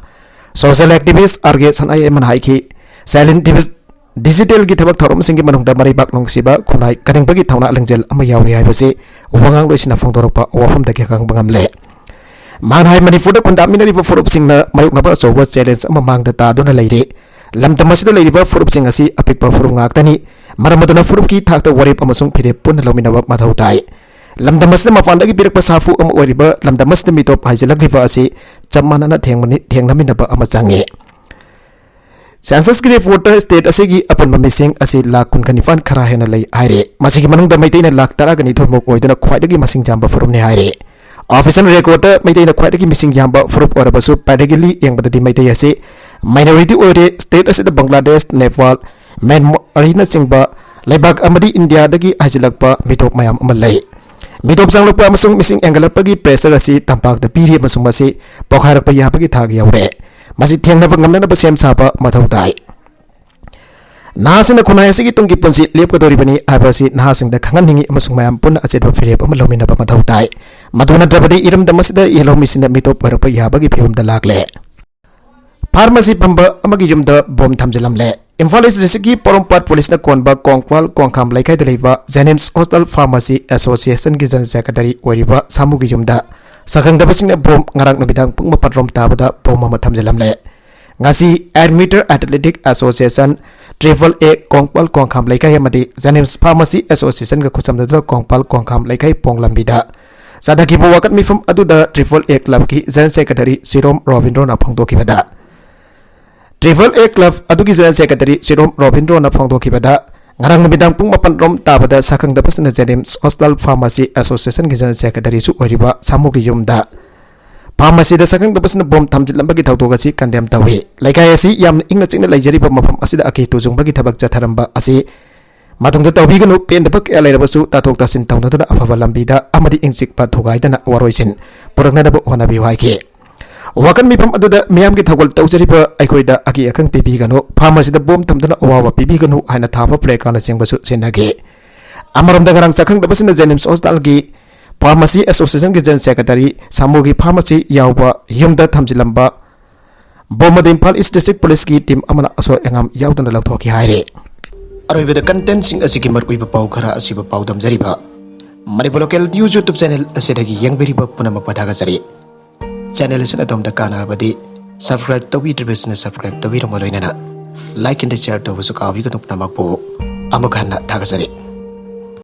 ꯁꯣꯁꯤꯌꯦꯜ ꯑꯦꯛꯇꯤꯚꯤꯁ꯭ꯠ ꯑꯥꯔ ꯀꯦ ꯁꯅꯥꯌꯥꯏꯃꯅ ꯍꯥꯏꯈꯤ, ꯁꯥꯏꯂꯦꯟ ꯗꯤꯖꯤꯇꯦꯜꯒꯤ ꯊꯕꯛ ꯊꯧꯔꯝꯁꯤꯡꯒꯤ ꯃꯅꯨꯡꯗ ꯃꯔꯩꯕꯥꯛ ꯅꯨꯡꯁꯤꯕ, ꯈꯨꯟꯅꯥꯏ ꯀꯅꯤꯡꯕꯒꯤ ꯊꯧꯅꯥ ꯂꯤꯡꯖꯦꯜ ꯑꯃ ꯌꯥꯎꯔꯤ ꯍꯥꯏꯕꯁꯤ ꯋꯥꯉꯥꯡꯂꯣꯏꯁꯤꯡꯅ ꯐꯣꯡꯗꯣꯔꯛꯄ ꯋꯥꯐꯝꯗꯒꯤ ꯈꯪꯕ ꯉꯝꯂꯦ꯫ ꯃꯥꯅ ꯍꯥꯏ, ꯃꯅꯤꯄꯨꯔꯗ ꯈꯨꯟꯗꯥꯃꯤꯟꯅꯔꯤꯕ ꯐꯨꯔꯨꯞꯁꯤꯡꯅ ꯃꯥꯌꯣꯛꯅꯕ ꯑꯆꯧꯕ ꯆꯦꯂꯦꯟꯖ ꯑꯃ ꯃꯥꯡꯗ ꯇꯥꯗꯨꯅ ꯂꯩꯔꯤ꯫ ꯂꯝꯗꯝ ꯑꯁꯤꯗ ꯂꯩꯔꯤꯕ ꯐꯨꯔꯨꯞꯁꯤꯡ ꯑꯁꯤ ꯑꯄꯤꯛꯄ ꯐꯨꯔꯨꯞ ꯉꯥꯛꯇꯅꯤ꯫ ꯃꯔꯝ ꯑꯗꯨꯅ ꯐꯨꯔꯨꯞꯀꯤ ꯊꯥꯛꯇ ꯋꯥꯔꯦꯞ ꯑꯃꯁꯨꯡ ꯐꯤꯔꯦꯞ ꯄꯨꯟꯅ ꯂꯧꯃꯤꯟꯅꯕ ꯃꯊꯧ ꯇꯥꯏ꯫ ꯂꯝꯗꯝ ꯑꯁꯤꯗ ꯃꯄꯥꯟꯗꯒꯤ ꯄꯤꯔꯛꯄ ꯁꯥꯐꯨ ꯑꯃ ꯑꯣꯏꯔꯤꯕ ꯂꯝꯗꯝ ꯑꯁꯤꯗ ꯃꯤꯇꯣꯞ ꯍꯥꯏꯖꯤꯜꯂꯛꯂꯤꯕ ꯑꯁꯤ ꯆꯞ ꯃꯥꯟꯅꯅ ꯊꯦꯡꯃꯅꯤ-, ꯊꯦꯡꯅꯃꯤꯟꯅꯕ ꯑꯃ ꯆꯪꯉꯤ꯫ ꯁꯦꯟꯁꯁꯀꯤ ꯔꯤꯄꯣꯔꯠꯇ ꯁ꯭ꯇꯦꯠ ꯑꯁꯤꯒꯤ ꯑꯄꯨꯟꯕ ꯃꯤꯁꯤꯡ ꯑꯁꯤ ꯂꯥꯈ ꯀꯨꯟꯒ ꯅꯤꯄꯥꯟ ꯈꯔ ꯍꯦꯟꯅ ꯂꯩ ꯍꯥꯏꯔꯦ꯫ ꯃꯁꯤꯒꯤ ꯃꯅꯨꯡꯗ ꯃꯩꯇꯩꯅ ꯂꯥꯈ ꯇꯔꯥꯒ ꯅꯤꯊꯣꯏꯃꯨꯛ ꯑꯣꯏꯗꯨꯅ ꯈ꯭ꯋꯥꯏꯗꯒꯤ ꯃꯁꯤꯡ ꯌꯥꯝꯕ ꯐꯨꯔꯨꯞꯅꯤ ꯍꯥꯏꯔꯦ꯫ ꯑꯣꯐꯤꯁꯤꯌꯦꯜ ꯔꯦꯀꯣꯔꯗꯇ ꯃꯩꯇꯩꯅ ꯈ꯭ꯋꯥꯏꯗꯒꯤ ꯃꯤꯁꯤꯡ ꯌꯥꯝꯕ ꯐꯨꯔꯨꯞ ꯑꯣꯏꯔꯕꯁꯨ ꯄ꯭ꯔꯦꯛꯇꯤꯀꯦꯜꯂꯤ ꯌꯦꯡꯕꯗꯗꯤ ꯃꯩꯇꯩ ꯑꯁꯤ ꯃꯥꯏꯅꯣꯔꯤꯇꯤ ꯑꯣꯏꯔꯦ꯫ ꯁ꯭ꯇꯦꯠ ꯑꯁꯤꯗ ꯕꯪꯒ꯭ꯂꯥꯗꯦꯁ, ꯅꯦꯄꯥꯜ, ꯃ꯭ꯌꯥꯟꯃꯥꯔꯅꯆꯤꯡꯕ ꯂꯩꯕꯥꯛ ꯑꯃꯗꯤ ꯏꯟꯗꯤꯌꯥꯗꯒꯤ ꯍꯥꯏꯖꯤꯜꯂꯛꯄ ꯃꯤꯇꯣꯞ ꯃꯌꯥꯝ ꯑꯃ ꯂꯩ꯫ ꯃꯤꯇꯣꯞ ꯆꯪꯂꯛꯄ ꯑꯃꯁꯨꯡ ꯃꯤꯁꯤꯡ ꯍꯦꯟꯒꯠꯂꯛꯄꯒꯤ ꯄ꯭ꯔꯦꯁꯔ ꯑꯁꯤ ꯇꯝꯄꯥꯛꯇ ꯄꯤꯔꯤ ꯑꯃꯁꯨꯡ ꯃꯁꯤ ꯄꯣꯈꯥꯏꯔꯛꯄ ꯌꯥꯕꯒꯤ ꯊꯥꯛ ꯌꯧꯔꯦ꯫ ꯃꯁꯤ ꯊꯦꯡꯅꯕ ꯉꯝꯅꯅꯕ ꯁꯦꯝ ꯁꯥꯕ ꯃꯊꯧ ꯇꯥꯏ꯫ ꯅꯍꯥꯁꯤꯡꯅ ꯈꯨꯟꯅꯥꯏ ꯑꯁꯤꯒꯤ ꯇꯨꯡꯒꯤ ꯄꯨꯟꯁꯤ ꯂꯦꯞꯀꯗꯧꯔꯤꯕꯅꯤ ꯍꯥꯏꯕ ꯑꯁꯤ ꯅꯍꯥꯁꯤꯡꯗ ꯈꯪꯍꯟꯅꯤꯡꯏ ꯑꯃꯁꯨꯡ ꯃꯌꯥꯝ ꯄꯨꯟꯅ ꯑꯆꯦꯠꯄ ꯐꯤꯔꯦꯞ ꯑꯃ ꯂꯧꯃꯤꯟꯅꯕ ꯃꯊꯧ ꯇꯥꯏ꯫ ꯃꯗꯨ ꯅꯠꯇ꯭ꯔꯕꯗꯤ ꯏꯔꯝꯗꯝ ꯑꯁꯤꯗ ꯂꯧꯃꯤꯁꯤꯡꯅ ꯃꯤꯇꯣꯞ ꯑꯣꯏꯔꯛꯄ ꯌꯥꯕꯒꯤ ꯐꯤꯕꯝꯗ ꯂꯥꯛꯂꯦ꯫ ꯐꯥꯔꯃꯥꯁꯤ ꯐꯝꯕ ꯑꯃꯒꯤ ꯌꯨꯝꯗ ꯕꯣꯝ ꯊꯝꯖꯤꯜꯂꯝꯂꯦ꯫ ꯏꯝꯐꯥꯜ ꯏꯁ ꯗꯤꯁꯇ꯭ꯔꯤꯛꯀꯤ ꯄꯣꯔꯣꯝꯄꯥꯠ ꯄꯨꯂꯤꯁꯅ ꯀꯣꯟꯕ ꯀꯣꯡꯄꯥꯜ ꯀꯣꯡꯈꯥꯝ ꯂꯩꯀꯥꯏꯗ ꯂꯩꯕ ꯖꯦꯅꯤꯝꯁ ꯍꯣꯁꯇꯦꯜ ꯐꯥꯔꯃꯥꯁꯤ ꯑꯦꯁꯣꯁꯤꯌꯦꯁꯟꯒꯤ ꯖꯦꯅꯔꯦꯜ ꯁꯦꯀ꯭ꯔꯦꯇꯔꯤ ꯑꯣꯏꯔꯤꯕ ꯁꯥꯃꯨꯒꯤ ꯌꯨꯝꯗ ꯁꯛꯈꯪꯗꯕꯁꯤꯡꯅ ꯕꯣꯝ ꯉꯔꯥꯡ ꯅꯨꯃꯤꯗꯥꯡ ꯄꯨꯡ ꯃꯥꯄꯟ ꯔꯣꯝ ꯇꯥꯕꯗ ꯕꯣꯝ ꯑꯃ ꯊꯝꯖꯤꯜꯂꯝꯂꯦ꯫ ꯉꯁꯤ ꯑꯦꯠꯃꯤꯇꯔ ꯑꯦꯊꯂꯦꯇꯤꯛ ꯑꯦꯁꯣꯁꯤꯌꯦꯁꯟ, ꯇ꯭ꯔꯤꯄꯜ ꯑꯦ ꯀꯣꯡꯄꯥꯜ ꯀꯣꯡꯈꯥꯝ ꯂꯩꯀꯥꯏ ꯑꯃꯗꯤ ꯖꯦꯅꯤꯝꯁ ꯐꯥꯔꯃꯥꯁꯤ ꯑꯦꯁꯣꯁꯤꯌꯦꯁꯟꯒ ꯈꯨꯠꯁꯝꯅꯗꯨꯅ ꯀꯣꯡꯄꯥꯜ ꯀꯣꯡꯈꯥꯝ ꯂꯩꯀꯥꯏ ꯄꯣꯡ ꯂꯝꯕꯤꯗ ꯆꯠꯊꯈꯤꯕ ꯋꯥꯀꯠ ꯃꯤꯐꯝ ꯑꯗꯨꯗ ꯇ꯭ꯔꯤꯄꯜ ꯑꯦ ꯀ꯭ꯂꯕꯀꯤ ꯖꯦꯅꯔꯦꯜ ꯁꯦꯀ꯭ꯔꯦꯇꯔꯤ ꯁꯤꯔꯣꯝ ꯔꯣꯕꯤꯟꯗ꯭ꯔꯣꯅ ꯐꯣꯡꯗꯣꯛꯈꯤꯕꯗ, ꯇ꯭ꯔꯤꯄꯜ ꯑꯦ ꯀ꯭ꯂꯕ ꯑꯗꯨꯒꯤ ꯖꯦꯅꯔꯦꯜ ꯁꯦꯀ꯭ꯔꯦꯇꯔꯤ ꯁꯤꯔꯣꯝ ꯔꯣꯕꯤꯟꯗ꯭ꯔꯣꯅ ꯐꯣꯡꯗꯣꯛꯈꯤꯕꯗ, ꯉꯔꯥꯡ ꯅꯨꯃꯤꯗꯥꯡ ꯄꯨꯡ ꯃꯥꯄꯟ ꯔꯣꯝ ꯇꯥꯕꯗ ꯁꯛꯈꯪꯗꯕꯁꯤꯡꯅ ꯖꯦꯅꯤꯝꯁ ꯍꯣꯁꯇꯦꯜ ꯐꯥꯔꯃꯥꯁꯤ ꯑꯦꯁꯣꯁꯤꯌꯦꯁꯟꯒꯤ ꯖꯦꯅꯔꯦꯜ ꯁꯦꯀ꯭ꯔꯦꯇꯔꯤꯁꯨ ꯑꯣꯏꯔꯤꯕ ꯁꯥꯃꯨꯒꯤ ꯌꯨꯝꯗ ꯐꯥꯔꯃꯥꯁꯤꯗ ꯁꯛꯈꯪꯗꯕꯁꯤꯅ ꯕꯣꯝ ꯊꯝꯖꯤꯜꯂꯝꯕꯒꯤ ꯊꯧꯗꯣꯛ ꯑꯁꯤ ꯀꯟꯗꯦꯝ ꯇꯧꯏ꯫ ꯂꯩꯀꯥꯏ ꯑꯁꯤ ꯌꯥꯝꯅ ꯏꯪꯅ ꯆꯤꯛꯅ ꯂꯩꯖꯔꯤꯕ ꯃꯐꯝ ꯑꯁꯤꯗ ꯑꯀꯤ ꯇꯨꯖꯨꯡꯕꯒꯤ ꯊꯕꯛ ꯆꯠꯊꯔꯝꯕ ꯑꯁꯤ ꯃꯇꯨꯡꯗ ꯇꯧꯕꯤꯒꯅꯨ꯫ ꯄꯦꯟꯗꯕ ꯀꯌꯥ ꯂꯩꯔꯕꯁꯨ ꯇꯥꯊꯣꯛ ꯇꯥꯁꯤꯟ ꯇꯧꯅꯗꯨꯅ ꯑꯐꯕ ꯂꯝꯕꯤꯗ ꯑꯃꯗꯤ ꯏꯪ ꯆꯤꯛꯄ ꯊꯨꯒꯥꯏꯗꯅ ꯋꯥꯔꯣꯏꯁꯤꯟ ꯄꯨꯔꯛꯅꯅꯕ ꯍꯣꯠꯅꯕꯤꯌꯨ ꯍꯥꯏꯈꯤ꯫ ꯋꯥꯀꯠ ꯃꯤꯐꯝ ꯑꯗꯨꯗ ꯃꯤꯌꯥꯝꯒꯤ ꯊꯧꯒꯜ ꯇꯧꯖꯔꯤꯕ ꯑꯩꯈꯣꯏꯗ ꯑꯀꯤ ꯑꯈꯪ ꯄꯤꯕꯤꯒꯅꯨ, ꯐꯥꯔꯃꯥꯁꯤꯗ ꯕꯣꯝ ꯊꯝꯗꯨꯅ ꯑꯋꯥꯕ ꯄꯤꯕꯤꯒꯅꯨ ꯍꯥꯏꯅ ꯊꯥꯕ ꯄ꯭ꯂꯦ ꯀꯥꯔꯗꯅꯆꯤꯡꯕꯁꯨ ꯁꯤꯖꯤꯟꯅꯈꯤ꯫ ꯑꯃꯔꯣꯝꯗ ꯉꯔꯥꯡ ꯆꯥꯛꯈꯪꯗꯕꯁꯤꯡꯅ ꯖꯦꯅꯤꯝꯁ ꯍꯣꯁꯇꯥꯜꯒꯤ ꯐꯥꯔꯃꯥꯁꯤ ꯑꯦꯁꯣꯁꯤꯌꯦꯁꯟꯒꯤ ꯖꯦꯅꯔꯦꯜ ꯁꯦꯀ꯭ꯔꯦꯇꯔꯤ ꯁꯥꯃꯨꯒꯤ ꯐꯥꯔꯃꯥꯁꯤ ꯌꯥꯎꯕ ꯌꯨꯝꯗ ꯊꯝꯖꯤꯜꯂꯝꯕ ꯕꯣꯝ ꯑꯗꯨ ꯏꯝꯐꯥꯜ ꯏꯁ ꯗꯤꯁꯇ꯭ꯔꯤꯛ ꯄꯨꯂꯤꯁꯀꯤ ꯇꯤꯝ ꯑꯃꯅ ꯑꯁꯣꯏ ꯑꯉꯥꯝ ꯌꯥꯎꯗꯅ ꯂꯧꯊꯣꯛꯈꯤ ꯍꯥꯏꯔꯤ꯫ ꯑꯔꯣꯏꯕꯗ ꯀꯟꯇꯦꯟꯁꯤꯡ ꯑꯁꯤꯒꯤ ꯃꯔꯨꯑꯣꯏꯕ ꯄꯥꯎ ꯈꯔ ꯑꯁꯤꯕꯨ ꯄꯥꯎꯗꯝꯖꯔꯤꯕ Manipur local news YouTube channel ꯑꯁꯤꯗꯒꯤ ꯌꯦꯡꯕꯤꯔꯤꯕ ꯄꯨꯝꯅꯃꯛꯄꯨ ꯊꯥꯒꯠꯆꯔꯤ꯫ ꯆꯦꯅꯦꯜ ꯑꯁꯤꯅ ꯑꯗꯣꯝꯗ ꯀꯥꯟꯅꯔꯕꯗꯤ ꯁꯕꯁꯀ꯭ꯔꯥꯏꯕ ꯇꯧꯕꯤꯗ꯭ꯔꯤꯕꯁꯤꯡꯅ ꯁꯕꯁꯀ꯭ꯔꯥꯏꯕ ꯇꯧꯕꯤꯔꯝꯕ ꯂꯣꯏꯅꯅ ꯂꯥꯏꯛ ꯑꯦꯟ ꯁꯤꯌꯔ ꯇꯧꯕꯁꯨ ꯀꯥꯎꯕꯤꯒꯅꯨ꯫ ꯄꯨꯝꯅꯃꯛꯄꯨ ꯑꯃꯨꯛ ꯍꯟꯅ ꯊꯥꯒꯠꯆꯔꯤ꯫